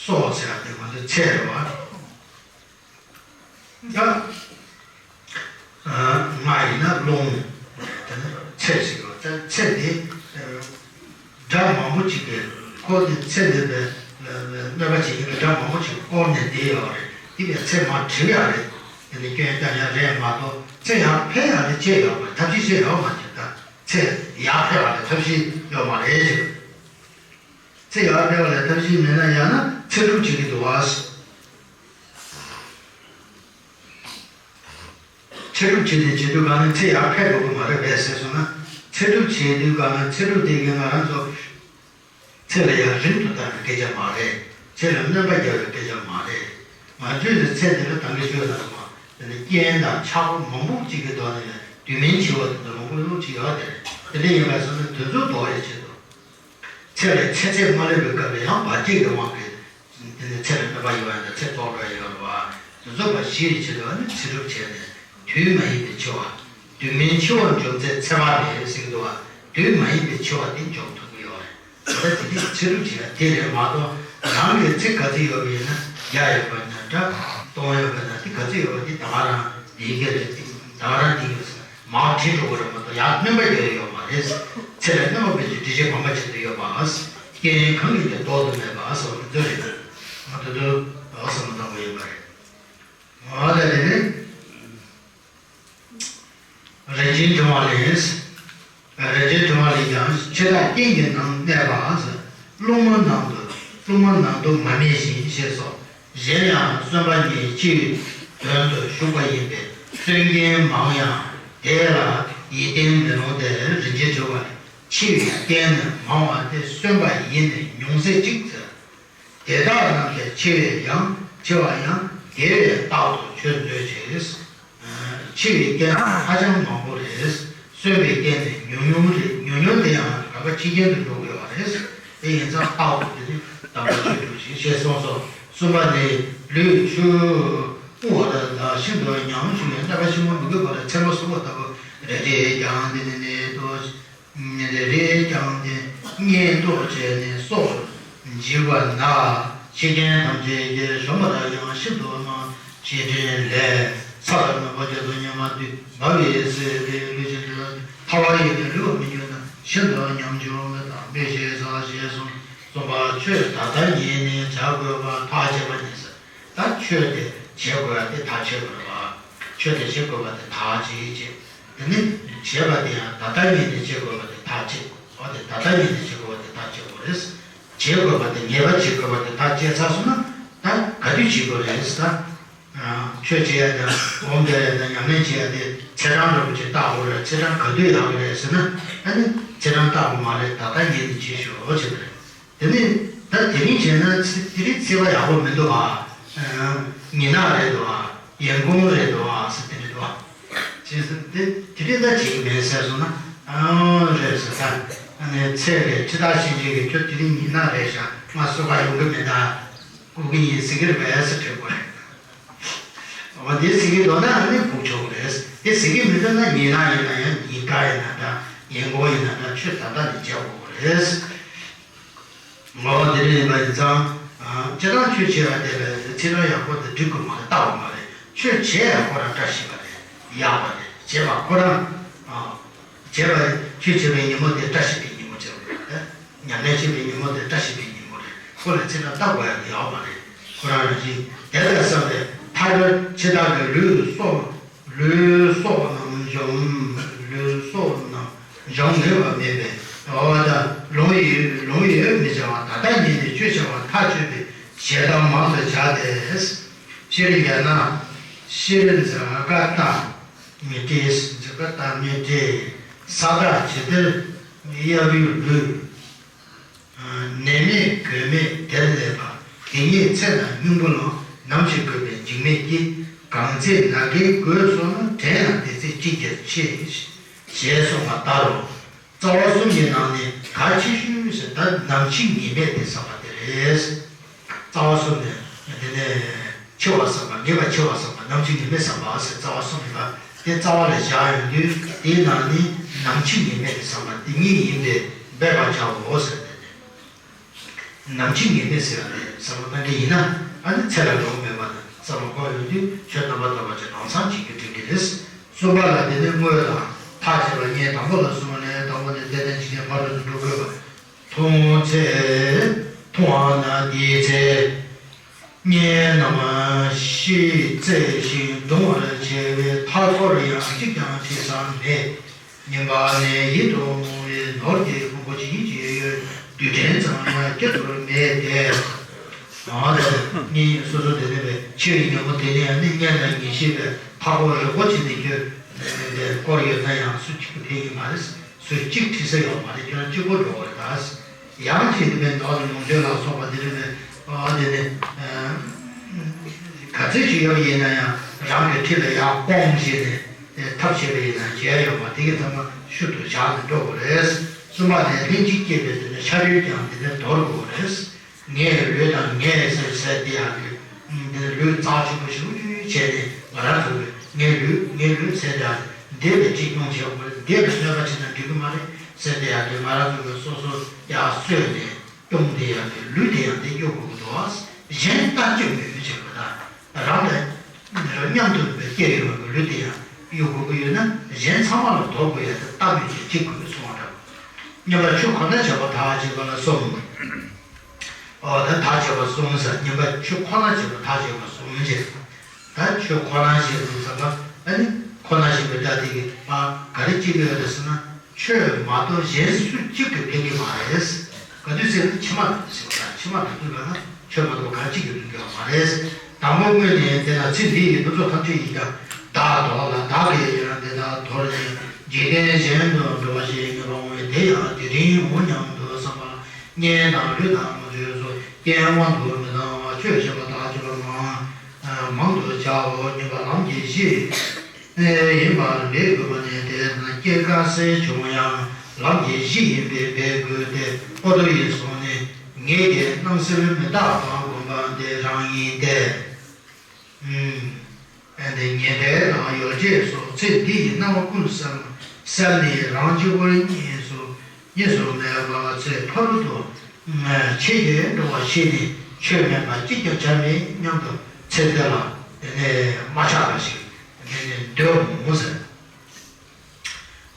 སྲོག་ཟེར་བ་དེ་ང་ཚོའི་ཚེ་རེད་བ། ད་ང་ཡིན་ན་རླུང་། དེ་ནི་ཚེ། ཚེ་འདི་སྒྲ་མང་པོ་ཅིག་གིས་ཁོ་དེ་ཚེ་འདི་ལ་སྨོད་པ་བྱེད་མཁན་གྱི་སྒྲ་མང་པོ་ཅིག་བསྐོར་ནས་བསྡད་ཡོད་རེད། དེ་བས་ཚེ་མར་བྲི་ཡག་རེད། དེ་ནི་སྐྱོན་བཏང་ཡག་རེད་མ་གཏོགས་ཚེ་ཡར་འཕེལ་ཡག་ལ་བྱས་ཡོད་མ་རེད། ཐབས་ཤེས་བྱས་ཡོད་མ་རེད། ད་ཚེ་ཡར་འཕེལ་བ་ལ་ཐབས་ཤེས་ཡོད་མ་རེད་ཟེར། ཚེ་ཡར་འཕེལ་བ་ལ་ཐབས་ཤེས་མེད་ན་ཡང་ན་ཚེ་སྒྲུབ་བྱེད་ཀྱི་འདུག་བ། ཚེ་སྒྲུབ་བྱེད་ནས་བྱེད་དུས་གང་ནས་ཚེ་ཡར་འཕེལ་དགོས་ཀྱི་མ་རེད་པས་ཟེར་སོང་ན། ཚེ་སྒྲུབ་བྱེད་དུས་གང་ན་ཚེ་སྒྲུབ་དེ་གིས་ང་རང་ཚོ་ཚེ་ལ་ཡང་རིང་དུ་བཏང་བའི་སྐད་ཆ་མ་རེད། ཚེ་ལ་སྨོན་པ་རྒྱག་པའི་སྐད་ཆ་མ་རེད། ང་ཚོས་ནི་ཚེ་འདི་ལ་ད་གིན་ཞུས་ལ་མ་དེ་ནི་རྐྱེན་དང་ཆགས་པ་མང་པོ་གཅིག་གི་ཐོག་ནས་དུས་མིན་འཆི་བ་དེ་ཚོ་མང་པོ་ཡོང་གི་ཡོད་དེ་རེད། དེ་འདྲ་ཡིན་པ་སོང་ན་དེ་ཚོ་ཟློག་ཡག་ཆེད་དུ། ཚེ་ལ་ཚེ་ཚད་མ་སླེབས་པའི་སྐབས་ལ་ཡང་བར་ཆད་ཀྱི་དབང་གིས་དེ་ནི་ཚེ་ལ་སྨོན་པ་ཡོང་ཡག་དང་ཚེ་ཐོག་འགྲོ་ཡག་ཡོད་རེད་བ། དེ་ཚོ་བ་ཞི་བའི་ཆེད་དུ་ནི་ཚེ་སྒྲུབ་བྱས་ནས་དུས་མ་ཡིན་པའི་འཆི་བ། དུས་མིན་འཆི་བ་འཇོམས་ཚེ་ཚེ་བ་མེད་ཟེར་གྱི་འདུག་བ། དུས་མ་ཡིན་པའི་འཆི་བ་དེ་འཇོམས་ཐུབ་ཀྱི་ཡོད་རེད། ད་ལྟ་དེ་དུས་ཚེ་སྒྲུབ་བྱེད་ཡག་དེ་རེད་མ་གཏོགས་རང་གི་ཚེ་ག་ཚོད་ཡོད་པ་ཡིན་ན་བརྒྱ་ཡོད་པ་ཡིན་ན་འདྲ། སྟོང་ཡོད་པ་ཡིན་ན་དེ་ག་ཚོད་ཡོད་པ་དེ་ད་ག་རང་ཡི་གེ་རེད། དེ་ད་ག་རང་དེ་ཡོད་ས་མར་བྲིས་འགྲོ་གི་རེད་མ་གཏོགས་ཡར་སྨོན་པ་རྒྱག་ཡག་ཡོད་མ་རེད། ཚེ་ལ་སྨོན་པ་འབད་ཅིང་འབྲས་ཆོས་ཕངས་པ་ཆེད་དུ་ཡོད་པ། རྐྱེན་གང་གིས་ཀྱང་ཟློག་ཏུ་མེད་པ་སོགས་ཀྱི་མཛོད་རེད། ང་ད་དུང་ཨོ་བསམ་བློ་གཏོང་དགོས་ཡོད་པ་རེད། འོ་ད་དེ་ནི། རིན་ཆེན་ཕྲེང་བ་ལས། རིན་ཆེན་ཕྲེང་བ་ལས་ཀྱང་ཕྱི་ཐག་རྐྱེན་གྱིས་ནང་གནས་པ། རླུང་མ་ནང་དུ་རླུང་མ་ནང་དུ་མ་མེད་བཞིན་ཞེས་སོ། གཞན་ཡང་གསོན་པ་ཉིད་འཆི་བའི་དོན་དུ་ཞུགས་པ་ཡིན་པས་གསོན་རྐྱེན་མང་ཡང་དེ་ལ་ཡིད་བརྟན་མི་རུང་སྟེ། རིན་ཆེན་ཕྲེང་བ་ལས། འཆི་བའི་རྐྱེན་ནི་མང་བ་སྟེ་གསོན་པ་ཡིས་ནི་ཉུང་ཟད་ཅིག་ཟེར། དེ་དག་རྣམས་ཀྱང་འཆི་བས་ཡང་འཆི་བ་ཡང་དེ་བས་རྟག་ཏུ་ཆོས་མཛོད་ཅེས། འཆི་བའི་རྐྱེན་ཧ་ཅང་མང་པོ་རེད། གསོན་པའི་རྐྱེན་ནི་ཉུང་ཉུང་རེད། ཉུང་ཉུང་དེ་ཡང་རབ་དགའ་འཆི་རྐྱེན་དུ་འགྲོ་དགོས་པ་རེད། དེ་ཡིན་ཙང་རྟག་ཏུ་དེ་ནི་དམ་པ་ཆོས་སྒྲུབ་ཅིང་ཞེས་གསུངས་སོ། གསུམ་པ་ནི་ལུས་ཆུ་དབུ་འོ་ད་ལ་ཤིན་ཏུ་ཉམ་ཆུང་ཡང་གནོད་པ་ཆེན་པོ་མི་དགོས་པ་ལ་མཚན་མོ་གསུམ་པ་ལྟ་བུ་རེ་རེ་ཀྱང་དེ་ནི་ནད་དུ། རེ་རེ་ཀྱང་དེ་གཉེན་ཐོག་བྱས་ནས་སྲོག་འཇིག་པ་ན། འཆི་རྐྱེན་ཐམས་ཅད་ཀྱིས་གཞོམ་པར་ཡང་ཤིན་ཏུ་སྨྲ། ཞེས་དྲིས་ལན། ཚ་ལ་རྣམ་པར་རྒྱལ་དུ་ཉམས་པ་དུས་འབབ་པའི་ཚེ་དེ་ལུས་ཅན་དུ་ཐལ་བ་ཡིས་ནི་ལུས་པ་མི་འགྱུར་ན། ཤིན་ཏུ་ཉམ་ཆུང་མི་དང་མི་ཞིག་ཟ་ཞེས་གསུངས། གསུམ་པ་ཆོས་ད་ལྟ་ཉིད་ནས་བྱ་དགོས་པ་ཐག་བཅད་པ་ཉིད་ཟེར། ད་ཆོས་དེ་བྱེད་དགོས་ཡ་དེ་ཐག་ཆོད་དགོས་རེད་པ། ཆོས་དེ་བྱེད་དགོས་པ་དེ་ཐག་བཅད་བྱས། དེ་ནི་བྱེད་པ་དེ་ཡང་ད་ལྟ་ཉིད་ནས་བྱེད་དགོས་པ་དེ་ཐག་བཅད། འོ་དེ་ད་ལྟ་ཉིད་ནས་བྱེད་དགོས་པ་དེ་ཐག་བཅད་དགོས་རེད། བྱེད་དགོས་པ་དེ་ངེས་པར་བྱེད་དགོས་པ་དེ་ཐག་བཅད་ཚར་སོང་ན་ད་ག་དུས་བྱེད་དགོས་རེད་ཟེར། ད་ཆོས་བྱེད་ཡ་དང་སྒོམ་བཟླས་ཡ་དང་ཉམས་ལེན་བྱེད་ཡ་དེ་ཚེས་གྲངས་འདྲ་པོ་ཅིག་བཏགས་དགོས་རེད། ཚེས་གྲངས་ག་དུས་ཡག་གི་རེད་ཟེར་ན། ཨ་ནི་ཚེས་གྲངས་བཏགས་དགོས་མ་རེད། ད་ལྟ་ཉིད་ནས་བྱེད་ཤོག་བྱེད་པ་རེད། དེ་ནི་ད་དེ་རིང་བྱས་ན་ཚེ་དེ་རིང་ཚེས་པ་ཡག་པོ་མི་འདུག་ཨ། ཉི་ནག་རེད་འདུག་ཨ། ཡན་གུང་རེད་འདུག་ཨ་ཟེར་དེ་རེད་འདུག་ཨ། ཅེས་ཟེར་དེ་དེ་རིང་ད་བྱེད་ཀྱི་མེད་ཟེར་སོང་ན། ཨང་རེད་ཟེར་ད། ཨ་ནི་ཚེས་རེད། ཁྱི་དག་ཤེས་བྱེད་ཀྱི་ཁྱོད་དེ་རིང་ཉི་ནག་རེད་ཤག་ང་གསོད་ག་ཡོང་གི་མེད་ད། སྒུག་གི་ཡིན་ཟེར་གྱི་རེད་པས་ཟེར་དྲི་དགོས་རེད། འོ་དེ་ཟེར་གྱི་འདུག་ན་ཨ་ནི་སྒུག་ཆོག་གི་རེད། དེ་ཟེར་གྱི་མི་འདུག་ན་ཉི་ནག་ཡིན་ན་ཡང་ཉི་དགའ་ཡིན་ན་འདྲ། ཡན་གུང་ཡིན་ན་འདྲ། ཆོས་ད་ལྟ་ནས་བྱེད་དགོས་ཀྱི་རེད། ངོ་བོ་དེ་འདྲ་ཡིན་པ་ཡིན་ཙང་། ཨ། སྤྱིར་བཏང་ཆོས་བྱེད་པ་དེ་ལ་ཚེས་གྲངས་ཡག་པོ་དེ་འགྲིག་དགོས་མ་རེད། བཏགས་དགོས་མ་རེད། ཆོས་བྱེད་ཡག་ཁོ་རང་བཀྲ་ཤིས་པ་རེད། ཡག་པ་རེད། བྱེད་པ་ཁོ་རང་། ཨ། བྱེད་པ་ཆོས་བྱེད་པའི་ཉིན་མོ་དེ་བཀྲ་ཤིས་པའི་ཉིན་མོ་བྱེད་དགོས་རེད། ཉམས་ལེན་བྱེད་པའི་ཉིན་མོ་དེ་བཀྲ་ཤིས་པའི་ཉིན་མོ་རེད། ཁོ་ལ་ཚེས་གྲངས་བཏགས་དགོས་ཡག་ཡག་པ་རེད། ཁོ་རང་རང་བཞིན་དེ་ལྟར་བསམ་པས་མཐའ་བྲལ་འཆི་བདག་གི་ལུས་སྲོག་ལུས་སྲོག་རྣམས་འཇོམས། ལུས་སྲོག་རྣམས་འཇོམས་ནུས་པ་མེད་པས། འོ་ད་ལོང་ཡོད་ལོང་ཡོད་མི་བྱ་བ་ད་ལྟ་ཉིད་ནས་ཆོས་བྱ་བ་ཐག་ཆོད་པའི་ཞེ་སྡང་མང་དུ་བྱ་སྟེ། སྤྱིར་ཡང་ན་སྤྱིར་འཛག་པ་ལྟ་མི་བྲེལ། འཛག་པ་ལྟ་མི་བྲེལ། ས་བདག་ཇི་ལྟར་གཡབ་ཡུལ་ལུས། ནད་མེད་གོས་མེད་དེར་སླེབས་པ། དེ་ཉིད་ཚེ་དང་སྙིང་པོ་ལ། ནམ་ཞིག་དགོས་པའི་འཇིགས་མེད་ཀྱིས། གང་ཚེ་ན་རྒས་དགོས་སོང་ན། དྲན་ཡང་དེ་ཚེ་ཅི་བྱར་ཆེ། ཞེས་གསུངས་པ་ལྟར་རོ། རྩ་བ་གསུམ་གྱི་ནང་ནས་གལ་ཆེ་ཤོས་ཟེར་ད་ནམ་འཆི་ངེས་མེད་དེ་བསམ་པ་དེ་རེད། རྩ་བ་གསུམ་ནས་དེ་ནས་འཆི་བ་བསམ་པ། ངེས་པ་འཆི་བ་བསམ་པ། ནམ་འཆི་ངེས་མེད་བསམ་པ་ཟེར་རྩ་བ་གསུམ་ཡོད་པ་དེ་རྩ་བ་ལ་བཞག་ཡོང་དུས་དེའི་ནང་ནས་ནམ་འཆི་ངེས་མེད་དེ་བསམ་པ་དེ་ཉིད་ཡིན་པས་འབད་པར་བྱའོ་ཟེར་ཏེ། ནམ་འཆི་ངེས་མེད་ཟེར་བ་རེད། བསམ་བློ་བཏང་གི་ཡིན་ན་ཨ་ནི་ཚེ་ལ་འགྲོ་གི་མེད་པ་དང་བསམ་བློ་འཁོར་ཡོང་དུས་ཆོས་རྣམ་པར་དག་པ་ཅིག་ལམ་སང་བྱེད་རྒྱུ་འགྲིག་གི་རེད། གསུམ་པ་ལ་དེ་ནི་དངོས་དང་ཐག་བཅད་པ་ངས་དང་པོ་ལ་གསུངས་ནས་དང་པོ་ནས་ དེ་ནས་འཇིག་རྟེན་ཕ་རོལ་ཏུ་འགྲོ་དགོས་པ། མཐོང་ཚེ་མཐོང་བ་ན་དེའི་ཚེ། གཉེན་རྣམས་ཤིག་བཙལ་ཞིང་གདུང་བར་བྱེད་པའི་མཐའ་སྐོར་ཡང་གཅིག་ཀྱང་དྲི་ས་མེད། ཉིན་པ་ནི་ཡིད་དུ་འོང་བའི་ནོར་གྱི་ཕུང་པོ་ཇི་སྙེད་ཅིག་ཡོད། རྡུལ་ཕྲན་ཙམ་ཡང་སྐྱེ་དུར་མེད་དེ། ཡང་དེ་ནི་སོ་སོ་དེ་ནི་བས་ཕྱིར་ཉོན་མོངས་དེ་ནི་ནི་གཉེན་ལ་ངེས་ཤེས་པའི་མཐའ་སྐོར་རིལ་པོ་ཆེ་ནི་ཁྱོད་དེ་བསྐོར་ཡོད་ན་ཡང་སུ་གཅིག་གིས་ཕན་གྱི་མ་རེད། སུ་གཅིག་ཁྲིད་ས་ཡོད་མ་རེད། ཁྱོད་རང་གཅིག་པོ་འགྲོ་བ་རེད་ད། ཡང་ཅིག་དེ་ནི་ནོར་ལོངས་སྤྱོད་ལ་སོགས་པ་དེ་ནི་བས་དེ་ནི་ག་ཚོད་ཅིག་ཡོད་ཡིན་ན་ཡང་རང་གི་འཁྲིས་ལ་ཡར་སྐོང་བྱས་ནས་ཐབས་བྱས་པ་ཡིན་ན་བྱས་ཡོད་མ་དེ་གི་ཚང་མ་ཤུལ་དུ་བཞག་ནས་འགྲོ་དགོས་རེད། གསུམ་པ་ནས་ལྷན་ཅིག་སྐྱེས་པའི་དེ་ནི་ཤ་རུས་ཀྱང་དེ་ནི་དོར་དགོས་རེད། ངའི་ལུས་དང་ངའི་ཟེར་ཟེར་དེ་ཡང་ལུས། འདི་ལུས་རྩ་ཆེན་པོ་ཞེ་པོ་ཅིག་བྱས་ནས་ང་རང་ཚོ་ངའི་ལུས་ངའི་ལུས་ཟེར་དེ་ཡང་འདས་པའི་འཁྲིད་སྐྱོང་བྱེད་དགོས་རེད། འདས་པའི་གནོད་པ་བྱས་ན་འགྲིག་གི་མ་རེད་ཟེར་དེ་ཡང་ལུས་ང་རང་ཚོ་གི་སོ་སོ་ཡར་གསོས་ནས་སྐྱོང་དེ་ཡང་ལུས་ལུས་དེ་ཡང་དེ་སྐྱོང་དགོས་ཀྱི་འདུག་གཞན་ལྟ་སྐྱོང་མི་ཡོང་བྱེད་དགོས་ད། རང་ལ་མཉམ་དུ་སྐྱེ་ཡོང་གི་ལུས་དེ་ཡང་གཡུག་དགོས་ཀྱི་ཡོད་ན་གཞན་ཚང་མ་ལ་དོར་དགོས་ཡ་དེ་ལྟ་མོས་ཀྱི་གཅིག་དགོས་ཀྱི་སོང་བ་འདྲ། སྙམ་པ་ཆོས་ཁོ་ན་བྱ་བ་དག་བྱེད་པ་ལ་སོགས། ཨོ་ད་དག་བྱེད་པ་གསུམ་ཟེར་སྙམ་པ་ཆོས་ཁོ་ན་བྱེད་པ་དག་བྱེད་པ་གསུམ་བྱེད། ད་ཆོས་ཁོ་ན་བྱེད་དགོས་ཟེར་བ་ཨ་ནི་ཁོ་ན་བྱེད་པའི་སྒྲ་དེ་གི་ཨ་ག་རེ་བྱེད་ཀྱི་ཡོད་རེད་ཟེར་ན། ཆོས་མ་གཏོགས་གཞན་སུ་གཅིག་གིས་ཕན་གྱི་མ་རེད། ག་དུས་ཟེར་ན་ཕྱི་མ་ལ་ཟེར་བ་དང་ཕྱི་མ་ལ་དུས་ལ་ན་ཆོས་མ་གཏོགས་གང་གཅིག་གིས་ཕན་གྱི་མ་རེད། དང་པོ་དངོས་ནས་དེ་ལ་ཚེ་འདི་ཡི་ཕུན་ཚོགས་ཐམས་ཅད་ཡིན་ཀྱང་བདག་ལྡོག་ལ་བདག་གིས་ཡང་དེ་དག་དོར་ནས་འཇིག་རྟེན་གཞན་དུ་འགྲོ་བ་ཞིག་ངེས་པར་འོང་བས་དེ་ཡང་དེ་རིང་འོང་སྙམ་དུ་བསམ་པ་ལ་གཉེན་དང་ལུས་དང་ངོ་སྤྲོད་སོགས་རྐྱེན་དབང་དུ་མི་བཏང་བར་ཆོས་བྱེད་པ་དག་བྱེད་པ་མང་མང་དུ་བྱའོ། སྙམ་པ་ལམ་གྱི་གཞི་ཡིན་པར་འབད་དགོས་པ་ནི་དེ་ན་སྐྱེ་འགག་སེལ་བྱུང་ཡང་ལམ་གྱི་གཞི་ཡིན་པས་འབད་དགོས་ཏེ། ཨོ་ཏོ་ཡིས་གསུངས་ནས་ངེད་ཀྱི་སྣང་སེལ་མི་རྟག་པ་བསྒོམ་པ་འདི་རང་ཡིན་ཏེ། ཨུམ། ཨེ་འདི་ཉེ་འབྲེལ་དང་ཡོ་བྱད་སོགས་ཚེ་འདི་ཡི་སྣང་བ་ཀུན་བསལ་བསལ་ནས་རང་གཅིག་པུར་གཉིས་སུ་གཉིས་སུ་མེད་པ་ཚེ་ཕ་རོལ་ཏུ་ཕྱིན་གྱི་འགྲོ་བ་ཤེས་ནས་ཆོས་མེད་པ་གཅིག་ཀྱང་བྱར་མེད་སྙམ་དུ་ཚེ་འདི་ལ་དེ་ནས་མ་ཆགས་པ་ཞིག་དེ་ནས་འདོད་འོང་ཟེར།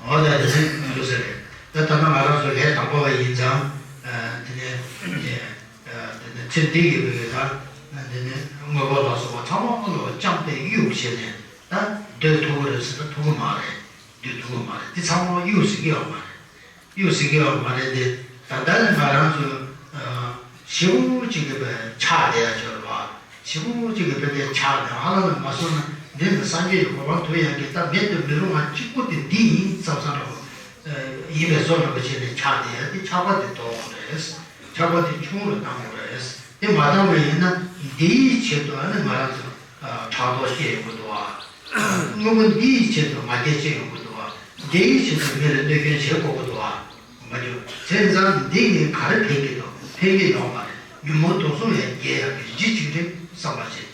འོ་ད་དེ་ནས་ལུགས་སྲོལ་རེད། ད་ད་ལྟ་ང་རང་ཚོ་ལས་དང་པོ་བ་ཡིན་ཙང་དེ་ནས་དེ་ནས་ཚེ་འདི་ཡི་བའི་ད་དེ་ནས་དངོས་པོ་ལ་སོགས་པ་ཚང་མ་ལོ་བཅངས་ཏེ་གཡུག་བྱས་ནས་ད་སྡོད་ཐུབ་ཀྱི་རེད་ཟེར་ན་ཐུབ་ཀྱི་མ་རེད། སྡོད་ཐུབ་ཀྱི་མ་རེད། དེ་ཚང་མ་གཡུག་ཟིན་གྱི་ཡོད་མ་རེད། གཡུག་ཟིན་གྱི་ཡོད་མ་རེད་དེ། ད་ལྟ་ནི་ང་རང་ཚོ་ཞེ་པོ་ཅིག་གི་ཆགས་བསྡད་ཡ་ཅིག་ཡོད་རེད་བ། ཞེ་པོ་ཅིག་གི་དཔེ་དེ་ཆགས་ནས་ཧ་ལམ་ལ་མ་སོང་ན་འདི་ནི་སངས་རྒྱས་ཀྱི་གོ་འཕང་ཐོབ་ཡག་གི་ད་མེད་དུ་མི་རུང་བ་གཅིག་པུ་དེ་འདི་ཡིན་བསམ་བསམ་འདྲ་བོ་ཡིན་པའི་བཟོ་འདྲ་པོ་བྱས་ནས་ཆགས་བསྡད་ཡ་དེ་ཆགས་པ་དེ་དོར་དགོས་རེད། ཆགས་པ་དེ་ཆུང་རུ་བཏང་དགོས་རེད། དེ་མ་བཏང་བ་ཡིན་ན་འདིའི་ཆེད་དུ་ཨ་ནི་ང་རང་ཚོ་ཕྲག་དོག་སྐྱེ་ཡོང་གི་འདུག་བ། དངོས་པོ་འདིའི་ཆེད་དུ་ང་རྒྱལ་སྐྱེ་ཡོང་གི་འདུག་བ། འདིའི་ཆེད་དུ་མི་ལ་གནོད་སྐྱོན་བྱེད་དགོས་ཀྱི་འདུག་བ། མ་གྱུར་བྱས་ཙང་འདི་ངས་ག་རེ་ཕན་གྱི་འདུག་ཕན་གྱི་ཡོད་མ་རེད། ཉོན་མོངས་དུག་གསུམ་ཡང་རྒྱས་ཡག་གི་གཞི་གཅིག་རེད་བསམ་པ་བྱེད།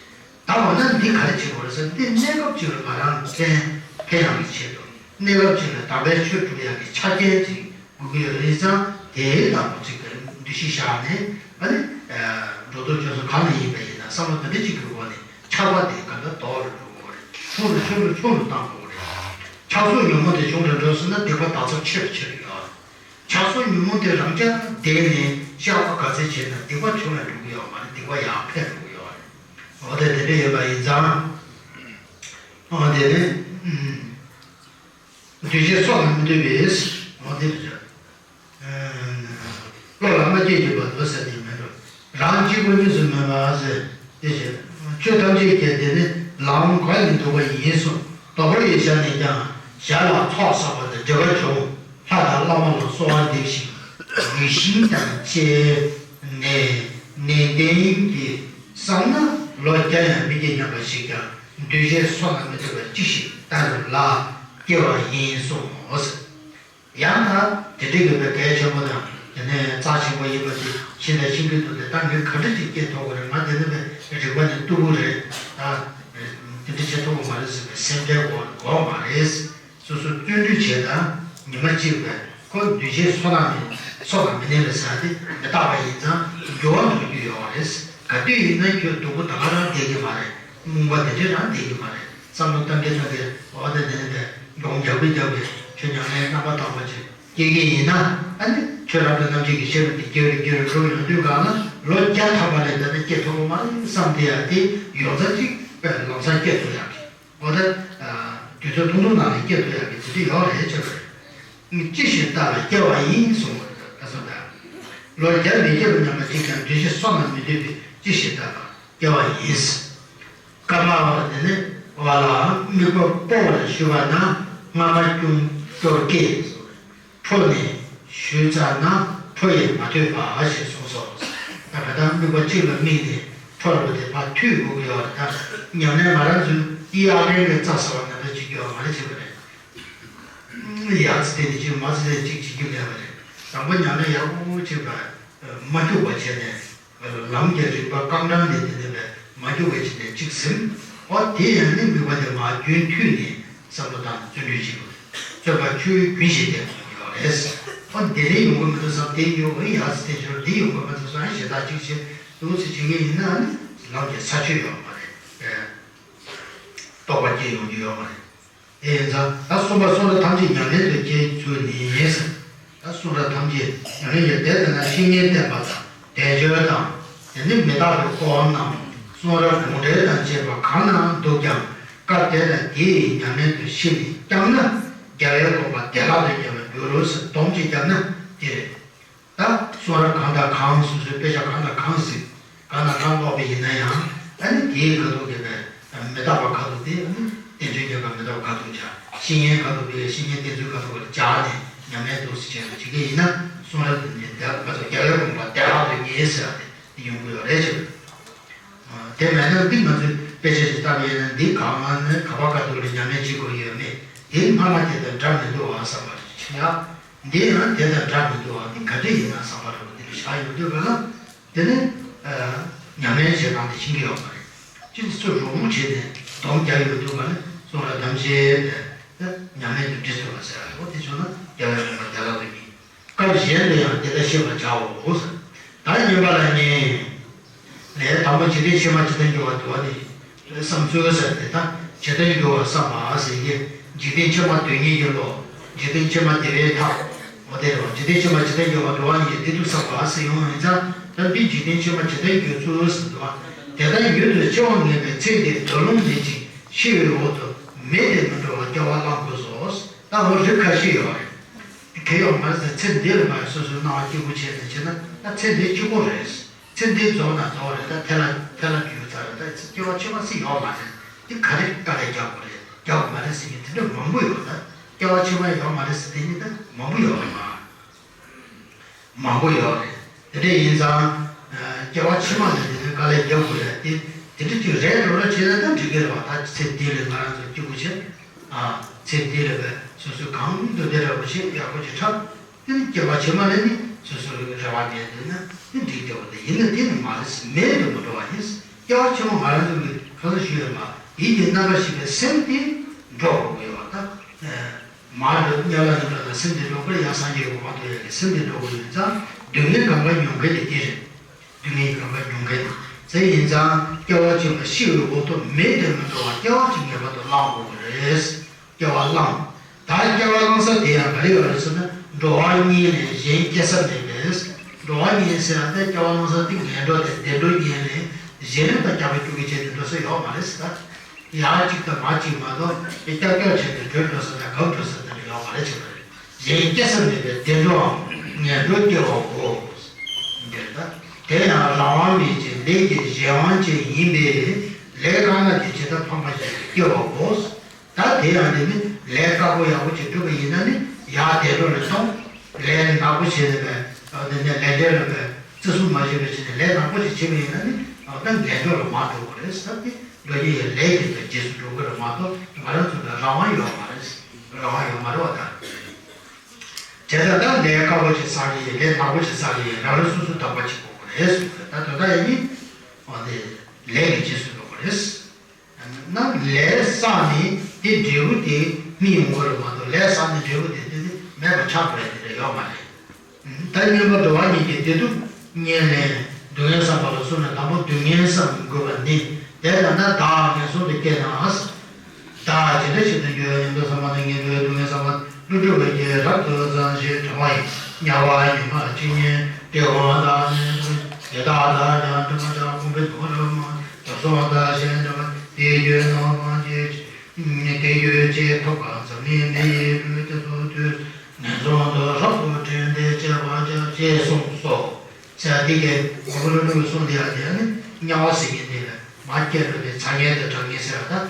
ད་འོ་ན་འདི་ག་རེ་བྱེད་དགོས་རེད་ཟེར་ན་འདི་གནས་སྐབས་གཅིག་ལ་ང་རང་ཕན་ཕན་ཡག་གི་ཆེད་དུ་གནས་སྐབས་གཅིག་ལ་དམ་པའི་ཆོས་སྒྲུབ་ཡག་གི་ཆ་རྐྱེན་ཅིག་དགོས་ཀྱི་ཡོད་རེད་ཙང་དེའི་ནང་པ་ཅིག་གི་འདུ་ཤེས་བཞག་ནས་ཨ་ནི་འགྲོ་འདུག་སྤྱོད་གསུམ་གང་ལ་ཡིན་པ་ཡིན་ན་བསམ་བློ་དེ་འདྲ་ཅིག་གི་སྒོ་ནས་ཆགས་པ་དེ་ག་འདྲ་དོར་རུ་འགྲོ་དགོས་རེད། ཆུང་རུ་ཆུང་རུ་ཆུང་རུ་བཏང་དགོས་རེད། ཆགས་སོགས་ཉོན་མོངས་དེ་ཆུང་རུ་འགྲོ་སོང་ན་སྡིག་པ་དག་ཚབས་ཆེ་རུ་ཆེ་རུ་ཡོང་། ཆགས་སོགས་ཉོན་མོངས་དེ་རང་རྐྱ་བསྡད་ནས་བཤགས་པ་ག་ཚད་བྱས་ན་སྡིག་པ་ཆུང་ཡང་འགྲོ་གི་ཡོད་མ་རེད། སྡིག་པ་ཡང་འཕེལ་འགྲོ་གི་ཡོད་རེད། འོ་དེ་དེ་འདྲ་ཡོད་པ་ཡིན་ཙང་། འོ་དེ་ནི། འདུས་བྱས་སྲོག་ལ་མི་འདུས་པས། འོ་དེ་རེད། བློ་ལ་མ་སྐྱེས་འགྱུར་བ་དོ་ཟེར་ནས་མེད་འགྲོ། རང་གཅིག་པུ་གཉིས་སུ་མེད་པ་ཟེར། དེ་བཞིན་ཆོས་ཐམས་ཅད་ཀྱི་དེ་ནི་ལམ་གང་ཡིན་འདུག་པ་ཡིན་གསུངས། དོགས་པ་ཡི་ཞལ་ནས་ཀྱང་ཞལ་ལ་ཚོགས་བསགས་པ་དང་འབྲེལ་བ་བྱུང་། ལྷ་དང་བླ་མ་ལ་གསོལ་བ་འདེབས་ཤིང་དགེ་ཞིང་དང་བཅས་ནས་ནན་ཏན་གྱིས་བསམ་ན་ལོ་བརྒྱ་ཡང་མི་སྐྱེ་སྙམ་པ་ཞིག་ཀྱང་འདུས་བྱས་སྲོག་ལ་མི་འདུས་པ་ཅི་ཞིག་ལྟ་བུ་ལ་སྐྱེ་བ་ཡིན་གསུངས་སོ། ཡང་ན་དེ་འདྲའི་ཡོད་པའི་གལ་ཆེན་པོ་དང་དེ་ནས་རྩ་ཆེན་པོ་ཡིན་པ་དེ་ཤིན་ཏུ་ཤིན་ཏུ་དུ་དེ་ལྟ་ངས་ག་འདྲ་ཅིག་སྐྱེ་ཐུབ་ཀྱི་རེད། ང་དེ་ནས་པའི་རིག་པ་ནི་སྟུག་པོ་རེད། ད་དེ་འདྲ་བྱེད་ཐུབ་ཀྱི་མ་རེད་ཟེར་བའི་སེམས་ཁྲལ་དགོས་དགོས་མ་རེད། སོ་སོ་བརྩོན་འགྲུས་བྱས་དང་ཉི་མ་གཅིག་པའི་ཁོ་འདུས་བྱས་སྲོག་ལ་མི་སྲོག་ལ་མི་གནས་པའི་ས་དེ་མི་རྟག་པ་ཡིན་ཙང་འགྱུར་བ་འགྲོ་རྒྱུ་ཡོད་པ་རེད། ག་དུས་ཡིན་ན་ཁྱོད་སྡུག་པོ་ད་ག་རང་བསྡད་ཀྱི་མ་རེད། རྨོངས་པ་དེ་འདྲ་རང་བསྡད་ཀྱི་མ་རེད། བསམ་བློ་བཏང་གི་བཏང་གི་འོ་དེ་དེ་ནས་དེ་སྒོམ་རྒྱག་གི་རྒྱག་གི་ཁྱོད་ཉམས་ལེན་རྣམ་པ་དག་པ་ཅིག་ སྐྱེ་གི་ཡིན་ན། ཨ་ནི་ཁྱོད་རང་གི་རྣམ་འབྱེད་ཀྱི་ཤེས་རབ་དེ་སྐྱེ་རུ་སྐྱེ་རུ་འགྲོ་ཡོང་དུས་གང་ལ་ལོ་བརྒྱ་ཐམ་པ་ལས་ད་ནི་སྐྱེ་ཐུབ་ཀྱི་མ་རེད་བསམ་དེ་ཡང་དེ་ཡོངས་གྲགས་ཅིག་དཔེ་ལམ་སང་སྐྱེ་ཐུབ་ཡག་གི། འོ་ད། དུས་ཚོད་ཐུང་ཐུང་ནང་ལ་སྐྱེ་ཐུབ་ཡག་གི་ཚུལ་དེ་ཡོད་རེད་ཅེས་པ་རེད། ཅི་ཞིག་བལྟ་ལ་སྐྱེ་བ་ཡིན་གསུངས་པ་རེད། ད་གསུངས་ད། ལོ་བརྒྱ་མི་སྐྱེ་བ་ཉམས་པ་གཅིག་ཀྱང་བདུན་ཞིག་སོང་ན་མི་འདོད་པའི་ཅི་ཞིག་བལྟ་ལ་སྐྱེ་བ་ཡིན། ཀ་མ་བ་དེ་ནི་བ་ལ་དམིགས་པ་སྤོ་བར་ཞུ་བ་ན་སྔ་མ་ཀུན་སྐྱོར་སྐྱེ། འཕོ་ནས་ཞུས་ཙ་ན་འཕོ་ཡི་མ་ཐོས་པ་ཞེས་གསུངས་སོ། ད་ག་ད་དམིགས་པ་གཅིག་ལ་དམིགས་ནས་འཕོ་རུ་དེ་ཕར་མཐུད་དགོས་ཀྱི་ཡོད་རེད། ད་ཉམས་ལེན་ང་རང་ཚོའི་ཏི་ཨ་རེ་གི་རྩ་ཟེར་བ་ནང་ལ་ཅིག་ཡོད་མ་རེད་བྱེད་པ་རེད། ཡ་ཙི་དེ་ནི་ཅིག་མ་ཙི་དེ་ཅིག་བྱེད་རྒྱུ་མེད་པ་རེད། དང་པོ་ཉམས་ལེན་ཡག་པོ་བྱེད་པ་མ་འཁྱུག་པ་བྱས་ནས། ལམ་གྱི་རིམ་པ་རྐང་གྲངས་ལས་དེ་ནས་པའི་མ་འགྱུར་བའི་ཕྱིར་ནས་གཅིག་ཟིན། འོ་དེ་ཡང་ནི་དམིགས་པ་དེ་མ་རྒྱུན་མཐུད་ནས་བསམ་བློ་དང་བརྩོན་འགྲུས་བྱེད་དགོས། བརྩོན་པ་ཆུ་བོའི་རྒྱུན་བཞིན་ལྡན་དགོས་ཀྱི་ཡོད་རེད། འོ་དེ་ནས་ཡོང་གི་མི་འདུག་བསམ་དེ་ཡོང་གི་ཡག་སི་དེ་ཆོར་འདི་ཡོང་གི་མི་འདུག་བསམ་ཞེ་དྲག་གཅིག་བྱེད་འདུག་སེ་བྱེད་ཀྱི་ཡིན་ན་ནི་ལམ་གྱི་ས་ཆོད་ཡོད་མ་རེད། རྟོགས་པ་སྐྱེ་ཡོང་རྒྱུ་ཡོད་མ་རེད། དེ་ཡིན་ཙང་ད་གསུམ་པ་གསུང་རབ་ཐམས་ཅད་ཉམས་ལེན་དུ་བྱེད་ཚུལ་ནི་ཟེར། ད་གསུང་རབ་ཐམས་ཅད་ཉམས་ལེན་གྱི་དེ་ལྟ་ན་བཤེས་གཉེན་བསྟེན་པ་དང་དལ་འབྱོར་དང་། དེ་ནི་མི་རྟག་པའི་འཁོར་རྣམས་གསུང་རབ་དགོངས་འགྲེལ་དང་བཅས་པ་གང་ན་འདུག་ཀྱང་སྐབས་དེ་ལ་དེ་ཡི་ཉམས་ལེན་དུ་ཤེས་ནས་བསྐྱངས་ན་རྒྱལ་བའི་དགོངས་པ་བདེ་བླག་ཏུ་རྒྱལ་བར་འགྱུར་རོ་ཟེར་སྡོམ་གཅིག་བརྒྱབ་ན་དེ་རེད། ད་གསུང་རབ་གང་དང་གང་སོ་སོའི་དཔེ་ཆ་གང་དང་གང་གཟིགས་གང་དང་གང་ཀློག་པ་ཡིན་ན་ཡང་ཨ་ནི་དེའི་ཁ་ཐུག་གི་པའི་མི་རྟག་པ་ཁ་ཐུག་དེ་ཨ་ནི་བསྟན་བཅོས་རྒྱལ་ཁབ་མི་རྟག་པ་ཁ་ཐུག་བྱ། བཤེས་གཉེན་ཁ་ཐུག་པའི་བཤེས་གཉེན་བསྟེན་ཚུལ་ཁ་ཐུག་ལ་སྦྱར་ནས་ཉམས་ལེན་འདུག་སེ་བྱས་ནས་བྱེད་ཀྱི་ཡིན་ན་གསུང་རབ་དེ་ནི་དེ་ཁ་ཐུག་རྒྱལ་བའི་དགོངས་པ་བདེ་བླག་ཏུ་རྒྱལ་ཟེར་བ་དེ་ཡོང་གི་ཡོད་རེད་ཅེས། དེ་མེད་ན་འདི་ང་ཚོས་དཔེ་ཆ་ཞིག་བལྟས་པ་ཡིན་ན་འདི་གང་ནས་ག་པ་ཁ་ཐུག་ལ་ཉམས་ལེན་བྱེད་དགོས་ཡོད་མེད་དེ་སྔ་མ་དེ་དང་འདྲ་མི་འདུག་ཨ་བསམ་པ་ཞིག་ཡ། འདི་ཡང་དེ་དང་འདྲ་མི་འདུག་ཨ་འདི་ག་འདྲ་ཡིན་ན་བསམ་པ་རེད་པ་འདི་ལ་བཞག་ཡོང་དུས་ག་ལ། དེ་ནི་ཉམས་ལེན་བྱེད་སྟངས་དེ་ཤེས་ཀྱི་ཡོད་མ་རེད། ཅི་ཚོ་རོགས་མུ་བྱས་ནས་སྡོམ་རྒྱག་ཡོང་དུས་ག་ལ་གསུང་རབ་ཐམས་ཅད་དེ་ཉམས་ལེན་དུ་འདྲི་ཐུབ་པ་ཟེར་བ་དེ་བྱུང་ན་རྒྱལ་བའི་དགོངས་པ་བདེ་བླག་ཏུ་རྒྱལ། སྐབས་གཞན་དུ་ཡང་དེ་ལྟར་ཤེས་པར་བྱའོ། ད་བསྙེན་པ་ལ་ནི། ལས་དང་པོ་འཇིག་རྟེན་ཕྱི་མ་ཇི་ལྟར་འགྱུར་བ་དུ་བ་ནི། བསམ་ཚུལ་ཟེར་དེ་དག་ཇི་ལྟར་འགྱུར་བར་བསམ་པ་ཟེར་གྱི། འཇིག་རྟེན་ཕྱི་མ་དོན་གཉིས་ཀྱི་བློ། འཇིག་རྟེན་ཕྱི་མ་བདེ་བའི་མཐའ། འོ་དེ་རེད་བ། འཇིག་རྟེན་ཕྱི་མ་ཇི་ལྟར་འགྱུར་བ་དུ་བ་ནི་དེ་དུ་བསམ་པ་ཟེར་ཡོང་ཡིན་ཙང་ད་འདི་འཇིག་རྟེན་ཕྱི་མ་ཇི་ལྟར་འགྱུར་ཚུལ་ཟེར་དུ་བ། དེ་ལྟར་ཡུལ་དུ་འཆི་བ་ངེས་པའི་ཚེ་འདིར་སྡོད་ལོང་མེད་ཅིང་ཤི་བའི་འོག་ཏུ་མེ་དེ་མི་འགྲོ་བར་སྐྱེ་བ་བླང་དགོས་སོ། ད་འོ་རིགས་ཁ་ཤས་ཡོད་རེད། དེ་གལ་ཡོད་མ་རེད་ཟེར་ཚེ་འདི་ལ་མ་སོ་སོའི་སྣང་བ་སྐྱིད་པོ་བྱས་ནས་བྱས་ན་ད་ཚེ་འདི་གཅིག་པོ་རེད། ཚེ་འདི་རྫོགས་ན་རྫོགས་རེད། ད་ཐལ་ལ་ཐལ་ལ་འགྱུར་ཚར་རེད། ད་ཚེ་སྐྱེ་བ་ཕྱི་མ་སྲིད་ཡོད་མ་རེད། འདི་ག་རེ་དཀའ་ལས་རྒྱག་དགོས་རེད། རྒྱག་དགོས་མ་རེད་ཟེར་མཁན་དེ་འདྲ་མང་པོ་ཡོད། ད་སྐྱེ་བ་ཕྱི་མ་ཡོད་མ་རེད་ཟེར་དེ་ནི་ད་མང་པོ་ཡོད་རེད་མ། མང་པོ་ཡོད་རེད། དེ་འདྲ་ཡིན་ཙང་། སྐྱེ་བ་ཕྱི་མ་ལ་དེ་ནི་དཀའ་ལས་རྒྱག་དགོས་རེད་དེ། དེ་འདྲ་ཅིག་རེད་འགྲོ་རོགས་བྱས་ན་ད་འགྲིག་གི་རེད་བ། ད་ཚེ་འདི་ལ་ང་རང་ཚོ་སྐྱིད་པོ་བྱེད། ཚེ་འདི་ལ་བས་སོ་སོའི་གང་འདོད་དེ་འདྲ་པོ་བྱེད་ཡག་པོ་ཅིག་འཁྲབ། དེ་ནི་སྐྱེ་བ་ཕྱི་མ་ལ་ནི་སོ་སོ་ལ་རེ་བ་མེད་འདུག་ན་དེ་འགྲིག་བསྡད་པ་དེ་ཡིན་ན་དེ་ནི་མ་རེད་མེད་དུ་མི་འགྲོ་བ་ཡིན། སྐྱེ་བ་ཕྱི་མ་ང་རང་ཚོ་གི་གང་ལ་ཞུ་ཡོད་མ་ཡིད་ཀྱི་རྣམ་པར་ཤེས་པའི་སེམས་དེ་འགྲོ་དགོས་ཡོད་བ་ད། མར་འགྲོ་དམྱལ་བ་ཡིན་འགྲོ་དང་སེམས་དེ་འགྲོ་དགོས་ཡང་སངས་རྒྱས་ཀྱི་གོ་འཕང་ཐོབ་ཡག་གི་སེམས་དེ་འགྲོ་དགོས་ཡོད་ཙང་སྡུག་བསྔལ་གང་ག་མྱོང་མཁན་དེ་དེ་རེད། སྡུག་བསྔལ་གང་ག་མྱོང་མཁན་དེ་ཡིན་ཙང་སྐྱེ་བ་གཅིག་ལ་ཤི་བའི་འོག་ཏུ་མེ་དེ་མི་འགྲོ་བར་སྐྱེ་བ་གཅིག་ངེས་པར་དུ་བླང་དགོས་པ་རེད། སྐྱེ་བ་བླང་། ད་སྐྱེ་བ་བླང་ས་དེ་ཡང་ག་རེ་ཡོད་རེད་ཟེར་ན་འགྲོ་བ་གཉིས་ལས་གཞན་སྐྱེ་ས་མེད་པས། འགྲོ་བ་གཉིས་ཟེར་ཡང་ད་སྐྱེ་བ་བླང་ས་དེ་ངན་འགྲོ་དང་བདེ་འགྲོ་གཉིས་ལས་གཞན་ད་སྐྱེ་བ་སྐྱེ་གི་བྱས་ཏེ་འགྲོ་ས་ཡོད་མ་རེད་ཟེར་ད། ཡང་གཅིག་དང་མ་གཅིག་མ་གཏོགས་དེ་ཀྱག་ཀྱོག་བྱས་ཏེ་བྲོས་འགྲོ་ས་དང་གབ་འགྲོ་ས་དེ་འདྲ་ཡོད་མ་རེད་བྱས་པ་རེད། གཞན་སྐྱེ་ས་མེད་པའི་བདེ་འགྲོའམ་ངན་འགྲོར་སྐྱེ་བའོ། འདིར་ད་དེ་ཡང་རང་དབང་མེད་ཅིང་ལས་ཀྱི་གཞན་དབང་ཅན་ཡིན་པས་ལས་གང་ན་དེ་ཇི་ལྟར་ཕངས་པ་བཞིན་དུ་སྐྱེ་བའོ། ད་དེ་ཡང་དེ་ནི་ལས་དཀར་པོ་ཡག་པོ་ཅིག་བསྒྲུབས་པ་ཡིན་ན་ནི་ཡར་བདེ་འགྲོ་ལ་གཏོང་། ལས་ནག་པོ་བྱས་ནས་པས་དེ་ནས་ལས་འབྲས་ལ་པས་བརྩི་སྲུང་མ་བྱས་པའི་ཕྱིར་ནས་ལས་ནག་པོ་ཅིག་བྱས་པ་ཡིན་ན་ནི་ད་ངན་འགྲོ་ལ་མར་འགྲོ་དགོས་རེད་ཟེར་ཏེ། འགྲོ་རྒྱུ་ཡི་ལས་ཀྱི་དོན་རྗེས་སུ་འགྲོ་དགོས་རེད་མ་གཏོགས་ང་རང་ཚོ་ལ་རང་དབང་ཡོད་མ་རེད། རང་དབང་ཡོད་མ་རེད་བ་ད། བྱས་ཙང་ད་ལས་དཀར་པོ་ཅིག་བསགས་ཀྱི་ཡིན་ལས་ནག་པོ་ཅིག་བསགས་ཀྱི་ཡིན་རང་རང་སོ་སོའི་འདོད་པ་བྱེད་དགོས་པ་རེད་གསུངས་པས་ད་དོན་དག་ཡིན་ནི། འོ་དེ་ལས་ཀྱི་རྗེས་སུ་འགྲོ་དགོས་རེད། ན་ལས་བསགས་ནས་དེ་འབྲས་བུ་དེ་སྨིན་ཡོང་གི་རེད་མ་གཏོགས་ལས་བསགས་ནས་འབྲས་བུ་དེ་དེ་དེ་མེད་པ་ཆགས་པ་རེད་དེ་འདྲ་ཡོད་མ་རེད། ད་བསྙེན་པ་འགྲོ་བ་ཉིད་ཀྱི་བདེ་སྡུག་ཉིད་ལས་སྡུག་བསྔལ་བསམ་པ་ལ་སོགས་ནས་དང་པོ་སྡུག་བསྔལ་བསམ་དགོས་པ་ནི་དེ་ལྟར་ན་བདག་ངན་སོང་དུ་སྐྱེས་ནའང་། བདག་ཇི་འདྲ་ཞིག་ཏུ་འགྱུར་ཡང་ཉམས་རྟོགས་བསམ་པ་དང་ངན་འགྲོའི་སྡུག་བསྔལ་བསམ་པ། ཀླུ་སྒྲུབ་ཀྱིས་རབ་ཏུ་གསང་ཞིང་དྲན་པ་ཡིས། དམྱལ་བ་ཉི་མ་བཅུ་གཉིས་དེ་ཀུན་དག་ནི། དེ་དག་དག་ཀྱང་དྲན་པ་དང་། ཀུན་པས་དོན་རབ་མ་དག་སོགས་དག་ཞེས་འདོད་པ། དེ་རྒྱུད་རྣམ་པར་ཤེས་དེ་རྒྱུད་ཅེས་ཐོབ་པ་འཛམ་གླིང་མི་ཡི་ལུས་དེ་ཚོ་དུས་ངན་སོང་དུ་རབ་ཏུ་འདྲེན་ཏེ་སྤྱད་པར་བྱ་ཞེས་གསུངས་སོ། ཟེར་དེ་གའི་གོ་བོ་ལོ་ལོ་གསུངས་དེ་ཡང་དེ་ནི་དམྱལ་བ་ཟེར་མཁན་དེ་ལ་མ་སྐྱེས་པའི་ཚ་དམྱལ་དང་གྲང་དམྱལ་ཟེར་བ་དང་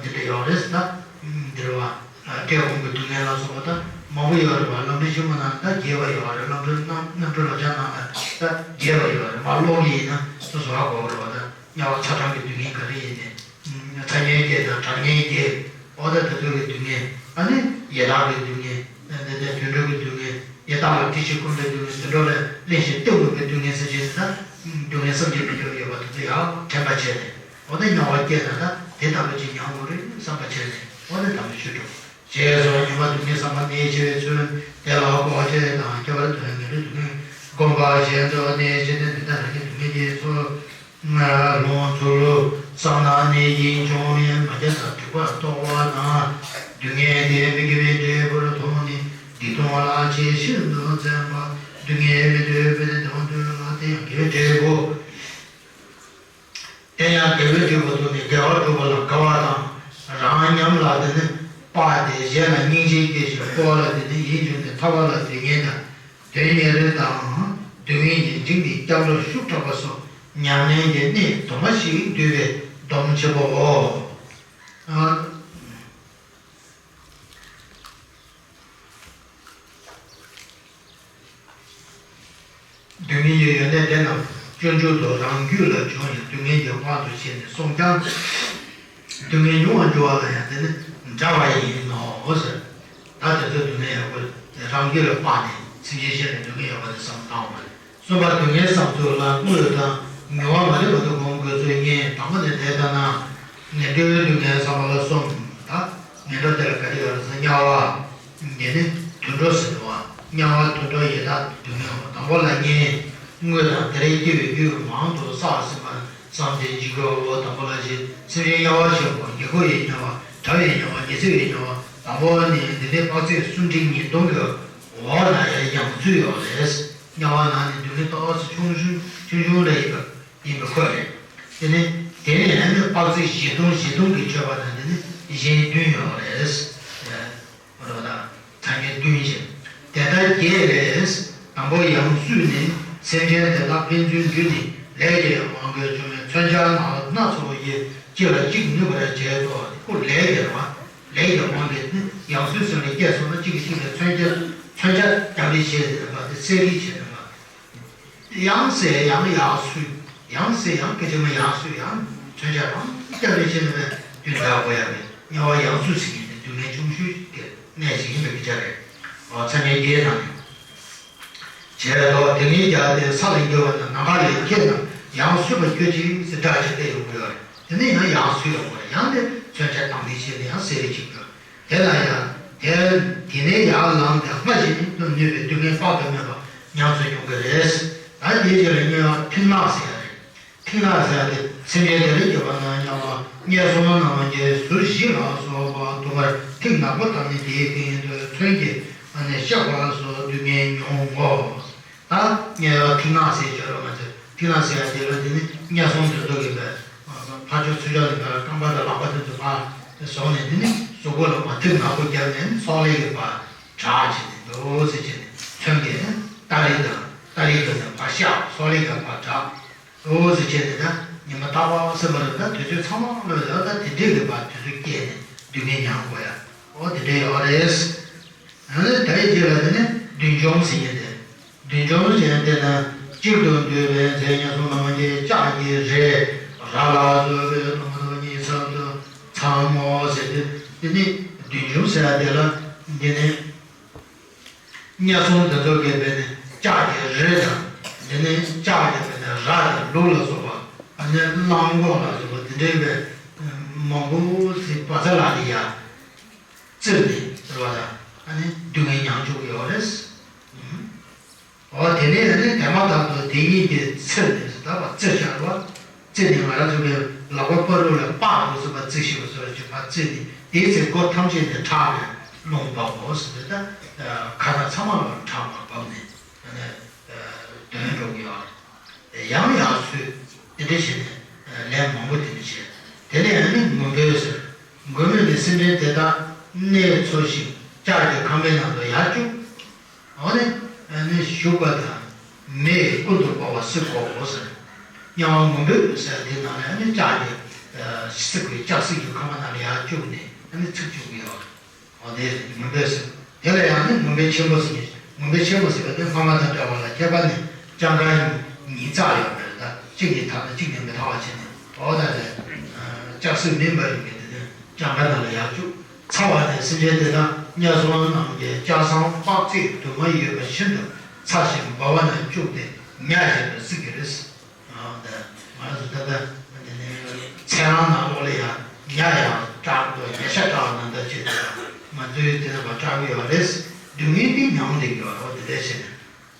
འདི་འདྲ་ཡོད་རེད་ཟེར། ད་འདིར་བ་བཀྲེས་སྐོམ་གྱི་སྡུག་བསྔལ་ལ་སོགས་པ་ད་མང་པོ་ཡོད་རེད་བ། ལམ་རིམ་ཆེན་མོ་ནང་ད་རྒྱས་པ་ཡོད་རེད། ལམ་རིམ་རྣམ་རྣམ་འཕྲུལ་ལོ་ལྕགས་ནང་ལ་ད་རྒྱས་པ་ཡོད་རེད། མ་ཀློག་གི་ཡིན་ན་སོ་སོ་ཧ་གོ་རེད་བ། ད་དམྱལ་བ་ཚ་གྲང་གི་སྡུག་བསྔལ་ག་རེ་ཡིན་ནས། ཚ་དམྱལ་སྐྱེས་དང་གྲང་དམྱལ་སྐྱེས། འོ་ད་དེ་ཚོ་གི་སྡུག་བསྔལ། ཨ་ནི་ཡི་དྭགས་ཀྱི་སྡུག་བསྔལ། དེ་ནས་དུད་འགྲོ་གི་སྡུག་བསྔལ། ཡི་དྭགས་ལ་དྲི་ཞིམ་སྐོམ་པའི་སྡུག་བསྔལ། དུད་འགྲོ་ལ་བརླན་ཞིང་གཏི་མུག་པའི་སྡུག་བསྔལ་ཟེར་བྱས་ནས་ད་སྡུག་བསྔལ་བསམ་གྱིས་མི་ཁྱབ་ཡོད་པ་དེ་ཚོ་ཡང་དྲན་པ་བྱས་ནས། འོ་ད་དམྱལ་བ་སྐྱེས་ན་ད་དེ་ལྟ་བུ་ཅིག་མྱོང་དགོས་རེད་བསམ་པ་བྱས་ནས། འོ་ད་དམ་པའི་ཆོས་སྒྲུབ། ཞེས་སོགས་ཉོན་མོངས་སྡུག་བསྔལ་བསམ་པ་མེད་བྱས་པའི་ཚུལ། དེ་ལ་ལྐོག་གྱུར་དང་ཁྱད་པར་དུ་ངན་འགྲོའི་སྡུག་བསྔལ་བསྒོམ་པ་བཞིན་དུ་ནི། ཇི་ལྟར་དེ་ལྟར་རང་གི་སྡུག་བསྔལ་གྱི་ཚུལ་ལོངས་ཚུལ་བསམ་ན་ནི། ཡིད་འབྱུང་བའི་མ་རྒྱ་དང་འགྲིག་པར་རྟོགས་པ་དང་། སྡུག་བསྔལ་དེ་མི་དགེ་བའི་འབྲས་བུར་མཐོང་ནས་སྡིག་ལྟུང་ལ་ཆེས་ཤིན་ཏུ་འཛེམ་པ། སྡུག་བསྔལ་མི་འདོད་པས་ནི་དེ་བ་འདོད་ལ་དེ་ཡང་དགེ་བའི་འབྲས་བུ། དེ་ཡང་དགེ་བའི་འབྲས་བུ་ཐོབ་ནས་དགེ་བ་སྒྲུབ་པ་ལ་དགའ་བ་དང་། རང་ཉམས་ལ་དེ་ནི་དཔག་སྟེ་གཞན་ལ་སྙིང་རྗེ་སྐྱེ་ཞིང་། སྤོབས་པ་ལ་དེ་ནི་ཡིད་འབྱུང་སྟེ་ཐར་པ་ལ་དོན་གཉེར་དང་། དོན་གཉེར་དང་། སྡུག་བསྔལ་གྱི་འཇིགས་ནས་སྐྱབས་འགྲོར་ཤུགས་དྲག་པ་སོགས་ཉམས་ལེན་གྱི་གནད་དུ་མ་ཞིག་འདུས་པའི་སྡོམ་ཆེན་པོའོ། སྡུག་བསྔལ་གྱི་ཡོན་ཏན་དེ་རྣམས་སྤྱོད་འཇུག་ཏུ་རང་རྒྱུད་ལ་བྱུང་ཡང་སྡུག་བསྔལ་གྱི་དབང་དུ་བྱས་ནས་སོང་ཀྱང་། སྡུག་བསྔལ་མྱོང་བར་འགྱུར་བ་ལ་ཡང་དེ་ནི་འདྲ་བ་ཡིན་ནོ་ཟེར། ད་དེ་ཚོ་སྡུག་བསྔལ་ཡོད་པ་རང་རྒྱུད་ལ་སྤངས་ནས་སེམས་ཅན་གཞན་ལ་སྡུག་བསྔལ་ཡོད་པ་དེ་བསམ་བློ་བཏང་བ་རེད། གསུམ་པ་སྡུག་བསྔལ་བསམ་ཚུལ་ལ་དངོས་དང་མྱོང་བ་མ་རིག་པ་དང་སྒོམ་དགོས་ཚུལ་གཉིས། དང་པོ་ནི་དེ་ལྟ་ན། ངན་འགྲོའི་སྡུག་བསྔལ་བསམ་པ་ལ་གསུམ། ད་ངན་འགྲོ་དེ་ལ་ག་རེ་ཡོད་རེད་ཟེར་ན། དམྱལ་བ། འདི་ནི་དུད་འགྲོ་ཟེར་བ། དམྱལ་བ་དུད་འགྲོ་ཡི་དྭགས་སྡུག་བསྔལ་བ། དང་པོ་ལ་གཉིས། དངོས་དང་དེར་སྐྱེ་བའི་རྒྱུ་མང་དུ་བསགས་ཟིན་པ་བསམ་སྟེ་འཇིགས་སྐྲག་པ། དང་པོ་ལ་བཞི། སེམས་ཅན་དམྱལ་བར་ཤོར་བ། རྒྱལ་པོ་ཡི་དམྱལ་བ། དགྲ་བོའི་དམྱལ་བ། ཉི་ཚེ་བའི་དམྱལ་བ། དང་པོ་ནི་འདི་ནི་དཔག་ཚད་སུམ་ཁྲི་ཉིས་སྟོང་གི་འོག་ན་ཡང་ཡང་ཚུད་ཡོད་རེད། དམྱལ་བ་ནང་ནས་སྡུག་བསྔལ་ཏོག་ཙམ་ཆུང་ཆུང་ཆུང་ཆུང་རེ་ཡིན་པ་ཡིན་པའི་ཁོ་རེད། དེ་ནི་དེ་ནས་ཡང་ནི་དཔག་ཚད་བཞི་སྟོང་བཞི་སྟོང་གི་མཆོད་པ་དང་། དེ་ནི་གཞན་བདུན་ཡོད་རེད། རོ་དང་ཚ་དམྱལ་བདུན་ཞེས། དེ་ལྟར་བརྒྱད་རེད། དང་པོ་ཡང་སུས་ནི་སེམས་ཅན་དེ་དག་ཕན་ཚུན་བརྒྱུད་ནས་ལས་ཀྱི་དབང་གིས་བྱུང་བའི་མཚོན་ཆ་སྣ་སྣ་ཚོགས་ཀྱིས་གཅིག་ལ་གཅིག་ནུས་པར་བྱེད་དོ། ཁོ་ལས་ཀྱི་རེད་བ། ལས་ཀྱི་དབང་གིས་ནི་ཡང་སུས་སེམས་ལ་སྐྱེས་སོང་ན་གཅིག་གིས་གཅིག་ལ་མཚོན་ཆ་མཚོན་ཆ་རྒྱབ་རེས་བྱས་ཏེ་རེད་བ། དེ་བསད་རེས་བྱས་ཏེ་རེད་བ། ཡང་བསད་ཡང་ཡར་སུས། ཡང་བསད་ཡང་སྐད་ཅིག་མ་ཡར་སུས་ཡང་མཚོན་ཆ་རང་སྐྱབས་རེ་བྱེད་ནས་བསྡུས་ད་དགོས་ཡ་རེད། དམྱལ་བ་ཡང་སུས་ཟེར་མཁན་དེ་སྡུག་བསྔལ་ཆུང་ཤོས་ཀྱི་གནས་ཤིག་ཡིན་པའི་སྐད་ཆ་རེད། འོ་ཚ་དམྱལ་བརྒྱད་དང་ནི། བྱས་དོ། དེ་ནས་ཀྱང་དེ་ས་ལ་འགྱུར་བ་ན་ནམ་མཁའ་ལས་སྐད་དང་ཡང་སུས་པ་ཁྱོད་ཅིག་ཟེར་སྒྲ་ཅིག་སླེབས་ཡོང་གི་ཡོད་རེད། དེ་ནས་ཡང་ཡང་སུས་ཡོང་གི་རེད། ཡང་དེ་མཚོན་ཆ་བཏང་ནས་བྱས་ནས་ཡང་བསད་རེས་བྱེད་ཀྱི་ཡོད་རེད། དེ་ལ་ཡང་དེ་དེ་ནས་ཡར་ལངས་ཏེ་སྔར་བཞིན་དུ་ནུས་པའི་སྡུག་བསྔལ་དཔག་ཏུ་མེད་པ་ཉམས་སུ་མྱོང་གི་རེད། ད་དེའི་རྗེས་ལ་དམྱལ་བ་མཐིང་ནག་ཟེར་ཡ་རེད། མཐིང་ནག་ཟེར་ཡ་དེ་སེམས་ཅན་དེ་རིང་གི་བར་ན་དམྱལ་བ་དམྱལ་སྲུང་རྣམས་ཀྱིས་ཟུར་བཞི་ལ་སོགས་པ་དུ་མར་ཐིག་ནག་པོ་བཏབ་ནས་དེའི་སྟེང་དུ་མཚོན་གྱིས་ཨ་ནི་གཤགས་པ་སོགས་སྡུག་བསྔལ་མྱོང་ངོ་། ད་དམྱལ་བ་མཐིང་ནག་ཟེར་བྱས་རོགས་མ་ཟེར། མཐིང་ནག་ཟེར་ཡ་དེ་ལ་དེ་ནི་དམྱལ་སྲུང་དེ་ཚོ་གི་ཕར་ཕར་ཕྱོགས་ཚུར་ཕྱོགས་ནས་ཕར་རྐང་པ་དང་ལག་པ་དེ་ཚོ་ཕར་བཟུང་ནས། དེ་ནི་གཟུགས་པོ་ལ་མར་ཐིག་ནག་པོ་བརྒྱབ་ནས་སོག་ལེ་གི་ཕར་བྲེགས་བྱས་ནས་འདུག་ཟེར་བྱས་ནས་མཚོན་གྱིས་སྟ་རེ་དང་སྟ་རེ་གི་ནས་ཕར་གཤགས། སོག་ལེ་གི་ཕར་བྲེགས། འདུག་ཟེར་བྱས་ནས་ད་ཉི་མ་རྟག་པར་སེམས་པ་རེད། ད་དུས་ཚོད་ཚང་མ་ལོས་ད་དེ་འདྲས་གི་ཕར་དུས་ཚོད་སྐྱེལ་ནས་སྡུག་བསྔལ་མྱང་དགོས་ཡ། འོ་དེ་འདྲས་ཡོད་རེད། ཨ་ནི་དེའི་རྗེས་ལ་དེ་ནི་བདུད་འཇོམས་ཟེར་མཁན་དེ། བདུད་འཇོམས་ཟེར་མཁན་དེ་ན་གཅིག་ཏུ་འདུས་པའི་མཚན་དམྱལ་སྲུང་རྣམས་ཀྱི་ལྕགས་ཀྱི་རས་ར་ལ་སོགས་པའི་རླུང་རོ་གཉིས་ཚབ་ཏུ་འཚང་ངོ་ཟེར་ཏེ། དེ་ནི་བདུད་འཇོམས་ཟེར་ཡ་དེ་ལ་འདི་ནི་དམྱལ་སྲུང་འདི་ཚོ་གིས་བས་ནི་ལྕགས་ཀྱི་རས་དང་། འདི་ནི་ལྕགས་ཀྱི་བས་ནི་ར་དང་ལུག་ལ་སོགས་པ། ཨ་ནི་གླང་གོག་ལ་སོགས་པ་དེ་འདྲའི་བས་མང་པོ་ཞིག་བ་ཚ་ལ་ལི་ཡ། བཙིར་ནས་ཟེར་བ་ལ་ཨ་ནི་སྡུག་བསྔལ་མྱང་བཅུག་གི་ཡོད་རེད། འོ་དེ་ནས་ཨ་ནི་དེ་མ་ཐག་ཏུ་དེ་ཉིད་ཀྱི་ཚེར་ནས་ཟེར་ད་བ་བཙིར་བཞག་རོ། བཙིར་ནས་ང་རང་ཚོ་གི་ལག་པ་བར་རུ་ལ་སྤགས་འདུག་ཟེར་བ་བཙིར་ཞིག་པ་ཟེར་བ་ཅིག་ཕར་བཙིར་ནས་དེའི་ཚེ་སྒོ་ཐམས་ཅད་ནས་ཁྲག་རེད། རླུང་བབས་འོ་ཟེར་ཏེ་ད་ཁ་ན་ཚང་མ་ལ་ཁྲག་མར་བབས་ནས་ཨ་ནི་དོན་འགྲུབ་ཀྱི་ཡོད་རེད། ཡང་ཡང་སོས་དེ་འདྲ་བྱས་ནས་ལན་མང་པོ་དེ་འདྲ་བྱས། དེ་ནས་ཨ་ནི་མགོན་པོས་ཟེར། མགོན་པོས་ནི་སེམས་ཅན་དེ་དག་གནས་འཚོ་ཞིང་ལྕགས་ཀྱི་ཁང་པའི་ནང་དུ་ཡར་བཅུག་འོ་ནི་ཨ་ནི་བཞུགས་པ་དང་མེ་ཀུན་ཏུ་སྤོབས་པ་སྲིད་གོ་འོ་ཟེར། དམྱལ་བ་མུན་པའི་ཟེར་དེ་ནང་ནས་ཨ་ནི་ལྕགས་ཀྱི་སྲིད་པའི་ལྕགས་སྲིད་ཀྱི་ཁང་པ་ནང་ལ་ཡར་བཅུག་ནས་ཨ་ནི་ཚིག་བཅུག་གི་ཡོད། འོ་དེ་རེད་མུན་པའི་ཟེར། དེ་ལ་ཡང་ནི་མུན་པའི་ཆེན་པོ་ཟེར་ནས་མུན་པའི་ཆེན་པོ་ཟེར་བ་དེ་སྔ་མ་དང་འདྲ་བ་ལ་ཁྱད་པར་ནི་ལྕགས་ཁང་ཉིས་བརྩེགས་ཡོད་པ་རེད། ད་གཅིག་གིས་དག་ན་གཅིག་གིས་མི་དག་པ་བྱས་ནས་འོ་ད་རེད། ལྕགས་སྲིད་མེ་འབར་བའི་དེ་ནི་ལྕགས་ཁང་ནང་ལ་ཡར་བཅུག་ཚ་བ་ནི་སེམས་ཅན་དེ་དག་དམྱལ་སྲུང་རྣམས་ཀྱི་ལྕགས་ཟམ་དཔག་ཚད་དུ་མ་ཡོད་པ་ཤིན་ཏུ་ཚ་ཞིང་འབར་བ་ན་བཅུག་སྟེ་ཉ་བཞིན་དུ་བརྩིགས་ཀྱི་རེད། ང་ཚོ་ད་ལྟ་འདི་ནས་ཚལ་རང་ནང་ལོགས་ལ་ཡང་ཉ་ཡང་སྐྲག་འདུག་ཉ་ཤ་སྐྲག་ནང་ལྟ་ཅི་ལྟ་ང་ཚོའི་དེ་ནང་བ་སྐྲག་གི་ཡོད་རེད། སྡུག་བསྔལ་འདི་མྱོང་བསྡད་ཀྱི་ཡོད་རེད། འོ་དེ་འདྲ་བྱས་ནས་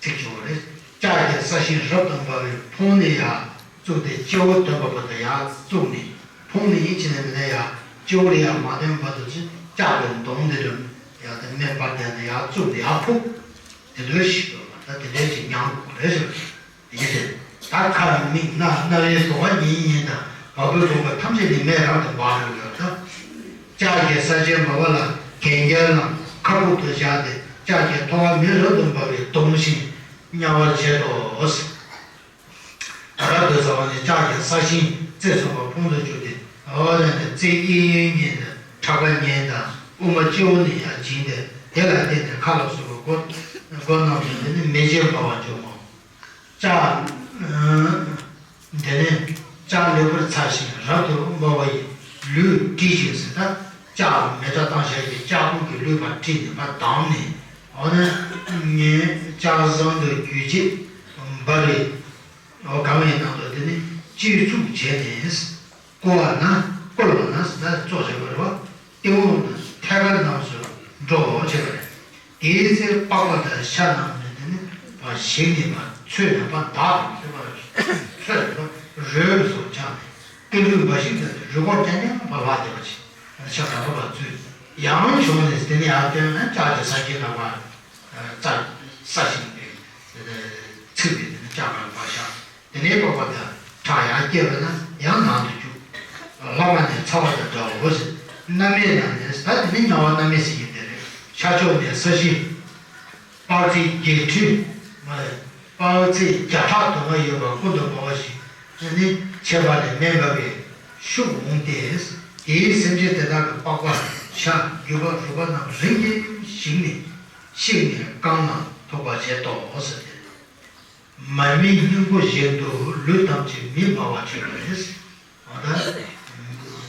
ཚིག་བྱུང་བ་རེད། ལྕགས་ཀྱི་ས་ཞིང་རབ་ཏུ་འབར་བའི་ཕུང་ནས་ཡར་བཙུགས་ཏེ་སྤྱི་བོ་མཐོན་པོ་བར་དུ་ཡར་བཙུགས་ནས་ཕུང་ནས་ཡིན་ཕྱིན་ནས་མི་ནས་ཡར་སྤྱི་བོ་ལ་ཡར་མ་ཐོན་བར་དུ་ཅི་ལྕགས་པའི་མདོངས་འདི་རུ་ཡར་དེ་མེ་འབར་བསྡད་ནས་ཡར་བཙུགས་ནས་ཡར་ཕུག་དེ་འདྲ་ཞིག་ཡོད་པ་ད་དེ་འདྲ་ཞིག་མྱོང་དགོས་རེད་ཟེར། ཡིད་དེ། ད་ཁ་མིག་སྣ་རྣ་བའི་ཟུག་པ་གཉིས་གཉིས་དང་བ་སྤུའི་རུམ་པ་ཐམས་ཅད་ནི་མེ་རབ་ཏུ་འབར་རུ་ཡོད་དོ། ལྕགས་ཀྱི་ས་ཆེན་འབར་བ་ལ་གན་རྐྱལ་རྣམས་ཁ་སྦུབ་ཏུ་བཞག་སྟེ་ལྕགས་ཀྱི་ཐོ་བ་མེ་རབ་ཏུ་འབར་བས་གདུང་ཞིང་དམྱལ་བར་བྱེད་དོ། རབ་ཏུ་ཟ་བ་ནི་ལྕགས་ཀྱི་ས་ཞིང་རྩེ་གསུམ་པ་ཕུང་དུ་གྱུར་ཏེ་འོ་ལས་ནི་རྩེ་གཡས་གཡོན་གཉིས་ནས་ཁྲག་ཁ་གཉན་དང་དབུ་མ་སྤྱི་བོ་ནས་ཡར་བྱིང་སྟེ་དེ་ལ་བརྟེན་ནས་ཁ་ལ་སོགས་པའི་སྒོ་སྒོ་རྣམས་སུ་འདི་ནི་མེ་ལྕེ་འབར་བ་འབྱུང་ངོ་། ལྕགས། དེ་ནས་ལྕགས་ལེགས་པར་ཚ་ཞིང་རབ་ཏུ་འབར་བ་ཡིས་ལུས་དཀྲིས་ཤིང་ཟེར་ན་ལྕགས་མེ་སྲེག་བཏང་བྱས་ཀྱི་ལྕགས་ཁུང་གིས་ལུས་པ་དཀྲིས་ནས་པ་བསྡམས་ནས་འོ་ན་ངས་ལྕགས་ཟམ་དུ་རྒྱུ་བྱེད་འབར་བའི་འོ་གང་བའི་ནང་དུ་དེ་ནི་སྤྱི་གཙུག་བྱས་ནས། བསྐོར་བ་ན་བསྐོར་བ་ན་ཟེར་ན་གཙོ་བྱས་པ་རེད་བ། སྟེང་འོག་ནས་ཐད་ཀར་རྣམས་སུ་འགྲོ་བྱེད་པ་རེད། དེའི་ཚེ་པགས་པ་དང་ཤ་རྣམས་ནི་དེ་ནི་བ་ཞིག་ནས་བ་ཚོས་ནས་བ་འདག་དང་ཟེར་བ་ཚོས་ནས་བ་རོལ་སོགས་ཆགས་ནས་ཀུན་འདུས་འབའ་ཞིག་ཏུ་རུས་ཁོག་རྐྱང་རྐྱང་བ་ལྷག་བསྡད་པ་ཅིག་ཤ་དང་པོ་བ་ཚོས་ཡང་བྱུང་ནས་དེ་ནི་ཡར་བཏོན་ན་ལྕགས་ཀྱི་ས་ཆེན་ལ་བ་རྩ་ས་ཞིང་དེ་ཚིག་དེ་དེ་ནི་ལྕགས་ཀྱི་བ་ཤ། དེ་ནས་སྤོབས་པ་དང་ཁྲག་ཡར་སྐྱེས་པ་ན་ཡང་ནང་དུ་བཅུག་ལྷག་མ་ནི་ཚ་བ་དང་འདྲའོ་ཟེར། སྣ་མེད་ན་ནི་ད་དེ་ནི་དམྱལ་བ་སྣ་མེད་ཟེར་གྱི་དེ་རེད། ཤར་ཕྱོགས་ནས་ས་གཞི་དཔག་ཚད་བརྒྱད་ཁྲི་མ་རེད། དཔག་ཚད་བརྒྱ་ཕྲག་དུ་མ་ཡོད་པ་ཀུན་ཏུ་འབར་བ་ཞིག་ནི་ཆད་པ་ལས་མེ་འབར་བའི་ཤུགས་འོང་སྟེ། དེའི་སེམས་ཅན་དེ་དག་གི་པགས་པ་ཤ་རྒྱུ་བ་རུས་པ་རྣམས་རིམ་གྱིས་ཞིག་ནས་བཤིག་ནས་རྐང་ལ་ཐུག་པར་བྱེད་དོ་ཟེར་ཏེ། མར་མེའི་སྙིང་པོ་བཞིན་དུ་ལུས་ཐམས་ཅད་མེ་འབར་བར་བྱེད་པ་རེད། འོ་ད།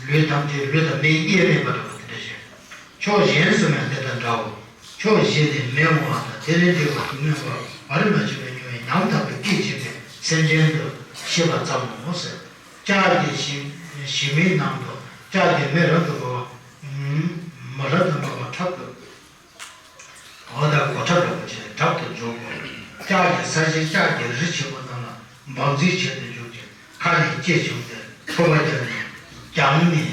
ལུས་ཐམས་ཅད་ལུས་དང་མེ་དབྱེར་མེད་པ་འདྲ་བ་དེ་འདྲ་ཞིག་ཕྱོགས་གཞན་སུ་ཡང་དེ་དང་འདྲའོ། ཕྱོགས་བཞི་ནས་མེ་འོང་བ་དང་དེ་ལས་འདས་པ་སྡུག་བསྔལ་བ་བར་མ་ཆད་པར་མྱོང་བའི་ཉམ་ཐག་པའི་སྐད་ཅིག་པའི་སེམས་ཅན་དུ་ཤེས་པར་བརྩམ་མོ་ཟེར། ལྕགས་ཀྱི་ཞི་ཞི་མིའི་ནང་དུ་ལྕགས་ཀྱི་མེ་རབ་ཏུ་འབར་བ། མ་རབ་ཏུ་འབར་བ་ཁྲག་ཏུ། འོ་ད་གོ་ཁྲབ་འདྲ་པོ་བྱས་གྲབ་ཏུ་འཇོག་གོ། ལྕགས་ཀྱི་ས་གཞི་ལྕགས་ཀྱི་རི་ཆེན་པོ་རྣམས་ལ་འབག་འཛིན་བྱེད་དུ་འཇུག་ཅིང་ཁ་ནས་ལྕེ་བྱུང་སྟེ་ཕུར་པ་བརྒྱབ་ནས་རྒྱང་ནས་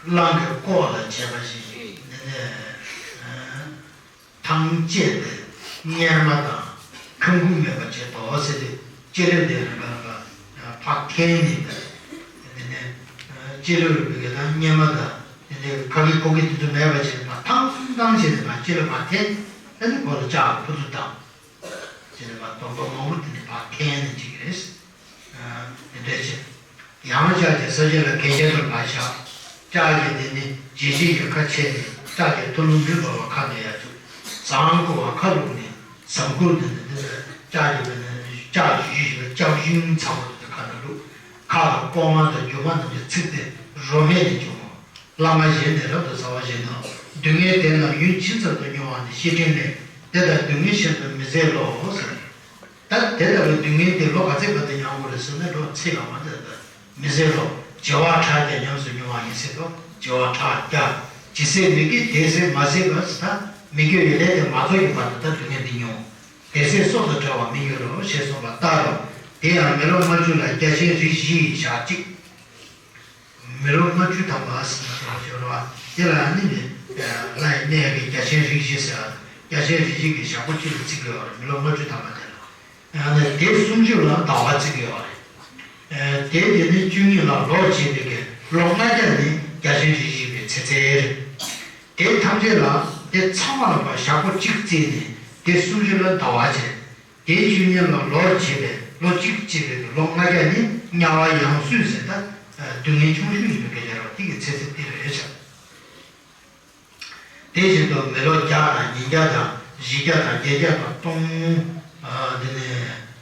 གླང་གི་ལྐོག་ལ་བྱས་པ་བཞིན་ཐང་བཅད་དེ་གཉེར་མ་དང་ཁ་ཁུ་མེད་པ་བྱས་དོ་ཟེར་ཏེ་ལྕེ་ལེབ་དེ་རིམ་པ་རིམ་པ་ཕར་འཐེན་ནས་དེ་ནས་ལྕེ་ལེབ་རིམ་པ་གི་དང་གཉེར་མ་དང་དེ་ནས་ཁ་གི་ཁོག་གི་དེ་ཚོ་མེད་པ་བྱས་ནས་ཕར་ཐང་ཐང་བྱས་ནས་ཕར་ལྕེ་ལེབ་ཕར་འཐེན་ཨ་ནི་ཁོ་ལ་ལྕགས་ཕུ་ཚུར་བཏང་བྱས་ནས་ཕར་སྡོང་པོ་མང་པོ་དེ་ནས་ཕར་འཐེན་ནས་བྱེད་ཀྱི་རེད། དེ་འདྲ་བྱས། ཡང་ལྕགས་ཀྱི་ས་གཞི་ལ་གན་རྐྱལ་དུ་མ་བཞག་ལྕགས་ཀྱི་དེ་ནི་ལྗིད་ཤིང་གི་ཁ་ཕྱེ་ནས་ལྕགས་ཀྱི་ཐུ་ལུམ་མེ་འབར་བ་ཁ་ནས་ཡར་བཅུག་ཟངས་བསྐོར་བ་ཁ་བླུགས་ནས་ཟངས་བསྐོར་དེ་ནི་དེ་ལ་ལྕགས་ཀྱི་དེ་ནི་ལྕགས་ཞུ་ཞུ་ཞིག་ལ་ལྕགས་ཞུན་ཚ་པོ་དེ་ཁ་ནས་བླུགས་ཁ་ལ་ལྐོག་མ་དང་རྒྱུ་མ་རྣམས་ཀྱིས་ཚིག་སྟེ་རོ་མེ་ནས་བྱུང་ངོ་། བླ་མ་གཞན་ནི་རབ་ཏུ་ཟ་བ་བཞིན་དུ་སྡུག་བསྔལ་དེ་རྣམས་ཡུན་ཇི་ཙམ་དུ་མྱོང་བ་ནི་བཤེས་སྤྲིང་ལས་དེ་དག་སྡུག་བསྔལ་ཤིན་ཏུ་མི་བཟད་ལོ་ཟེར། ད་དེ་ལྟ་བུའི་སྡུག་བསྔལ་དེ་ལོ་ག་ཚོད་བར་དུ་མྱོང་དགོས་རེད་ཟེར་ན་ལོ་ཚད་ལ་མ་ཚད་པར་མི་ཟད་ལོ། བྱེ་བ་ཕྲག་བརྒྱ་ཉམས་སུ་མྱོང་བ་ཡིན་ཟེར་ཏོ། བྱེ་བ་ཕྲག་བརྒྱ། ཇི་སྲིད་མི་དགེ་དེ་སྲིད་མ་ཟད་པར་ཟེར་ད་མི་དགེ་བའི་ལས་དེ་མ་རྫོགས་ཀྱི་བར་དུ་ད་སྡུག་བསྔལ་འདི་མྱོང་། དེ་སྲིད་སྲོག་དང་བྲལ་བ་མི་འགྱུར་རོ་ཞེས་གསུངས་པ་ལྟར་རོ། དེ་ཡང་མི་ལོ་ལྔ་བཅུ་ལ་རྒྱལ་ཆེན་རིགས་བཞི་ཡི་ཞག་གཅིག་མི་ལོ་ལྔ་བཅུ་ཐམ་པ་ཟེར་ན་གྲོགས་ཤོར་བ་དེ་ལ་ནི་ནི་ ལྷ་ཡི་གནས་ཀྱི་རྒྱ་ཆེན་རིགས་བཞི་ཟེར་བ། རྒྱ་ཆེན་རིགས་བཞི་གི་ཞག་པོ་གཅིག་ལ་བརྩི་གི་ཡོད་རེད། མི་ལོ་ལྔ་བཅུ་ཐམ་པ་དེ་ལ། ཡང་ན་དེ་སུམ་ཅུ་ལ་ཟླ་བ་བརྩི་གི་ཡོད་རེད། དེ་དེ་ནས་བཅུ་གཉིས་ལ་ལོ་བྱེད་པའི་གི་ལོ་ལྔ་བརྒྱ་ནི་རྒྱ་ཆེན་རིགས་བཞི་པའི་ཚེ་ཚད་རེད། དེ་ཐམས་ཅད་ལ་དེ་ཚང་མ་ལ་བ་ཞག་པོ་གཅིག་བརྩིས་ནས་དེ་སུམ་ཅུ་ལ་ཟླ་བ་བྱེད། དེའི་བཅུ་གཉིས་ལ་ལོར་བྱེད་པའི་ལོ་གཅིག་བྱེད་པའི་ལོ་ལྔ་བརྒྱ་ནི་དམྱལ་བ་ཡང་སོས་ཟེར། ད་སྡུག་བསྔལ་ཆུང་ཤོས་ཡིན་པའི་སྐད་ཆ་རེད་བ། དེ་གི་ཚེ་ཚད་དེ་རེད་བྱ། དེ་བཞིན་དུ་མི་ལོ་བརྒྱ་དང་ཉིས་བརྒྱ་དང་བཞི་བརྒྱ་དང་བརྒྱད་བརྒྱ་དང་སྟོང་། ཨ་དེ་ནས་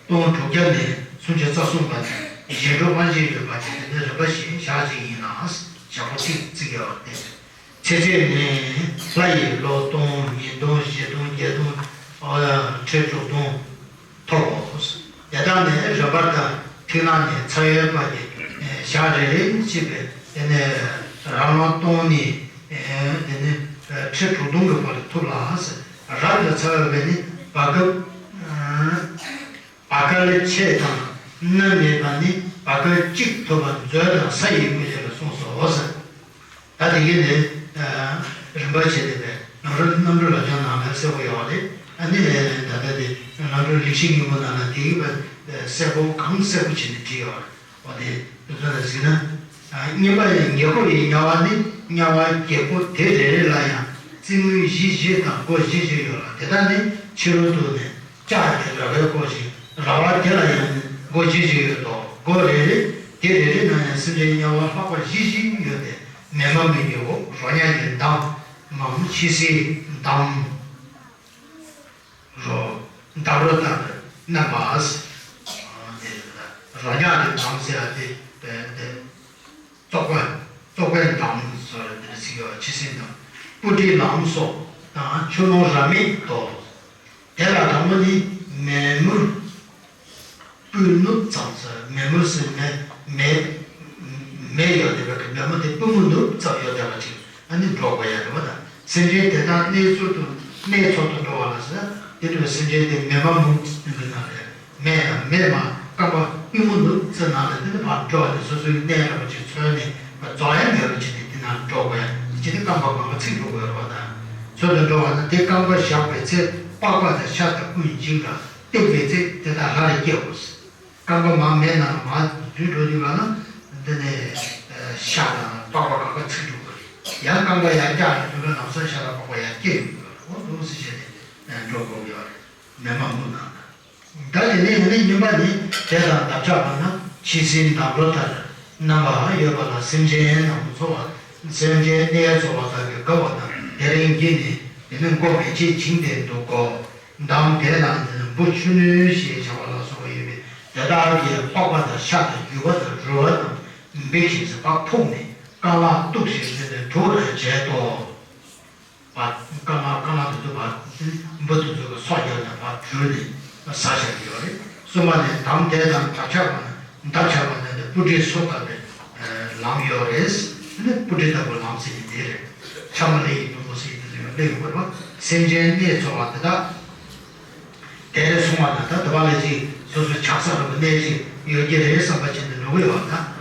སྟོང་དྲུག་བརྒྱ་ནས་སུམ་ཅུ་རྩ་གསུམ་བར་ནས་གཞན་འཕྲོ་དབང་ཆེན་ཡོད་པ་ཅིག་དེ་ནི་རིམ་པ་བཞིན་ཞག་གཅིག་ཡིན་ན་ཞག་པོ་གཅིག་བརྩི་གི་ཡོད་དེ། ཚེ་ཚད་ནི་ལྷ་ཡི་ལོ་སྟོང་ཉིས་སྟོང་བཞི་སྟོང་བརྒྱད་སྟོང་ཨ་ཁྲི་དྲུག་སྟོང་ཐོབ་བོ། དེ་དག་ནི་རིམ་པར་དང་ཐིག་ནག་ནས་ཚ་བའི་བར་གྱི་ཞག་རེ་རེ་བྱས་པའི་དེ་ནས་རང་ལོ་སྟོང་ནས་དེ་ནས་ཁྲི་དྲུག་སྟོང་གི་བར་ཐོབ་ལ། རབ་ཏུ་ཚ་བའི་བར་ནི་བར་སྐབས། བར་སྐལ་ཆད་དང་མནར་མེད་པ་ནི་བར་སྐལ་གཅིག་ཐོབ་པར་མཛོད་དང་ས་ཡི་དངོས་བྱེད་ལ་གསུངས་སོ་ཟེར། ད་དེ་གའི་ནི་རིམ་པ་བྱས་ཏེ་པའི་ནང་རོལ་རྣམ་གྲོལ་ལ་ཀྱང་ནང་ལ་གསལ་པོ་ཡོད་རེད། ཨ་ནི་ད་ལྟ་དེ་ནང་རོལ་ལེགས་བཤད་སྙིང་པོ་ནང་ལ་དེ་གའི་པའི་གསལ་པོ་གང་གསལ་པོ་བྱས་ནས་བྲིས་ཡོད་རེད། འོ་དེ་དེ་ཚོ་ལ་གཟིགས་ན། ཨ་གཉིས་པ་ཡང་ཉེ་འཁོར་བའི་དམྱལ་བ་ནི་དམྱལ་བ་བརྒྱད་པོ་དེ་རེ་རེ་ལ་ཡང་རྩིབས་ངོས་བཞི་བཞི་དང་སྒོ་བཞི་བཞི་ཡོད་ལ། དེ་དག་ནི་ཕྱི་རོལ་དུ་ནི་ལྕགས་ཀྱི་ར་བས་བསྐོར་ཞིང་། ར་བ་དེ་ལ་ཡང་ནི་སྒོ་བཞི་བཞི་ཡོད་དོ། སྒོ་རེ་རེ་དེ་རེ་རེ་ན་ཡང་སེམས་ཅན་དམྱལ་བ་ལྷག་པ་བཞི་བཞི་ཡོད་དེ། མེ་མ་མུན་གྱི་འོག་རོ་མྱགས་ཀྱི་འདམ་མམ་ཕྱི་སྲིན་འདམ། རོ། འདབ་རོ་ལྟར་མནན་པ། དེ་རོ་མྱགས་ཀྱི་འདམ་ཟེར་བ་དེ་དེ་བཙོག་པ་བཙོག་པའི་འདམ་ཟེར་བ་དེ་ཟེར་གྱི་བ། ཕྱི་སྲིན་འདམ། སྤུ་གྲིའི་ལམ་སོགས་དང་ཆུ་ཀླུང་རབ་མེད་དོ། དེ་ལ་དང་པོ་ནི་མེ་མུར་སྤུས་ནུབ་ཙམ་ཟེར། མེ་མུར་ཟེར་མེ་མེ་མེ་ཡོད་བསྡད་པའི་མེ་མོ་དེ་པུས་མོ་ནུབ་ཙམ་ཡོད་བསྡད་པ་ཅིག་ཨ་ནི་འགྲོ་དགོས་ཡ་རེད་བ། ད་སེམས་ཅན་དེ་དག་གནས་ཚུལ་དུ་གནས་ཚུལ་དུ་འགྲོ་བ་ལ་ཟེར། དེ་འདྲ་བའི་སེམས་ཅན་དེ་མེ་མ་མུར་ནུབ་ནང་ལ་མེ་དང་མེ་མ་རྐང་པ་པུས་མོ་ནུབ་ཙམ་ནང་ལ་དེ་ནི་ཕར་འགྲོ་བ་དེ་སོ་སོའི་གནས་རབ་ཅིག་འཚོལ་ནས་རྫོགས་ཡ་འདོད་པ་ཅིག་ནས་དེ་ནང་འགྲོ་དགོས་ཡ་ཅིག་ནི་རྐང་པ་གང་ག་ཚིག་འགྲོ་དགོས་རེད་བ། ད་ཚུལ་དུ་འགྲོ་བ་ན་དེ་རྐང་པ་བཞག་པའི་ཚེ་པགས་པ་དང་ཤ་དང་ཀུན་འཇིག་ལ། བཏེགས་པའི་ཚེ་དེ་དག་ལྷ་ལ་སྐྱེའོ། རྐང་པ་མར་མེ་ནང་ལ་མར་འཛུལ་འགྲོ་དུས་ག་ལ་འདི་ནས་ཤ་དང་པགས་པ་གང་ག་ཚིག་འགྲོ་གི་རེད། ཡང་རྐང་པ་ཡར་བཀྱག་ནས་འགྲོ་ན་ལམ་སང་ཤ་དང་པགས་པ་ཡར་སྐྱེ་ཡོང་གི་རེད། འོ་འདུག་སེ་བྱས་ནས་འགྲོ་དགོས་ཀྱི་ཡོད་རེད། མེ་མ་མུར་ནང་ལ། ད་དེ་ནས་ཡང་ན་གཉིས་པ་ནི་དེ་དང་འདབ་ཆགས་པ་ན་ཕྱི་སྲིན་འདམ་རོ་ལྟར་མནན་པ་ཡོད་པ་ལ་སེམས་ཅན་ནམ་འཚོ་བ་སེམས་ཅན་གནས་འཚོ་བ་དག་གི་དགའ་བ་དང་དེ་རིང་གི་ནི་དེ་ནི་མགོ་མེ་ལྕེ་བྱིང་སྟེ་འདུག་གོ། འདམ་དེ་ན་འབུ་ཆུ་སྣོད་ཞེས་བྱ་བ་ལ་སོགས་པ་ཡོད་པས། དེ་དག་གི་པགས་པ་དང་ཤ་དང་རྒྱུས་པ་དང་རུས་པ་རྣམས་འབིགས་ཤིང་ཟ་བ་ཕོག་ནས་རྐང་ལག་གཏུགས་ཤིང་ཟིན་ནས་དུག་ལ་བྱེད་དོ། བ། རྐང་ལག་རྐང་ལག་དེ་ཚོ་བ། འབུ་དེ་ཚོ་གི་སོ་རྒྱབ་ནས་བ་བྲུས་ནས་ཟ་བཞག་གི་ཡོད་རེད། གསུམ་པ་ནི་འདམ་དེ་དང་འདབ་ཆགས་པ་ན་འདབ་ཆགས་པ་ན་དེ་སྤུ་གྲིའི་སོ་ལྟ་བུའི་ལམ་ཡོད་རེད། དེ་ནི་སྤུ་གྲི་ལྟ་བུ་ལམ་ཟེར་གྱི་དེ་རེད། ཆགས་མ་ལེ་ཡི་སྡོང་པོ་ཟེར་གྱི་དེ་ཚོ་ཡང་སླེབས་ཡོང་གི་རེད་བ། སེམས་ཅན་གནས་འཚོ་བ་དེ་དག་དེ་རེ་སོང་བ་ན་ད་དེ་བ་ལ་ཅིག་སོ་སོ་ཆགས་ས་རུ་གནས་ཤིག་ཡོད་ཀྱི་རེད་བསམ་པ་བྱས་ནས་འགྲོ་གི་ཡོད་ན།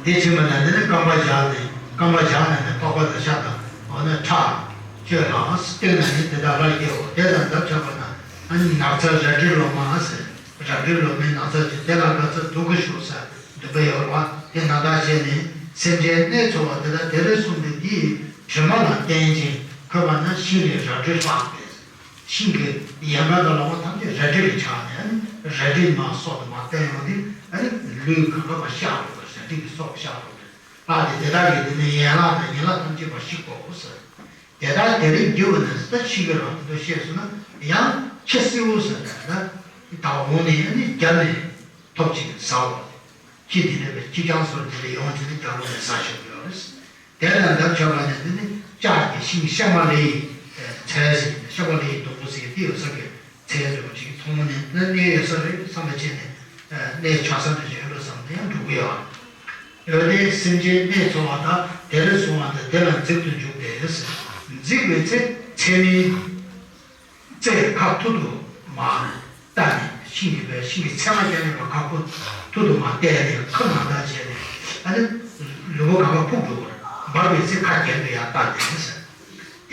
དེ་ཕྱིན་པ་ན་འདི་ནི་རྐང་པ་བཞག་ནས་རྐང་པ་བཞག་ནས་ནི་པགས་པ་དང་ཤ་དང་འོ་ན་ཁྲག་བཅོས་ལ་སྟེང་ན་ནི་དེ་དག་ལ་སྐྱེའོ། དེ་དང་འདབ་ཆགས་པ་ན་ཨ་ནི་ནགས་ཚལ་རལ་གྲི་ལོ་མ་ཟེར། རལ་གྲི་ལོ་མའི་ནགས་ཚལ་ཅིག་དེ་ལ་དགའ་ཚལ་སྡུག་གི་ཤོག་ཟེར་འདུན་པ་ཡོད་རེད་བ། དེ་ན་ད་བྱས་ནས་སེམས་ཅན་གནས་འཚོ་བ་དེ་དག་དེ་རེ་ཟུང་དེ་དེའི་དྲི་མ་ལ་བརྟེན་ཅིང་འཁོད་པ་ན་ཤིང་ལས་རལ་གྲི་ལྷག་པས། ཤིང་གི་ཡལ་ག་དང་ལོ་མ་ཐམས་ཅད་རལ་གྲི་ལས་ཆགས་ནས་ཨ་ནི་རལ་གྲིས་མར་སོ་དང་མར་བསྟན་ཡོང་དུས་ཨ་ནི་ལུས་གང་ག་པར་གཤགས་འགྲོ་གི། རལ་གྲི་གི་སོ་གཤགས་འགྲོ་གི། ལྷག་སྟེ་དེ་དག་གི་དེ་ནི་ཡན་ལག་དང་ཡན་ལག་ཐམས་ཅད་པར་ཤི་དགོས་ཟེར། དེ་དག་དེ་རིང་རྒྱུ་བ་ནི་ད་ཤི་གི་རང་དུ་ཤེས་སོང་ན་ཡང་ཁྱི་སེའུ་ཟེར་ནས་ད་ད་འོང་ནས་ཨ་ནི་རྒྱབ་ནས་ཐོབ་ཅིག་ཟ་བ། ཁྱི་དེ་འདྲ་བའི་ཁྱི་རྐྱང་སོགས་འདི་ལ་ཡོང་དུས་ནི་རྒྱབ་ལོགས་ནས་ཟ་ཤོར་གི་ཡོད་རེད། དེ་ལ་འདབ་ཆགས་པ་ནི་འདི་ནི་ལྕགས་ཀྱི་ཤིང་ཤ་མ་ལེ་ཡི་ཚལ་ཟེར་ནས་ཤ་མ་ལེ་ཡི་སྡོང་པོ་ཟེར་དེ་ཡོད་ས་གི་ཚལ་འདྲ་བོ་ཅིག་མཐོང་ནས་ན་གནས་ཡོད་ས་རེད་བསམ་པ་བྱས་ནས་གནས་ཆགས་ས་འདྲ་ཅིག་ཡོད་འགྲོ་བསམ་ནས་ཡང་འགྲོ་གི་ཡོད། འོན་ཏེ་སེམས་ཅན་གནས་འཚོ་བ་དག་དེ་རེ་སོང་བ་དང་དེ་ལ་འཛེག་ཏུ་འཇུག་པས། འཛེག་པའི་ཚེ་ཚད་མིན། རྩེ་ཁ་ཐུར་དུ་མར་བལྟས་ནས་ཤིང་གི་བའི་ཤིང་གི་ཚད་མ་རྐྱང་རྐྱང་ལ་ཁ་ཁུ་ཐུར་དུ་མར་བལྟས་ནས་ཁ་ནང་ལྟར་བྱས་ནས་ཨ་ནི་ལུས་པོ་གང་ག་ཕུག་འགྲོ་བར་འབར་བའི་ཚེ་ཁ་གྱེན་དུ་ཡར་བལྟས་ནས་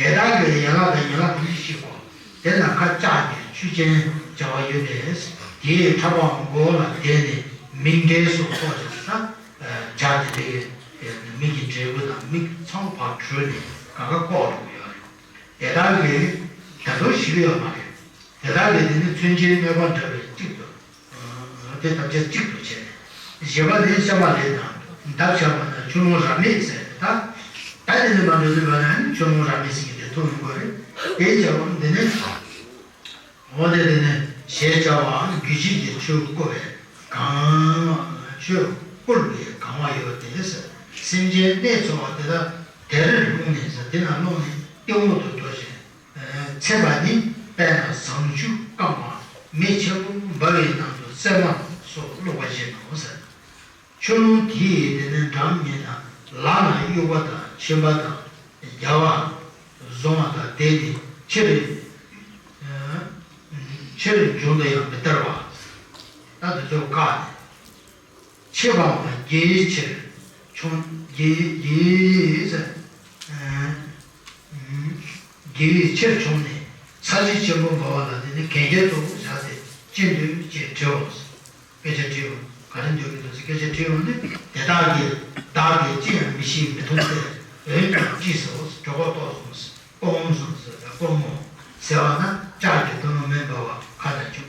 དེ་དག་གི་ཡན་ལག་དང་ཡན་ལག་བདུན་ཅུ་ཞིག་གོ། དེ་ན་ཁ་ལྕགས་ཀྱི་ཆུ་ཆེན་བྱ་བ་ཡོད་པས། དེའི་ཕྲ་བའམ་མགོ་ལ་བརྡེགས་ནས་མིག་འབྲས་སོགས་ཐོགས་ཀྱང་ན། བྱ་དེ་དེ་མིག་གི་འབྲས་བུ་དང་མིག་ཚང་བར་དྲུལ་ནས་གང་ག་བཀོག་འགྲོ་གི་ཡོད་རེད། དེ་དག་གི་ད་དུང་ཞིག་ཡོད་མ་རེད། དེ་དག་གི་དེ་ནི་མཚོན་བྱེད་གནོད་པ་འདྲ་བའི་གཅིག་ཏུ། དེ་ཐམས་ཅད་གཅིག་ཏུ་བྱས་ནས། བཞི་པ་ནི་ཤ་མ་ལེབ་དང་འདབ་ཆགས་པ་དང་ཆུ་ཀླུང་རབ་མེད་ཟེར་ཏེ། ད་ད་དེ་ནི་མ་འགྲོ་ཟིན་པ་ན་ཆུ་ཀླུང་རབ་མེད་ཟེར་གྱི་དེ་ཐུག་ཡོང་གི་རེད། དེའི་རྒྱབ་འདི་ནི། འོ་དེ་དེ་ནི་ཞེས་བྱ་བའང་རྒྱུད་བཞི་གི་ཆོས་བསྐུལ་བས་གང་། ཆོས་བསྐུལ་བས་གང་བ་ཡོད་དེ། སེམས་ཅན་གནས་འཚོ་བ་དེ་དག་དེར་ལྷུང་ནས་ཟེར། དེ་ན་ལྷུང་ནས་གཏི་མུག་ཏུ་འགྲོ་ཞིང་། ཚེ་བ་ནི་དཔེར་ན་ཟངས་ཆུ་བཀང་བ་མེ་ཆེན་པོ་འབར་བའི་ནང་དུ་སྲན་མ་སོགས་བླུགས་པ་བཞིན་ནོ་ཟེར། ཆུ་ཀླུང་དེའི་དེ་ནི་འགྲམ་ཉེ་ན་ལ་ན་གཡུག་པ་དང་ཕྱིན་པ་དང་རྒྱ་བ་བཟུང་བ་དང་དེ་ནི་ཕྱིར་ཕྱིར་འབྱུང་དུ་ཡང་མི་ལྟར་བ། ད་དེ་ཚོ་བཀག་ནས། ཆེ་བའམ་དགེ་བའི་ཕྱིར་བྱུང་། དགེ་དགེ་བའི་དགེ་བའི་ཕྱིར་བྱུང་ནས་ས་གཞི་ཆེན་པོ་འབར་བ་ལ་དེ་ནི་གན་རྐྱལ་དུ་བཞག་སྟེ་ཅི་འདོད་ཅེས་དྲིའོ། སྐད་ཆ་དྲིའོ། ག་རེ་འདོད་ཀྱི་འདུག་ཟེར་སྐད་ཆ་དྲིའོ་ནི། དེ་དག་གིས་བདག་གིས་ཅི་ཡང་མི་ཤེས་མི་མཐོང་སྟེ། འོན་ཀྱང་ཅི་ཟེར་གྲོད་ཁོག་ལྟོགས་སོང་། ཀོ་མོ་སོང་ཟེར། ཀོ་མོ་ཟེར་བ་ན་ལྕགས་ཀྱི་ཐུ་ནུ་མེ་འབར་བ་ཁ་ལ་བཅུག་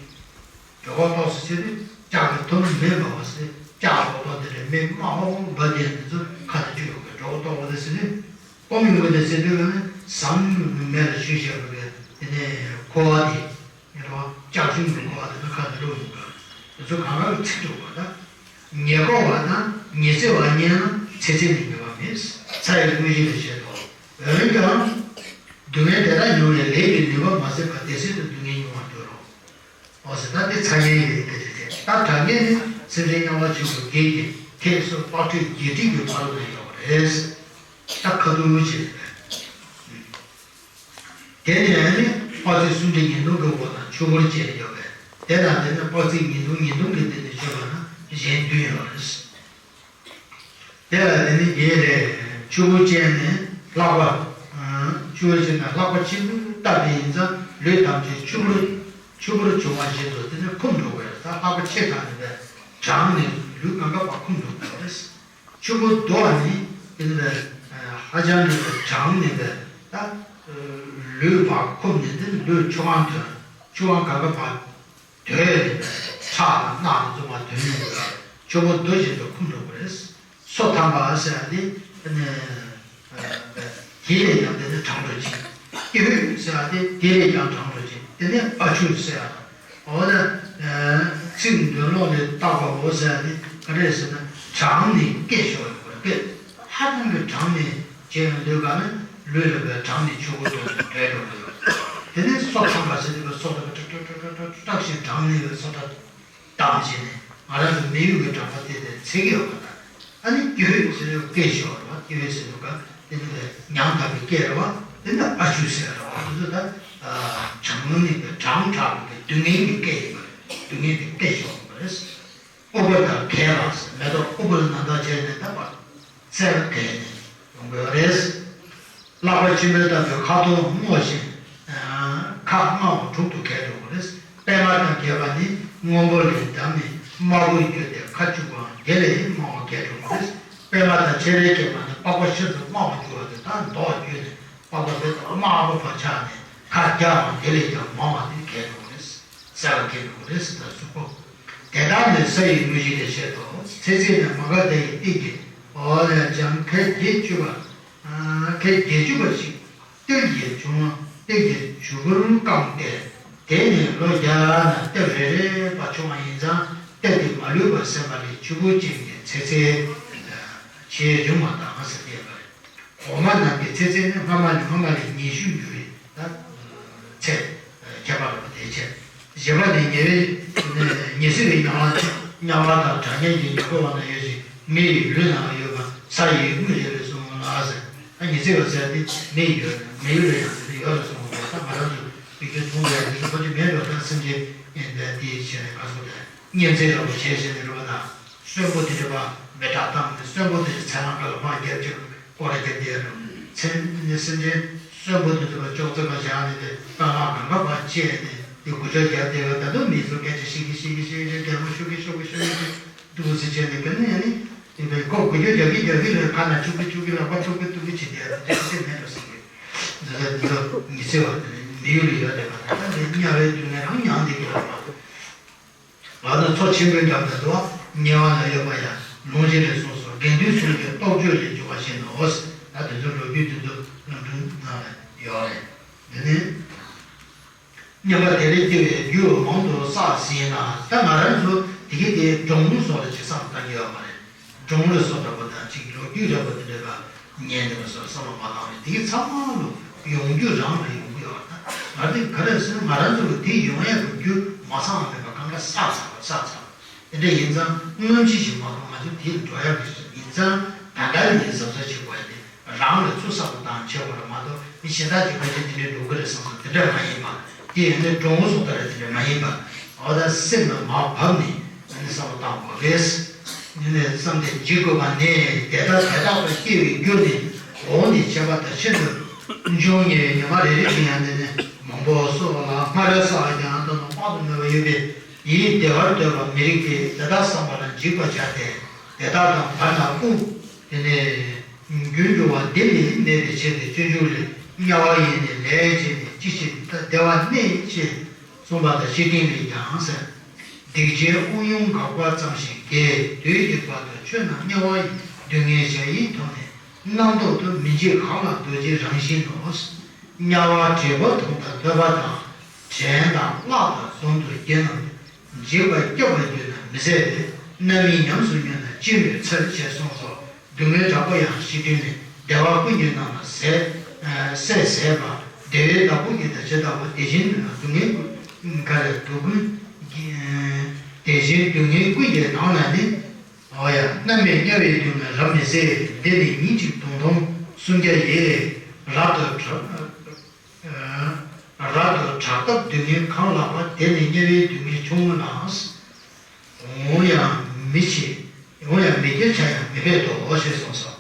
གྲོད་ཁོག་ལྟོགས་སོ་ཟེར་དུས་ལྕགས་ཀྱི་ཐུ་ནུ་མེ་འབར་བ་ཟེར། ལྕགས་ལོག་ཏོ་དེ་འདྲའི་མེ་དམར་པོ་འབར་བསྡད་འདི་ཚོ་ཁ་ལ་བཅུག་ཡོང་གི་གྲོད་ཁོག་ལྟོགས་པ་དེ་ཟེར་དུས། སྐོམ་ཡོང་གི་དེ་ཟེར་དུས་ལ་ནི་ཟངས་མེ་ལ་བཞུས་བཞག་པའི་དེ་ནས་ཁུ་བ་དེ་ཡོད་རེད་བ། ལྕགས་ཆུང་གི་ཁུ་བ་དེ་ནི་ཁ་ལ་བླུགས་ཡོང་གི། དེ་ཚོ་གང་ག་ལ་ཚིག་འགྲོ་བ་དང་། ཉེར་བསྐོར་བ་དང་ཉི་ཚེ་བ་གཉིས་ན་ཚེ་ཚད་ནི་ཉེས་པ་མེད། ཚ་ཡི་དངོས་གཞི་ལས་བཤད་དོ། འོན་ཀྱང་། སྡུག་བསྔལ་དེ་དག་མྱོང་བའི་ལས་ཀྱི་ནུས་པ་མ་ཟད་པར་དེ་སྲིད་དུ་སྡུག་བསྔལ་མྱོང་བར་འགྱུར་རོ། འོ་ཟེར་ན་དེ་ཚ་ཉེན་ཡོད་དེ་རེད་དེ། ད་དྲག་ཉེན་ནི་སེམས་ཅན་དམྱལ་བ་ཆེན་པོ་བརྒྱད་ཀྱི་ཐེག་གསུམ་དཔག་ཁྲིད་བརྒྱད་ཁྲིད་ཀྱི་བར་དུ་ཡོད་པ་རེད། ད་ཁ་ཐུག་བྱས་པས། དེ་ནས་ནི་དཔག་ཚད་སུམ་ཁྲི་བརྒྱད་སྟོང་གི་འོག་ན་ཆུ་བུར་ཅན་ཡོད་པས། དེ་ལ་དེ་ནི་དཔག་ཚད་ཉིས་སྟོང་ཉིས་སྟོང་གི་སྟེང་ནས་བརྗོད་པ་ན་གཞན་བདུན་ཡོད་རེད། དེ་ལ་དེ་ནི་བརྒྱད་རེད། ཆུ་བུར་ཅན་ནི་ལྷག་པ། ཆུ་བུར་ཅན་ནི་ལྷག་པ་ཆེན་པོའི་སྟབས་དེ་ཡིན་ཙང་ལུས་ཐམས་ཅད་ཆུ་བུར་ཆུ་བུར་བྱུང་བ་བཞིན་དུ་དེ་ནི་འཁུམས་འགྲོ་དགོས་རེད། ད་ལྷག་པ་ཆེ་དྲགས་ནས་པས་གྲངས་ནས་ལུས་གང་ག་བར་འཁུམས་འགྲོ་དགོས་རེད། ཆུ་བུར་རྡོ་བ་ནི་དེ་ནི་པས་ཧ་ཅང་ནས་པས་གྲངས་ནས་པས་ད་ལུས་བར་འཁུམས་ནས་དེ་ནི་ལུས་ཆུ་ཁང་དོན་ཆུ་ཁང་གང་ག་བར། དོད་ནས་ཁྲག་དང་རྣག་དང་བཙོག་པ་དོད་ནས་ཆུ་བུར་རྡོ་བཞིན་དུ་འཁུམས་འགྲོ་གི་རེད། སོ་ཐམ་པ་ཟེར་ཡ་དེ་ནི་དེ་ལས་ཀྱང་དེ་ནི་གྲང་དྲགས་ཅན། ཀྱི་ཧུད་ཟེར་ཡ་དེ་དེ་ལས་ཀྱང་གྲང་དྲགས་ཅན། དེ་ནི་ཨ་ཆུ་ཟེར་ཡ་དང་། འོ་ན་ཚིག་འདོན་ཀློག་ལས་བཏགས་པའོ་ཟེར་ཡ་དེ་ག་རེ་ཟེར་ན་གྲངས་ནས་སྐད་ཤོར་ཡོང་གི་རེད། ཧ་ཅང་གི་གྲངས་ནས་བྱས་ཡོང་དུས་ག་ནི་ལུས་ལ་བའི་གྲངས་ནས་ཆུ་བུར་རྡོ་བཞིན་དོད་འགྲོ་གི་ཡོད། དེ་ནས་སོ་ཐམ་པ་ཟེར་དུས་སོ་ལ་ཀྲག་ཀྲག་ཀྲག་ཀྲག་ཀྲག་ཞིག་གྲངས་ནས་སོ་ཐམ་བཏང་བྱས་ནས་ང་རང་ཚོ་མི་ཡུལ་གྱི་གྲགས་པ་དེ་དེ་ཚེ་གི་ཡོད་པ་དང་། ཨ་ནི་ཀྱི་ཧུད་ཟེར་དུས་སྐད་ཤོར་བ་ཀྱི་ཧུད་ཟེར་དུས་ག་དེ་ནི་ལས་ཉམ་ཐག་པའི་སྐད་རེད་བ། དེ་ནི་ཨ་ཆུ་ཟེར་རེད་བ། དེ་ཚོ་ད་གྲངས་ནི་གྲངས་དྲགས་པའི་སྡུག་བསྔལ་གྱི་སྐད་ཡིན་པ་རེད། སྡུག་བསྔལ་གྱི་སྐད་ཤོར་བ་རེད། ཨུཏྤལ་དང་གས་ལ་ཟེར་མེ་ཏོག་ཨུཏྤལ་ནང་དག་བྱས་ནས་ད་བར་སེར་གས་ནས་ཡོང་གི་ཡོད་རེད། ལྷག་པ་ཆེན་པོའི་སྟབས་ཀྱིས་ཁ་དོག་སྔོ་ཞིང་། ཁ་སྔ་བ་དྲུག་ཏུ་གས་འགྲོ་གི་རེད། པད་མ་དང་བརྒྱད་པ་ནི་སྔོན་པོ་ལས་འདམ་ནི་དམར་པོར་གྱུར་ཏེ་ཁ་བཅུག་པའང་དེ་ལས་དམར་བར་གས་འགྲོ་གི་རེད། པད་མ་དང་ཕྱེ་བའི་བརྒྱད་པ་ནི་པགས་པ་ཤིན་ཏུ་དམར་བར་གྱུར་བ་དེ་དག་མདོག་བསྒྱུར་ནས་པགས་པ་དེ་དག་དམར་པོ་བར་ཆགས་ནས་ཁ་བརྒྱ་པའང་དེ་ལས་ཀྱང་མང་བ་དེ་གས་འགྲོ་གི་རེད། གསལ་བར་གྱིས་འགྲོ་གི་རེད་ཟེར་ད་གཟུགས་པོ། དེ་དག་ནི་ས་ཡི་དངོས་གཞི་ལས་བཤད་དོ། ཚེ་ཚད་ནི་མ་ག་དྷ་ཡི་སྟེང་གི་འོག་ལས་ཀྱང་ཁལ་བརྒྱད་ཅུ་པ། ཁལ་བརྒྱད་ཅུ་པ་ཞིག་ཏིལ་གྱི་ཆུ་ཏིལ་གྱི་ཆུ་བུར་བཀང་སྟེ། དེ་ནི་ལོ་བརྒྱ་ན་གཏེར་རེ་རེ་བ་བྱུང་བ་ཡིན་ཙང་གཏེར་དེ་མ་ལུས་པར་ཟིན་པ་ལས་ཆུ་བུར་ཅན་གྱི་ཚེ་ཚད་ཞེས་འབྱུང་བ་དང་ཟེར་ཏེ་ཡོད་པ་རེད། འོག་མ་རྣམས་ཀྱི་ཚེ་ཚད་ནི་སྔ་མ་ལས་སྔ་མ་ལས་ཉི་ཤུ་འགྱུར་བའི་ད་ཚད་ཁྱད་པར་རེད་པ། དེའི་ཕྱིར་བཞི་པ་ནི་ཉེ་བའི་ཉེ་སྲིད་པའི་དམྱལ་བ་དམྱལ་བ་དང་གྲགས་སྙན་གྱི་ཉེ་འཁོར་བ་ན་ཡོད་ཅིང་མི་ཡི་ལུས་ན་ཡོད་པ་ས་ཡི་དངོས་གཞི་ལས་གསུངས་ལ་ཟེར། ད་ཉེ་སྲིད་པ་ཟེར་ཏེ་མི་ཡི་ཡོད་མི་ཡི་ལུས་ཡང་དེ་ཡོད་ལ་གསུངས་པ། ད་ང་རང་ཚོ་བི་ཀའི་མཐོང་བའི་ཉེ་སྲིད་པ་ཅིག་མེད་པ་ད་སེམས་ཅན་ཡིན་པས་དེའི་ཕྱིར་ཁ་སོ་དེ་གཉན་ཚད་ར་བ་བྱས་བྱས་ནས་ར་བ་དང་། གསོན་པོ་དེ་འདྲ་བ་མེ་སྲེག་བཏང་ནས་གསོན་པོ་དེ་འདྲ་ཚལ་སླང་ཁ་ལ་ཕར་བརྒྱབ་ཅིག་སྐོར་ར་བརྒྱབ་བསྡད་རུང་ མཚན་ནི་སེམས་ཅན་གསོན་པོ་དེ་ཚོ་ལ་ཅོག་ཙེ་ལ་བཞག་ནས་དེ་རྟ་ནག་གང་ག་བ་བཅད་ནས་དེ་དགུ་ཆ་རྒྱབ་བསྡད་པ། ད་དུང་མི་ཚོ་སྐད་ཆ་བཤད་ཀྱི་བཤད་ཀྱི་བཤད་ཀྱི་གད་མོ་ཤོར་གྱི་ཤོར་གྱི་ཤོར་གྱི་འདུག་ཟེར་བྱས་ནས་ག་ནས་ཡང་ནི་དེ་བས་ཁོ་དགུ་ཆ་རྒྱག་གི་རྒྱག་གི་རེད། ཁ་ན་བཅུག་གི་བཅུག་གི་ལག་པ་བཅུག་གི་བཅུག་གི་བྱེད་བསྡད་ཡ་དེ་ཚོ་མེད་འགྲོ་ཟེར་གི། འདི་ཚོ་འདི་ཚོ་ཉི་ཚེ་བ་དེ་ནི་མི་ཡུལ་ལ་ཡོད་རེད་པ། ད་ནི་དམྱལ་བའི་སྡུག་བསྔལ་རང་མྱངས་བསྡད་ཀྱི་རེད་པ། ང་ནི་མཚོ་ཆེན་པོའི་འགྲམ་དུ་འདུག་དམྱལ་བ་ན་ཡོད་པ་ཡང་ལོངས་སྤྱོད་ལས་གསུངས་སོ། དགེ་འདུན་ཚུལ་གྱིས་རྟོགས་བརྗོད་ལས་འཇུག་པ་བཞིན་ནོ། ད་དེ་ཚོ་ལོ་རྒྱུས་དེ་ཚོ་ལམ་སྒྲོན་ནང་ལ་ཡོད་རེད། དེ་ནི་མཉམ་པ་དེ་ལས་སྐྱེ་བའི་རྒྱུ་མང་དུ་བསགས་ཟིན་ན། ད་ང་རང་ཚོ་དེ་གའི་དེ་འབྲོང་གླུ་སོགས་ལ་ཅིག་བསམ་བློ་བཏང་གི་ཡོད་མ་རེད། འབྲོང་གླུ་སོགས་འདྲ་པོ་དང་ཅིག་ལོ་རྒྱུས་འདྲ་པོ་དེ་འདྲ་ལ་ཉན་འདྲ་པོ་སོགས་བསམ་བློ་མ་བཏང་བས། དེ་གའི་ཚང་མ་ལོ་ཡོང་རྒྱུ་རང་ལ་ཡོང་གི་ཡོད་རེད། ད་ང་དེ་ག་རེ་ཟེར་ན་ང་རང་ཚོ་ལ་དེ་ཡོང་ཡག་གི་རྒྱུ་མ་ཚང་བ་མེད་པ་གང་ག་བསགས་ཚར་བ་བསགས་ཚར་བ། དེ་འདྲ་ཡིན་ཙང་སྔོན་ཆད་ཞིག་མ་གཏོགས་ང་ཚོ་དེར་འགྲོ་ཡག་གི་ཡིན་ཙང་ད་ལྟ་ནས་གཟབ་གཟབ་བྱེད་དགོས་ཡ་དེ་རང་ལ་ཚུར་བསམ་བློ་བཏང་བྱེད་དགོས་རེད་མ་གཏོགས། མི་གཞན་དག་གིས་ཕལ་ཆེར་དེ་འདྲའི་འགྲོ་གི་རེད་བསམ་བསམ་དེ་འདྲ་མ་ཡིན་པ། དེ་ཡིན་ནའི་འབྲོང་བུ་སོགས་ལྟར་དེ་འདྲ་མ་ཡིན་པ། འོ་ད་སེམས་ལ་མར་བབས་ནས་ཨ་ནི་བསམ་བློ་བཏང་དགོས་རེད། དེ་ནས་བསམ་གཏན་འཇིག་དགོས་པ་ནས་དེ་ལྟར་དེ་དག་ཏུ་སྐྱེ་བའི་རྒྱུ་ནི་འོག་ནས་བཤད་པ་དང་ཤིན་ཏུ་འབྱུང་ཉེ་བའི་ཉི་མ་རེ་རེ་བཞིན་ཡང་དེ་ནས་མང་པོ་སོགས་ལ་སྔར་བསགས་ཀྱང་ད་དུང་དཔག་ཏུ་མེད་པ་ཡོད་པས། ཡིད་བདེ་བར་འདོད་པ་མི་རིགས་ཏེ། དེ་དག་བསམ་པ་ལ་འཇིགས་པར་བྱ་སྟེ། དེ་དག་དང་བར་ན་དབུགས། དེ་ནས་རྒྱུན་འགྱུར་བ་འདི་ལས་གནས་པའི་ཕྱིར་ཏེ། སྤྱོད་འཇུག་ལས། དམྱལ་བ་ཡི་ནི་ལས་བྱས་ནས། ཅི་ཕྱིར་བདེ་བར་གནས་ཞེས་གསུངས་པ་དང་། བཤེས་སྤྲིང་ལས་ཀྱང་ཟེར། སྡིག་ཅན་དབུགས་དབྱུང་འགག་པ་ཙམ་ཞིག་གིས། དུས་ཀྱི་བར་དུ་ཆོས་རྣམས་དམྱལ་བ་ཡི། སྡུག་བསྔལ་གཞལ་ཡས་ཐོབ་ནས། རྣམ་རྟོག་ཏུ་མི་འཇིགས་གང་ལ་རྡོ་རྗེའི་རང་བཞིན་ནོ། དམྱལ་བ་འབྲས་བུ་མཐོང་དང་ཐོས་པ་དང་། དྲན་དང་བཀླག་དང་གཟུང་དུ་བགྱིད་རྣམས། འཇིགས་པ་སྐྱོབ་པར་གྱུར་ན་མི་ཟད་པས། རྣམ་སྨིན་ཉམས་སུ་མྱོང་ན་ཅི་ནུས་འཚལ། ཞེས་གསུངས་སོ། སྡུག་བསྔལ་དྲག་པོ་ཡང་ཞི་སྟེ་ནི། བདེ་བ་ཀུན་གྱི་ནང་ན་ཟད། ཨ་སད་ཟད་པ། བདེ་བའི་བདག་པོ་ཉིད་དང་ཇི་ལྟ་བ། དེ་བཞིན་དུ་ན་སྡུག་བསྔལ་ཀུན། ག་རེ་སྡུག་ཀུན། དེ་བཞིན་སྡུག་བསྔལ་ཀུན་གྱི་ནང་ན་ནི། འོ་ཡ། རྣམ་སྨིན་དམྱལ་བའི་སྡུག་བསྔལ་རབ་མི་བཟད། འདི་ནི་ཉིན་གཅིག་དུང་སྟོང་སུམ་བརྒྱ་ཡིས། རབ་ཏུ་གྲགས། རབ་ཏུ་གྲགས་སྟབས་སྡུག་བསྔལ་གང་ལགས་པ། དེ་ནི་དམྱལ་བའི་སྡུག་བསྔལ་ཆུང་ངུ་ལགས། འོང་ཡང་མི་བྱེད། འོང་ཡང་མི་སྐྱེ། བྱ་ཡང་མི་འབད་དོ། ཞེས་གསུངས་སོ།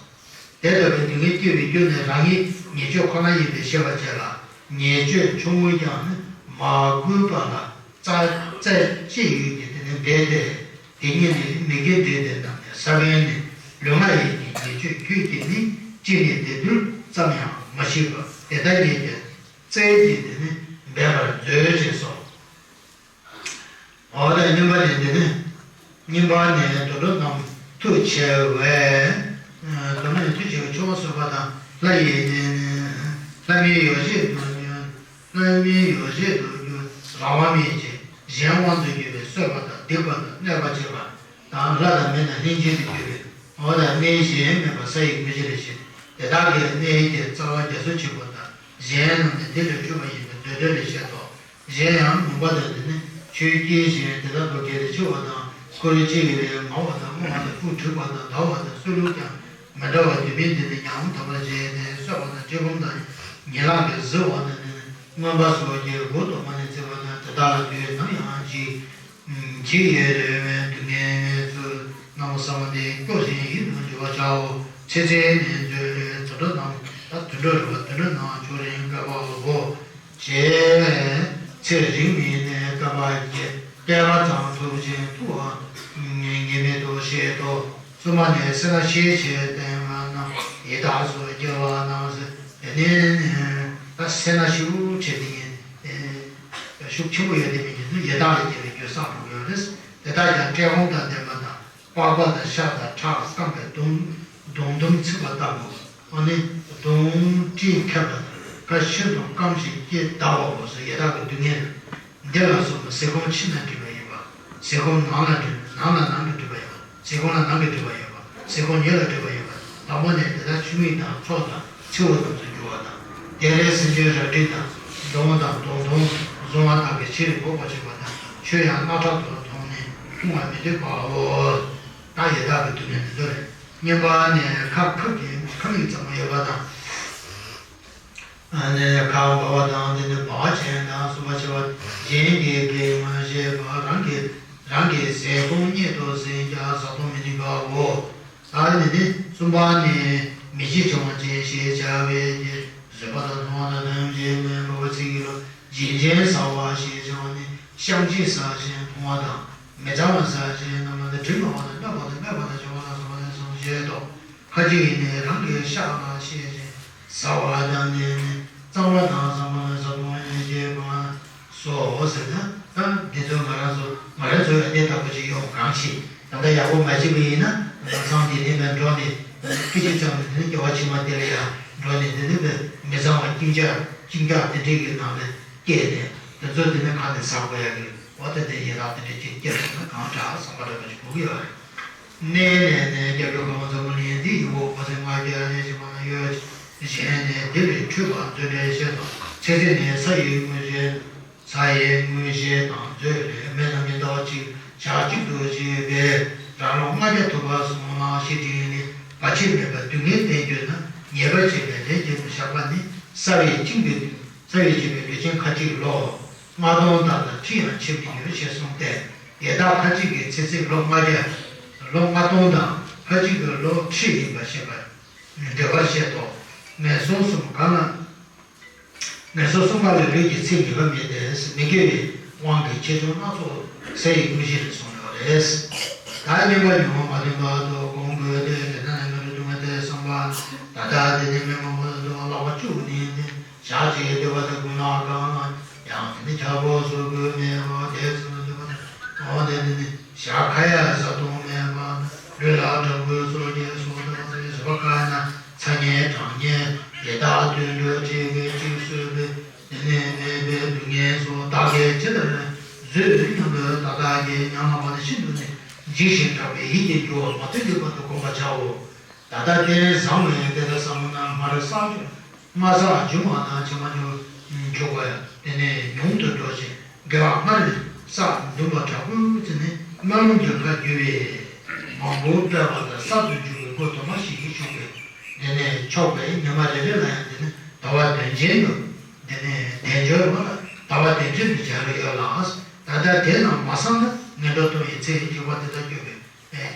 དེ་ལྟ་བུའི་སྡུག་བསྔལ་སྐྱེ་བའི་རྒྱུ་ནི་རང་ཉིད་ཉེས་སྤྱོད་ཁོ་ན་ཡིན་པའི་ཤེས་པ་བཅས་ལ། ཉེས་སྤྱོད་ཆུང་ངུ་ཀྱང་མ་གུས་པ་ལ་རྩ་རྩེ་གཅིག་ཡུད་ཀྱིས་དེ་ནི་འབད་དེ། དེ་ཉིད་ནི་མི་དགེ་འདྲེས་ཏེ་འདམ་ནས་ཟ་མཁན་ནི་ལུས་ངག་ཡིད་ཀྱི་ཉེས་སྤྱོད་རྒྱུད་ཀྱིས་ནི་ཅི་ནས་བདེ་འདུལ་ཙམ་ཡང་མ་ཤེས་པ། དེ་ལྟ་ཉིད་ཀྱི་རྩལ་གྱིས་དེ་ནི་འབད་པར་མཛོད་ཅེས་སོ། འོ་ད་གཉིས་པ་ནི་འདི་ནི། གཉིས་པ་ནི་དུད་འགྲོ་རྣམས་མཐུ་ཆེ་བས། དུད་འགྲོ་ནི་མཐུ་ཆེ་བས་ཆུ་བོ་གསོད་པ་དང་ལྷ་ཡི་ལྷ་མིན་ཡོ་བྱད་དུ་འགྱུར། ལྷ་མིན་ཡོ་བྱད་དུ་འགྱུར། རང་དབང་མེད་ཅིང་གཞན་དབང་དུ་གྱུར་པའི་གསོད་པ་དང་སྡིག་པ་དང་གནོད་པ་བྱེད་པ་དང་། ལྷ་དང་མི་རྣམས་ལྷན་ཅིག་ཏུ་གྱུར་པའི་འོ་ད་གནས་གཞན་མེད་པ་ས་ཡི་དངོས་གཞི་ལས་བྱུང་། དེ་དག་གི་གནས་ཀྱི་རྩ་བ་རྒྱ་མཚོ་ཆེན་པོ་དང་། གཞན་རྣམས་ནི་དེ་ལས་འཕྲོས་པ་ཡིན་པས་འདོད་འདོད་ལས་བཤད་དོ། གཞན་ཡང་ནུས་པ་དང་ལྡན་ནི་ཆོས་སྐྱེས་གཞན་དེ་དག་ལོ་བརྒྱད་ལས་ཆེ་བ་དང་། སྐུ་རུ་ཅི་ཡི་རེ་ངར་བ་དང་རྨོངས་པ་དང་དབུགས་འཁྲུགས་པ་དང་འདར་བ་དང་གསོད་ལུགས་ཀྱང་མི་འདྲ་བ་དུ་མས་འདི་ནི་ཉམ་ཐག་པར་བྱས་ཏེ་གསོད་པ་དང་བཀྲེས་སྐོམ་དང་ཉེ་ལམ་གྱིས་གཟིར་བ་དང་ནི་རྔོན་པ་སོགས་ཀྱིས་མགུ་ཏོ་མ་ནས་བཙིར་བ་དང་དེ་དག་ལ་དུས་ནམ་ཡང་འཇིགས། འཇིགས་ཡི་རེ་བའི་སྡུག་བསྔལ་ངལ་ཚུལ་རྣམ་གསལ་བ་འདི་སྐྱོ་ཞིང་ཡིད་དུ་འགྱུར་བར་བྱའོ། ཚེ་ཚེ་ནས་མཛོད་ལས་དུད་འགྲོ་རྣམས་ད་དུད་འགྲོ་རེད་བ། དུད་འགྲོ་རྣམས་ཆོས་རིན་བསྐལ་པ་འོ། ཞེས་ཚེ་རིང་མིན་ནས་བསྐལ་པ་བརྒྱད་བསྐལ་པ་ཙམ་ཐུབ་ཅིང་ཐུབ་པ་ངེས་མེད་དུ་བཞེད་དོ། གསུམ་པ་ནས་སེར་སྣ་ཤས་ཆེར་ལྡན་པ་རྣམས་ཡི་དྭགས་སུ་སྐྱེ་བ་རྣམས་ཟེར། དེ་ནས་ད་སེར་སྣ་ཤུགས་ཆེ་དེ་ཉིད་ཤུགས་ཆེན་པོ་ཡོད་དེ་མིན་གྱི་ཡི་དྭགས་ལ་སྐྱེ་བའི་རྒྱུ་བསགས་འགྲོ་གི་ཡོད་རེད། དེ་དག་ཀྱང་བཀྲེས་སྐོམ་དང་ལྡན་པ་དང་པགས་པ་དང་ཤ་དང་ཁྲག་སྐམ་པའི་མདུང་མདུང་དུམ་ཚིག་པ་ལྟ་བུ། ཨ་ནི་མདུང་དཀྲིས་ཁེབས་པ་དང་ཁ་ཤིན་ཏུ་སྐམ་ཞིང་སྐྱེས་འདར་བའོ་ཟེར། ཡི་དྭགས་ཀྱི་སྡུག་བསྔལ་འདི་ལ་སོགས་པ་ཟས་སྐོམ་ཕྱི་ནས་སྒྲིབ་པ་ཡིན་པ། ཟས་སྐོམ་ནང་ལ་སྒྲིབ། ནང་ལ་ནང་གི་སྒྲིབ་པ་ཡོད་པ། ཟས་སྐོམ་ལ་ནང་གི་སྒྲིབ་པ་ཡོད་པ། ཟས་སྐོམ་ཉེ་ལ་སྒྲིབ་པ་ཡོད་པ། དང་པོ་ནས་དེ་དག་ཆུ་མིག་དང་མཚོ་དང་མཚེའུ་རྣམས་སུ་རྒྱུ་བ་དང་། དེ་ལས་སེམས་ཅན་རལ་གྲི་དང་མདུང་དང་མདུང་ཐུང་བཟུང་བ་དག་གིས་ཕྱིར་འབོག་པར་བྱེད་པ་དང་། ཆོས་ཡང་རྣག་ཁྲག་ཏུ་མཐོང་ནས་ལྟུང་བར་མི་འདོད་པའོ། ད་ཡི་དྭགས་ཀྱི་སྡུག་བསྔལ་འདི་ཚོ་རེད། གཉིས་པ་ནས་ཁ་ཁབ་ཀྱི་ཁ་མིག་ཙམ་ཡོད་པ་དང་། ཨ་ནི་ཁ་འབར་བ་དང་། དེ་ནི་འབར་བ་ཅན་དང་གསུམ་པ་བྱེ་བ་གཞན་གྱིས་གེགས་མ་བྱས་པར་རང་གིས་རང་གི་ཟས་སྐོམ་སྙེད་དུ་ཟིན་ཀྱང་བཟའ་གཏོང་མི་ནུས་པའོ། ད་ནི་ནི་གསུམ་པ་ནི་ མི་འཇིགས་བྱང་བ་ཅན་ཞེས་བྱ་བའི་རྒྱན། བཟོད་པ་དང་སློང་བ་དང་དམ་བཅའ་མེད་པའི་ཚིག་གི་ལོ། བྱིན་ཅན་ཟ་བ་ཞེས་བྱ་བ་ནི་བཤང་གཅི་ཟ་ཞིང་འཐུང་བ་དང་། མི་གཙང་བ་ཟ་ཞིང་རྣམ་སྣང་དང་དྲི་མ་བ་དང་སྨྱོ་བ་དང་སྨད་པ་དང་བྱི་བ་ལ་སོགས་པ་ནས་བཟུང་བཞེད་དོ། ཁ་ཅིག་གིས་ནི་རང་གི་ཤ་ལ་བཤད་ཅིང་ཟ་བ་དང་ནི་གཙང་མ་དང་གཙང་མ་ལ་བཟའ་བཏུང་བ་ཡང་བྱེད་པ་སོ་ཟེར་ན། ད་འདི་ཚོ་ང་རང་ཚོ་ང་རང་ཚོ་ཡང་དེ་ལྟ་བུ་ཅིག་ཡོང་གང་ཞིག་ད་ལྟ་ཡག་པོ་མ་བྱེད་པ་ཡིན་ན། ད་ལྟ་མཚམས་འདི་ནས་མར་འགྲོ་ནས་སྐད་ཅིག་ཙམ་ལ་དེ་ནས་སྐྱེ་བ་ཕྱི་མ་དེ་ལ་ཡང་འགྲོ་ནས་དེ་ནས་མི་གཙང་བ་གཅིན་སྐྱག་གཅིན་སྐྱག་དེ་འདྲའི་གི་ནང་ལ་སྐྱེས་ནས། དེ་ཚོ་དེ་ནས་གང་ནས་ཟ་དགོས་ཡ་གི་འོ་ད་དེ་ཡི་དྭགས་དེ་འདྲ་ཅིག་སྐྱེས་སོང་ན་གང་དྲག་བསམ་པ་འདྲ་པོ་ཅིག་དགོས་ཀྱི་ཡོད་རེད། གནས་ནས་ནི་སྐྱབས་འགྲོ་གང་འཛམ་བུ་གླིང་འདི་ཡི་འོག་མ་ཟིན་ལྔ་བརྒྱ་ནས་ཕྱི་མ་ན་ཡོད། གཞན་ནི་འདི་ལས་འཁྲུལ་པ་མཛོད་འགྲེལ་བཤད་དོ། ཚེ་ཚེ་ནི་ས་ཡི་དངོས་གཞི། ས་ཡི་དངོས་གཞི་དང་མཛོད་ལས་མེད་རྣམས་ཀྱི་ཟླ་བ་གཅིག་ཞག་གཅིག་ཏུ་བྱས་པས་རང་ལོ་ལྔ་བརྒྱ་ཐུབ་པ་སོང་ལ་ཞེས་དྲིས་ནས་བར་ཆད་མེད་པར་སྡུག་བསྔལ་བསྟེན་གྱུར་ན་ཉེས་པར་བྱས་པའི་ལས་བྱེད་དུ་བཞག་པ་ནི་ས་བས་བཅིངས་པའི་ས་བས་བཅིངས་པའི་ལུས་ཅན་ཁ་ཅིག་ལོ་ལྔ་སྟོང་དག་ལ་ཁྲི་ཡང་ཕྱེད་མི་འགྱུར་ཞེས་གསུངས་ཏེ། ཡི་དྭགས་ཁ་ཅིག་གི་ཚེ་ཚད་ལོ་ལྔ་བརྒྱ། ལོ་ལྔ་སྟོང་དང་ཁ་ཅིག་གི་ལོ་ཁྲི་ཡིན་པར་བཤད་པ། འགྲེལ་པར་བཤད་དོ། ངན་སོང་གསུམ་གང་ལ། ངན་སོང་གསུམ་པ་ལ་ལུས་ཀྱི་ཚེ་ངེས་པ་མེད་དེ། མི་དགེ་བའི་དབང་གིས་ཆེ་ཆུང་སྣ་ཚོགས་ས་ཡི་དངོས་གཞི་རེད་གསུངས་ཡོད་རེད། ད་སྙན་པ་ཉོན་མོངས་མ་བདེན་པ་དུ་གོང་བཀོད་དེ། དེ་ལྟ་ན་ངན་འགྲོ་སྡུག་བསྔལ་དེ་བསམ་པ། ད་ལྟ་དེ་ནི་མི་མང་པོ་དུ་ལག་པ་བཅུག་ནས་དེ། ཞག་གཅིག་སྡོད་པ་དང་ཀུན་ལ་གང་ལ་ཡང་དེ་ནི་ཆག་སྒོ་གསོག་དགོས་མེད་པ་དེ་ཚོ་སྡོད་པ་དང་། འོ་དེ་ནི་ཞག་ཁ་ཡ་བཟའ་བཏུང་མེད་པ་ལུས་ལ་དྲང་པོའི་སོ་སྐྱེ་སོགས་དང་ཚེ་བཟོད་པ་དཀའ་ན་ཚ་ངན་གྲང་ངན་ཡི་དྭགས་དུད་འགྲོ་བཅས་ཀྱིས་གཅིག་གསོད་པའི་དེ་ནི་མེད་པའི་སྡུག་བསྔལ་སོགས་བདག་གིས་ཇི་ལྟར་བཟོད་སྙམ་དུ་བདག་བདག་གིས་ཉམས་ལེན་པ་ནི་ཤིན་ཏུ་ནས་འཇིགས་ཤིང་སྐྲག་པའི་ཡིད་ཀྱིས་འགྱུར་བ་མ་ཐུབ་ཀྱི་བར་དུ་བསྒོམ་པར་བྱའོ། ད་ལྟ་རྟེན་བཟང་བའི་དེ་ལྟར་བསམ་ན་སྔར་བསགས་རྒྱུ་སྔར་བསགས་རྒྱུ་མ་དང་ཕྱི་མ་རྒྱུ་འཇུག་པ་དེ་ནས་ཉུང་དུ་འགྲོ་ཞིང་དགེ་བ་སྔར་བསགས་འདུན་པ་དྲག་པོས་བརྩིས་ནས་སྔར་ལུགས་འགྱུར་ཁ་བསྒྱུར་བས་མང་པོ་སྤེལ་བ་ལ་གསར་དུ་འཇུག་པའི་སྒོ་དུ་མ་ཞིག་ཞུགས་པས། དེ་ནས་ཆོག་པའི་ཉི་མ་རེ་རེ་ལ་ཡང་དེ་ནས་ཟླ་བ་དོན་ཆེན་དུ་དེ་ནས་དལ་འབྱོར་བ་ལ་ཟླ་བ་དོན་ཆེན་དུ་སྦྱར་ཡོད་ལ། ད་ལྟ་དེ་རྣམས་མ་བསགས་ན་ངན་འགྲོ་ལྟུང་བའི་ཚེ་འཇིགས་པ་དེ་དག་སྐྱོབ་པའི།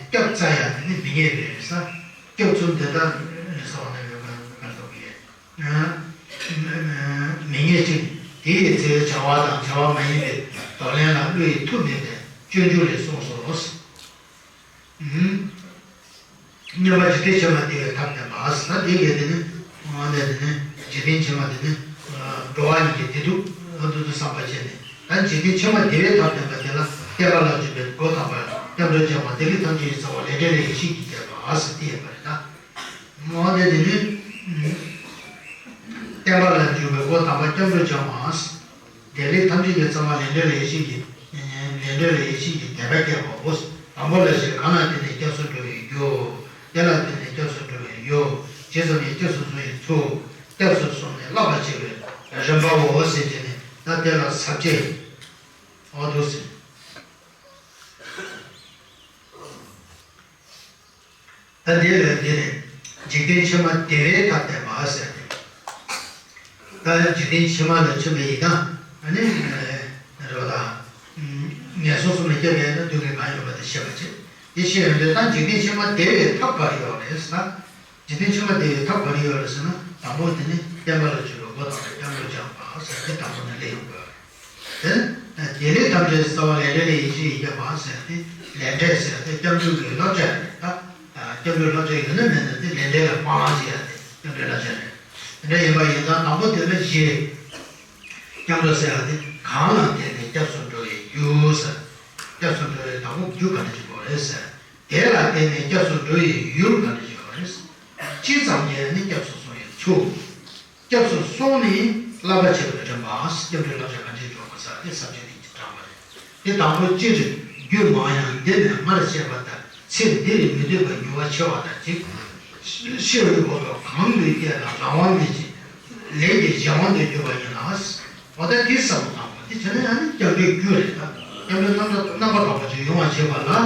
སྐྱབས་རྩ་ཡང་དེ་ནི་མི་རྙེད་པས་ས། སྐྱབས་ཚུལ་འདི་ལྟར་ཟེར་བ་ནི་མེད་པར་མེད་པར་རྟོགས་པའི། མི་རྙེད་ཅིང་དེ་ཡི་ཚེ་བྱ་བ་དང་བྱ་བ་མ་ཡིན་པའི་གདོང་ལེན་ལ་བློ་ཡི་མཐུ་མེད་པའི་སྤྱོད་འཇུག་ལས་གསུངས་སོ། མཉམ་པ་འཇིག་རྟེན་ཕྱི་མ་བདེ་བའི་ཐབས་བསྟན་པ་ཟེར་ན་དེ་གས་དེ་ནི་དབང་ལས་དེ་ནི་འཇིག་རྟེན་ཕྱི་མ་དེ་ནི་འགྲོ་བ་ཉིད་ཀྱི་བདེ་སྡུག་ཨ་འདུ་འདུ་བསམ་པ་བྱས་ནས། ད་འཇིག་རྟེན་ཕྱི་མ་བདེ་བའི་ཐབས་བསྟན་པ་དེ་ལ་བསྟན་པ་ལ་འཇུག་པའི་སྒོ་དམ་པར་སྐྱབས་འགྲོ་བྱ་བ་བདེ་ལེགས་ཐམས་ཅད་ཀྱི་རྩ་བ་ལས་འབྲས་ལ་ཡིད་ཆེས་ཀྱིས་བསྐྱེད་པ་ཟེར་དེ་ཡིན་པ་རེད་ད། འོ་དེ་དེ་ནི་བསྟན་པ་ལ་འཇུག་པའི་སྒོ་དམ་པར་སྐྱབས་འགྲོ་བྱ་བ། བདེ་ལེགས་ཐམས་ཅད་ཀྱི་རྩ་བ་ལས་འབྲས་ལ་ཡིད་ཆེས་ཀྱིས། ལས་འབྲས་ལ་ཡིད་ཆེས་ཀྱིས་དད་པ་བསྐྱེད་པའོ། དང་པོ་ལ་ཞིག་གང་ལ་བརྟེན་ནས་སྐྱབས་སུ་འགྲོ་བའི་རྒྱུ། དེ་ལ་བརྟེན་ནས་སྐྱབས་སུ་འགྲོ་བའི་ཡུལ། ཇི་ཙམ་ཡིན་སྐྱབས་སུ་སོང་བའི་ཚུལ། སྐྱབས་སུ་སོང་ནས་བསླབ་པར་བྱེད་པའི་རིམ་པའོ་ཟེར་གྱི་ནས་ད་དེ་ལ་ཟབ་ཅེས་འོ་འདུག་ཟེར། ད་འདི་ལས་འདི་ནི་འཇིག་རྟེན་ཕྱི་མ་བདེ་བའི་ཐབས་བསྟན་པ་ཟེར་ཏེ། ད་འཇིག་རྟེན་ཕྱི་མ་ལ་ཕྱིན་པ་ཡིན་ན་ཨ་ནི་རེ་བ་དང་། ངན་སོང་གསུམ་ལ་སྐྱེ་བའི་ན་སྡུག་བསྔལ་གང་ཡོད་པ་དེ་ཤེས་པ་བྱེད། དེ་ཤེས་ཡོང་དུས་ད་འཇིག་རྟེན་ཕྱི་མ་བདེ་བའི་ཐབས་ག་རེ་ཡོད་རེད་ཟེར་ན། འཇིག་རྟེན་ཕྱི་མ་བདེ་བའི་ཐབས་ག་རེ་ཡོད་རེད་ཟེར་ན་དང་པོ་དེ་ནི་བསྟན་པ་ལ་འཇུག་པའི་སྒོ་དམ་པར་སྐྱབས་འགྲོ་བྱ་བ་ཟེར་ཏེ་དང་པོ་ནས་སླེབས་ཡོང་དགོས། དེ་བདེ་ལེགས་ཐམས་ཅད་རྩ་བ་ལས་འབྲས་ལ་ཡིད་ཆེས་ཡིན་པ་ཟེར་ཏེ་ལས་འབྲས་ཟེར་ཏེ་སྐྱབས་འགྲོ་གི་བསླབ་བྱ་རེད་ད། སྐྱབས་འགྲོའི་བསླབ་བྱ་ཡོད་ན་མེད་ན་དེ་ལས་འབྲས་ལ་སྤང་བླང་བྱེད་ཡ་དེ་སྐྱབས་འགྲོའི་བསླབ་བྱ་རེད། དེ་འདྲ་ཡིན་པ་ཡིན་ཙང་དང་པོ་དེ་ལ་བཞི། སྐྱབས་འགྲོ་ཟེར་ཡ་དེ་གང་ལ་བརྟེན་ནས་སྐྱབས་སུ་འགྲོ་བའི་རྒྱུ་ཟེར། སྐྱབས་སུ་འགྲོ་བའི་དང་པོ་རྒྱུ་ག་འདྲ་ཞིག་དགོས་རེད་ཟེར། དེ་ལ་བརྟེན་ནས་སྐྱབས་སུ་འགྲོ་བའི་ཡུལ་ག་འདྲ་ཞིག་དགོས་རེད་ཟེར། ཇི་ཙམ་གྱིས་ནི་སྐྱབས་སུ་སོང་བའི་ཚུལ། སྐྱབས་སུ་སོང་ནས་བསླབ་པ་བྱེད་པའི་རིམ་པ། སྐྱབས་འགྲོའི་བསླབ་བྱ་གང་ཅིའི་སྦྱོར་དགོས་ཟེར་ཏེ་ས་བཅད་གཉིས་ཀྱིས་དྲངས་པ་རེད། དེ་དང་པོ་སྤྱིར་རྒྱུད་མང་ཡང་འདི་ནི་སྔར་བཤད་པ་ལྟར་ཚེ་འདིར་མི་སྡོད་པར་འགྱུར་བ་ཆེ་བ་དང་གཅིག་ཤི་བའི་འོག་ཏུ་གང་དུ་སྐྱེས་ལ་རང་དབང་མེད་ཅིང་ལས་ཀྱི་གཞན་དབང་དུ་གྱུར་པ་ཡིན་ལ། འོ་ད་འདི་བསམ་བློ་བཏང་བ་དེ་བྱས་ན་ཡང་ནི་སྐྱབས་འགྲོའི་རྒྱུ་རེད་ད། སྐྱབས་འགྲོའི་རྣམ་གྲངས་རྣམ་པར་དག་པ་ཅིག་ཡོང་བ་བྱེད་པ་ལ།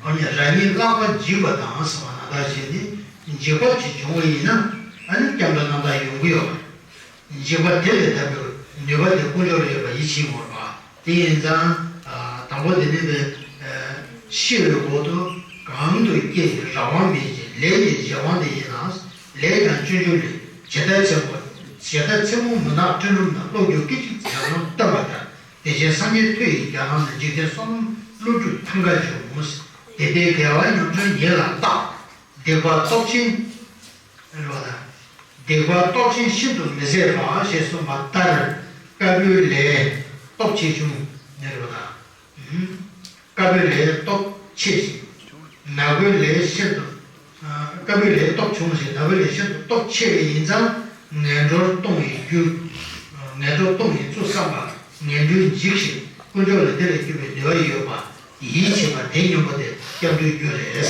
འོ་ནི་རང་ཉིད་བསླབ་པ་འཇིགས་པ་དང་ཟེར་བ་ན་ད་བྱས་ཏེ། འཇིགས་པ་ཅིག་བྱུང་བ་ཡིན་ན་ཨ་ནི་སྐྱབས་འགྲོ་རྣམ་དག་ཡོང་གི་ཡོད་རེད། འཇིགས་པ་དེ་ལས་ཐར་པའི་ནུས་པ་དེ་དཀོན་མཆོག་ལ་ཡོད་པ་ཡིད་ཆེས་ཡོད་པ། དེ་ཡིན་ཙང་དང་པོ་དེ་ནི་བས། ཤི་བའི་འོག་ཏུ་གང་དུ་སྐྱེས་ཀྱི་རང་དབང་མེད་ཅིང་ལས་ཀྱི་གཞན་དབང་དུ་ཡིན་ལ། ལས་དང་སྤྱོད་འཇུག་ལས། ཇི་ལྟར་མཚན་མོ། ཇི་ལྟར་མཚན་མོ་མུན་ནག་སྤྲིན་རུམ་ན། གློག་འགྱུ་སྐད་ཅིག་འཇམ་ལམ་སྟོན་པ་ལྟར། དེ་བཞིན་སངས་རྒྱས་ཐུགས་ཡི་རྒྱ་ལམ་ན། འཇིག་རྟེན་བསོད་ནམས་བློ་གྲོས་ཐང་ག་འབྱུང་། དེ་ལྟའི་དགེ་བ་ཉམ་ཆུང་ཉིད་ལ་བརྟག། སྡིག་པ་སྟོབས་ཆེན། སྡིག་པ་སྟོབས་ཆེན་ཤིན་ཏུ་མི་བཟད་པ་ཞེས་གསུངས་པ་ལྟར། དཀར་པོའི་ལས་སྟོབས་ཆེ་ཆུང་ནི་རེད་པ་དང་། དཀར་པོའི་ལས་སྟོབས་ཆེ་ཞིང་། ནག་པོའི་ལས་ཤིན་ཏུ། དཀར་པོའི་ལས་སྟོབས་ཆུང་ཞིང་ནག་པོའི་ལས་ཤིན་ཏུ་སྟོབས་ཆེ་བ་ཡིན་ཙང་ངན་འགྲོར་ལྟུང་བའི་རྒྱུ། ངན་འགྲོར་ལྟུང་བའི་ཚུལ་བསམ་པ། ངན་འགྲོས་འཇིགས་ཤིང་དཀོན་མཆོག་ལ་དེ་ལས་སྐྱོབ་པའི་ནུས་པ་ཡོད་པ། ཡིད་ཆེས་པ་དེ་སྙོམས་པོ་དེ་སྐྱབས་འགྲོའི་རྒྱུ་རེད། ཨེ་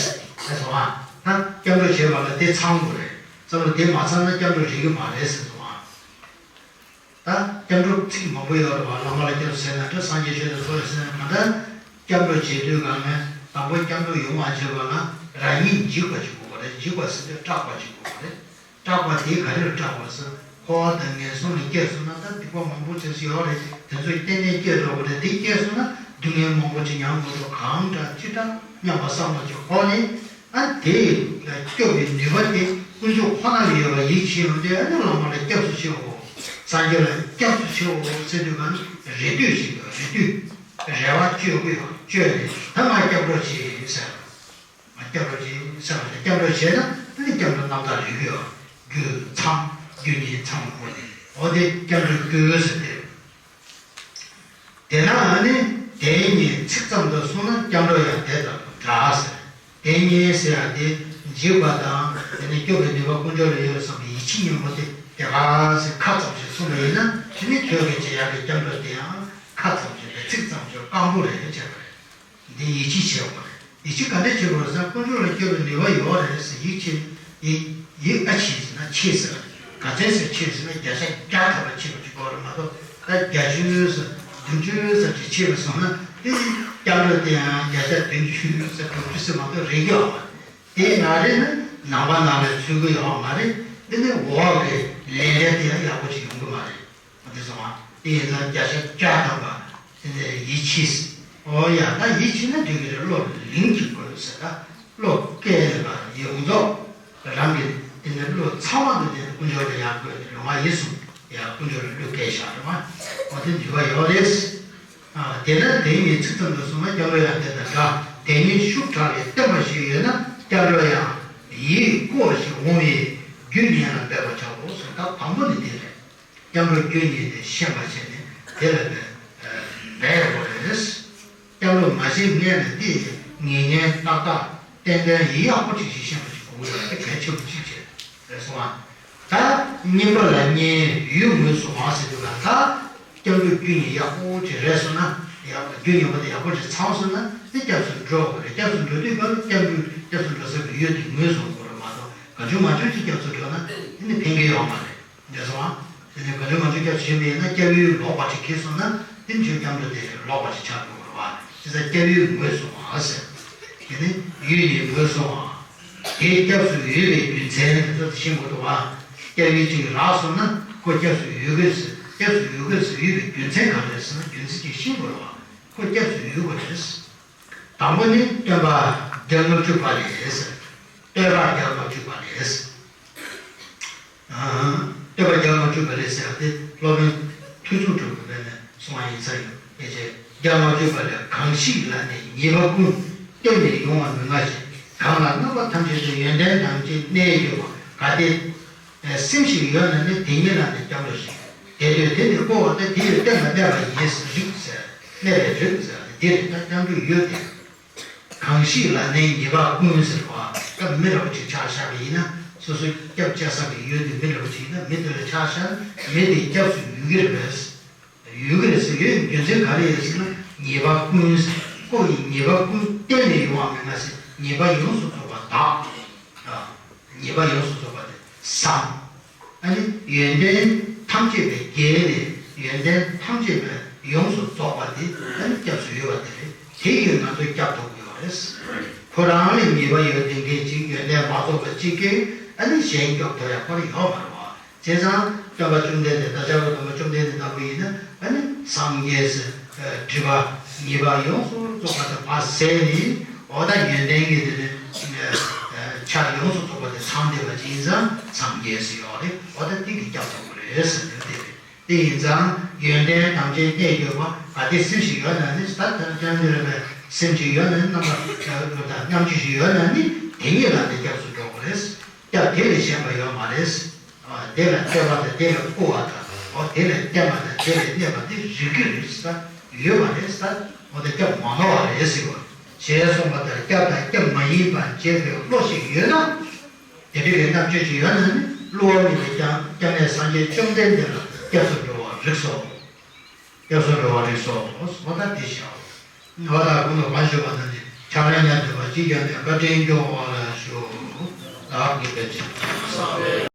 སོང་ཨ། ད་སྐྱབས་འགྲོ་བྱེད་པ་ལ་དེ་ཚང་དགོས་རེད། བསམ་བློ་དེ་མ་ཚང་ན་སྐྱབས་འགྲོ་བྱེད་ཀྱི་མ་རེད་ཟེར་སོང་ཨ། ད་སྐྱབས་འགྲོ་ཚིག་མང་པོ་ཡོད་རེད་བ། བླ་མ་ལ་སྐྱབས་སུ་ཟེར་ན་འདྲ། སངས་རྒྱས་ཆོས་དང་འཚོ་བའི་སེམས་གང་འདྲ། སྐྱབས་འགྲོ་བྱེད་དུས་གང་ནས་དང་པོ་སྐྱབས་འགྲོ་ཡོང་བ་བྱེད་པ་ལ་རང་ཉིད་འཇིགས་པ་ཅིག་དགོས་པ་རེད། འཇིགས་པ་ཟེར་དུས་སྐྲག་པ་ཅིག་དགོས་པ་རེད། སྐྲག་པ་དེ་ག་རེར་སྐྲག་པ་ཟེར། འཁོར་བ་དང་ངན་སོང་ལ་སྐྱེས་སོང་ན་ད་སྡིག་པ་མང་པོ་བྱས་སུ་ཡོད་རེད། དེ་ཚོ་རྐྱེན་ལས་སྐྱེས་འགྲོ་བ་རེད། དེ་སྐྱེས་སོང་ན་སྡུག་བསྔལ་མང་པོ་ཅིག་མྱངས་དགོས་འགྲོ། གང་འདྲ་ཅི་འདྲ་སྙམ་པ་བསམ་བློ་ཅིག་འཁོར་ནས། ཨ་དེ་ལ་སྐྱོབ་པའི་ནུས་པ་དེ་དཀོན་མཆོག་ཁོ་ན་ལ་ཡོད་པ་ཡིད་ཆེས་ཡོང་དུས། ཨ་ནི་བླ་མ་ལ་སྐྱབས་སུ་མཆིའོ། སངས་རྒྱས་ལ་སྐྱབས་སུ་མཆིའོ་ཟེར་དུས་གང་རེ་ལྟོས་ཤིག་ཡོད། རེ་ལྟོས། རེ་བ་བཅོལ་དགོས་ཡོད། བཅོལ་ནས་ད་ང་སྐྱབས་འགྲོ་བྱེད་ཟེར། ང་སྐྱབས་འགྲོ་བྱེད་ཟེར་བ་དེ། སྐྱབས་འགྲོ་བྱས་ན་ཨ་ནི་སྐྱབས་འགྲོ་རྣམ་དག་རེ་ལྟོས་ཡོད། རྒྱུ་མཚམས་རྒྱུ་གཉིས་མཚམས་བསྐོར་ནས། འོ་དེ་སྐྱབས་འགྲོའི་རྒྱུ་ཟེར་དེ། དེས་ན་ཨ་ནི་དེ་ཉིད་ཚིག་ཙམ་དུ་སོང་ན་སྐྱབས་འགྲོ་ཡང་དེ་ལྟར་དུ་འདྲ་ཟེར། དེ་ཉིད་ཟེར་ཡ་དེ་འཇིགས་པ་དང་དེ་ནི་སྐྱོབ་པའི་ནུས་པ་དཀོན་མཆོག་ལ་ཡོད་བསམ་པའི་ཡིད་ཆེས་སྙོམས་པོ་དེ་དེ་ག་ཟེར་ཁ་ཙམ་ཞིག་གསུངས་པ་ཡིན་ན། དེ་ནི་ཁྱོད་ཀྱིས་བྱེད་ཡག་གི་སྐྱབས་འགྲོ་དེ་ཡང་ཁ་ཙམ་ཞིག་དང་ཚིག་ཙམ་ཞིག་སྐམ་པོ་རེད་བྱས་པ་རེད། འདི་ཡིད་ཆེས་བྱེད་དགོས་རེད། ཡིད་ཆེས་ག་འདྲ་བྱེད་དགོས་རེད་ཟེར། དཀོན་མཆོག་ལ་སྐྱོབ་པའི་ནུས་པ་ཡོད་རེད་ཟེར་ཡིད་ཆེས། ཡིད་ཡིད་ཨ་ཆེས་ཟེར་ན་ཆེས་ཟེར། ག་ཚད་ཟེར་ཆེས་ཟེར་ན་བརྒྱ་ཆ་བརྒྱ་ཐམ་པ་ཆེས་པ་ཅིག་དགོས་རེད་མ་གཏོགས། ད་བརྒྱད་ཅུ་ཟེར་བདུན་ཅུ་ཙམ་ཅིག་ཆེས་པ་སོང་ན་དེ་སྐྱབས་འགྲོ་དེ་ཡང་བརྒྱ་ཆ་བདུན་ཅུ་ཟེར་དྲུག་ཅུ་ཟེར་མ་གཏོགས་རེག་གི་ཡོད་མ་རེད། དེ་མ་རེད་ན་ནང་པ་ནང་ལ་ཚུད་ཀྱི་ཡོད་མ་རེད། དེ་ནི་འོག་གི་ལས་འབྲས་དེ་ཡང་ཡག་པོ་ཅིག་ཡོང་གི་མ་རེད། དེ་སོང་བ། དེ་ཡིན་ཙང་བརྒྱ་ཆ་བརྒྱ་ཐམ་པ་དེ་ནས་ཡིད་ཆེས། ཨོ་ཡ། ད་ཡིད་ཆེས་ན་འགྲིག་གི་རེད། བློ་ལིང་གི་དགོས་ཟེར། ད་བློ་སྐད་ལ་ཡོངས་རྫོགས་རང་གི་དེ་ནས་བློ་ཚང་བ་དེ་དེ་དཀོན་མཆོག་ལ་ཡར་བཀོད་དེ། ལོང་བ་ཡིད་གསུམ་ཡར་དཀོན་མཆོག་ལ་བློ་བཀལ་བཞག་རེད་བ། ཨོ་དེ་ནུས་པ་ཡོད་རེད། ཨ་དེས་ན་དེ་ཉིད་ཚིག་ཙམ་དུ་སོང་ན་སྐྱབས་འགྲོ་ཡང་དེ་དང་འདྲ། དེ་ཉིད་ཤུགས་དྲག་ལས་བརྟན་པ་ཞིག་ཡོད་ན་སྐྱབས་འགྲོ་ཡང་ཡིད་བཀུ་བ་ཞིག་འོང་བས་རྒྱུ་ཉིད་ལ་འབད་པར་བྱའོ་ཟེར། ད་དང་པོ་ནི་དེ་རེད། སྐྱབས་འགྲོ་རྒྱུ་ཉིད་དེ་ཤེས་པར་བྱས་ནས་དེ་ལ་འབད་དགོས་རེད། སྐྱབས་འགྲོ་མ་བྱས་སྔོན་ལ་དེ་ངེས་ངེས་ཏག་ཏག་ཏན་ཏན་ཡིད་ཡག་པོ་ཅིག་ཞིག་ཤེས་པ་ཅིག་དགོས་ཡོད་པ་གལ་ཆེན་པོ་ཅིག་བྱས་རེད་སོང་ཨ། ད་གཉིས་པ་ལ་གཉེན་ཡུལ་ངོས་སུའང་ཟེར་དུས་ལ། ད་སྐྱབས་འགྲོ་རྒྱུ་ཉིད་ཡག་པོ་ཅིག་རེད་སོང་ན། ཡག་རྒྱུ་ཉིད་པོ་དེ་ཡག་པོ་ཅིག་ཚང་སོང་ན་དེ་སྐྱབས་སུ་འགྲོ་དགོས་རེད། སྐྱབས་སུ་འགྲོ་དུས་སྐབས་ལ་སྐྱབས་འགྲོ་སྐྱབས་སུ་འགྲོ་ས་གི་ཡུལ་དེ་ངོས་སུ་དགོས་རེད་མ་གཏོགས་གང་བྱུང་མང་བྱུང་ཅིག་སྐྱབས་སུ་འགྲོ་ན་དེ་ནི་ཕན་གྱི་ཡོད་མ་རེད། འདས་སོང་བ། དེ་ནས་ག་ཚོད་ང་ཚོས་སྐྱབས་བྱེད་མི་ཡིན་ན་སྐྱབས་ཡུལ་ལོག་པ་ཅིག་འཁེལ་སོང་ན་དེ་ནི་ཁྱོད་སྐྱབས་འགྲོ་དེ་ལོག་པ་ཅིག་ཆགས་འགྲོ་གི་རེད་བ། དེ་ཚ་སྐྱབས་ཡུལ་ངོས་སུའང་ཟེར། དེ་ནི་ཡུལ་ནི་ངོས་སུའང་། དེ་སྐྱབས་སུ་འོས་པའི་རྒྱུ་མཚན་དེ་ཚོ་དེ་ཤེས་དགོས་འདུག་བ། སྐྱབས་ཡུལ་ཅིག་རག་སོང་ན་ཁོ་སྐྱབས་སུ་འོས་དགོས་ཟེར། སྐྱབས་སུ་འོས་དགོས་ཟེར་འོས་པའི་རྒྱུ་མཚན་ག་རེ་རེད་ཟེར་ན་རྒྱུ་མཚན་ཅིག་ཤེས་དགོས་རེད་བ། ཁོ་སྐྱབས་སུ་འོས་དགོས་རེད། དང་པོ་ནི་སྟོན་པ་བརྒྱ་ལྔ་བཅུ་པ་ལས་ཟེར། སྟོན་པ་བརྒྱ་ལྔ་བཅུ་པ་ལས། སྟོན་པ་བརྒྱ་ལྔ་བཅུ་པ་ལས་ཟེར་བ་དེ་སློབ་དཔོན་ཐོས་མཚམས་གྲུབ་པའི་སྒྲ་ནས་གསུངས་པ་ཡིན་ས་ཡོད། ཕལ་ཆེར་བརྒྱ་ལྔ་བཅུ་པ་ལས། གང་ཞིག་ལ་ནི་ཉེས་པ་ཀུན། གཏན་ནས་ཡོང་བ་མི་མངའ་ཞིང་། གང་ལ་རྣམ་པ་ཐམས་ཅད་དུ། ཡོན་ཏན་ཐམས་ཅད་གནས་གྱུར་པ། གལ་ཏེ་སེམས་ཤིག་ཡོད་ན་ནི། དེ་ཉིད་ལ་ནི་སྐྱབས་འགྲོ་ཞིག། དེ་དུས་དེ་ནི་བསྐོར་བ་སྟེ། དེ་ཡི་སྟེང་ལ་གནས་པ་ཡིན། རིགས་ཟེར། གནས་པའི་རིགས་ཟེར་བ་དེ་རེད། ད་སྐྱབས་འགྲོའི་ཡུལ་དེ། གང་ཞིག་ལ་ནི་ཉེས་པ་ཀུན་ཟེར་བ། སྐབས་མི་འདྲ་བོ་ཅིག་ཆ་བཞག་པ་ཡིན་ན། སོ་སོ་སྐྱབས་བཅོལ་ས་གི་ཡུལ་དེ་མི་འདྲ་བོ་ཅིག་ཡིན་ན། མི་དེ་ལ་ཆ་བཞག་ན་མི་དེ་སྐྱབས་སུ་འོས་ཀྱི་རེད་པས། འོས་ཀྱི་རེད་ཟེར་ཡོད་རྒྱུ་མཚན་ག་རེ་ཡོད་ཟེར་ན། ཉེས་པ་ཀུན་ཟེར། ཁོ་ཡི་ཉེས་པ་ཀུན་གཏན་ནས་ཡོང་བ་མི་མངའ་ཟེར། ཉེས་པ་ཡོངས་སུ་རྫོགས་པ་དག། ཉེས་པ་ཡོངས་སུ་རྫོགས་པ་དེ་བསམ། ཨ་ནི་ཡོན་ཏན་ཐམས་ཅད་པའི་རྒྱན་ནི་ཡོན་ཏན་ཐམས་ཅད་པའི་ཡོངས་སུ་རྫོགས་པ་དེ་ཨ་ནི་སྐྱབས་སུ་འོས་པ་དེ་རེད། དེ་ཡིས་ང་ཚོ་སྐྱབས་ཐོབ་དགོས་པ་རེད། ཁོ་རང་ལ་ཉེས་པ་ཡོད་དེ་འདྲ་ཅིག་ཡོན་ཏན་མ་རྫོགས་པ་གཅིག་གིས་ཨ་ནི་གཞན་སྐྱོབ་ཐུབ་ཡ་ཁོ་རང་ཡོད་མ་རེད་བ། བྱས་ཙང་སྟོན་པ་བཅོམ་ལྡན་འདས་ད་ཆ་བའི་སྟོན་པ་བཅོམ་ལྡན་འདས་ལྟ་བུ་ཡིན་ན་ཨ་ནི་སངས་རྒྱས་སུ་སྒྲིབ་པ་ཉེས་པ་ཡོངས་སུ་རྫོགས་པ་དེ་ཕར་ཟད་ནས། འོ་ད་ཡོན་ཏན་གྱི་དེ་ནི་ཆ་ཡོངས་སུ་རྫོགས་པ་དེ་ཚང་བསྡད་པ་ཅིག་ཡིན་ཙང་ སངས་རྒྱས་ཟེར་ཡོད་རེད། འོ་ད་དེ་གི་སྐྱབས་སུ་འགྲོ་དགོས་རེད་ཟེར་དེ་རེད། དེ་ཡིན་ཙང་ཡོན་ཏན་ཐམས་ཅད་རྙེད་གྱུར་པ། གལ་ཏེ་སེམས་ཤིག་ཡོད་ན་ནི། ད་ལྟར་ཀྱང་འདི་རེད་པས། སེམས་ཤིག་ཡོད་ན་ནི། རྣམ་པ་རྣམ་བཅུ་ཞིག་ཡོད་ན་ནི། དེ་ཉིད་ལ་ནི་སྐྱབས་སུ་འགྲོ་དགོས་རེད། སྐྱབས་དེ་ལས་གཞན་པ་ཡོད་མ་རེད། ཨ། དེ་ལ་བརྟེན་པ་དང་དེ་ལས་བསྐུལ་བ་དང་། འོ་དེ་ལས་བརྟེན་པ་དང་དེ་ལས་གནས་པ་དེ་རིགས་རྒྱུད་རེད་ཟེར། ཡོད་མ་རེད་ཟེར། འོ་དེ་སྐྱབས་མ་ནོར་བ་རེད་ཟེར་བ། ཞེས་གསུངས་པ་ལྟར་སྐྱབས་དང་སྐྱབས་མ་ཡིན་པར་བྱེད་པའི་བློ་ཞིག་ཡོད་ན། དེ་འདྲ་གི་རྣམ་དཔྱོད་ཅིག་ཡོད་ན་ནི། བསླུ་བ་མེད་པས་ཀྱང་སྐྱབས་གནས་སངས་རྒྱས་བཅོམ་ལྡན་འདས་ལ་སྐྱབས་སུ་འགྲོ་བར་རིགས་སོ། སྐྱབས་སུ་འགྲོ་བར་རིགས་སོ། འོ་ད་དེ་བྱའོ། འོ་ད་གོང་དུ་མ་ཞུས་པ་ནང་བཞིན་ཕྱག་རེ་ཉན་ཐུབ་པ་ཅིག་ཀྱང་ནས་བཀའ་དྲིན་སྐྱོང་བ་ལ་ཞུ། བདག་གིས་ཕན་ཕྱིར།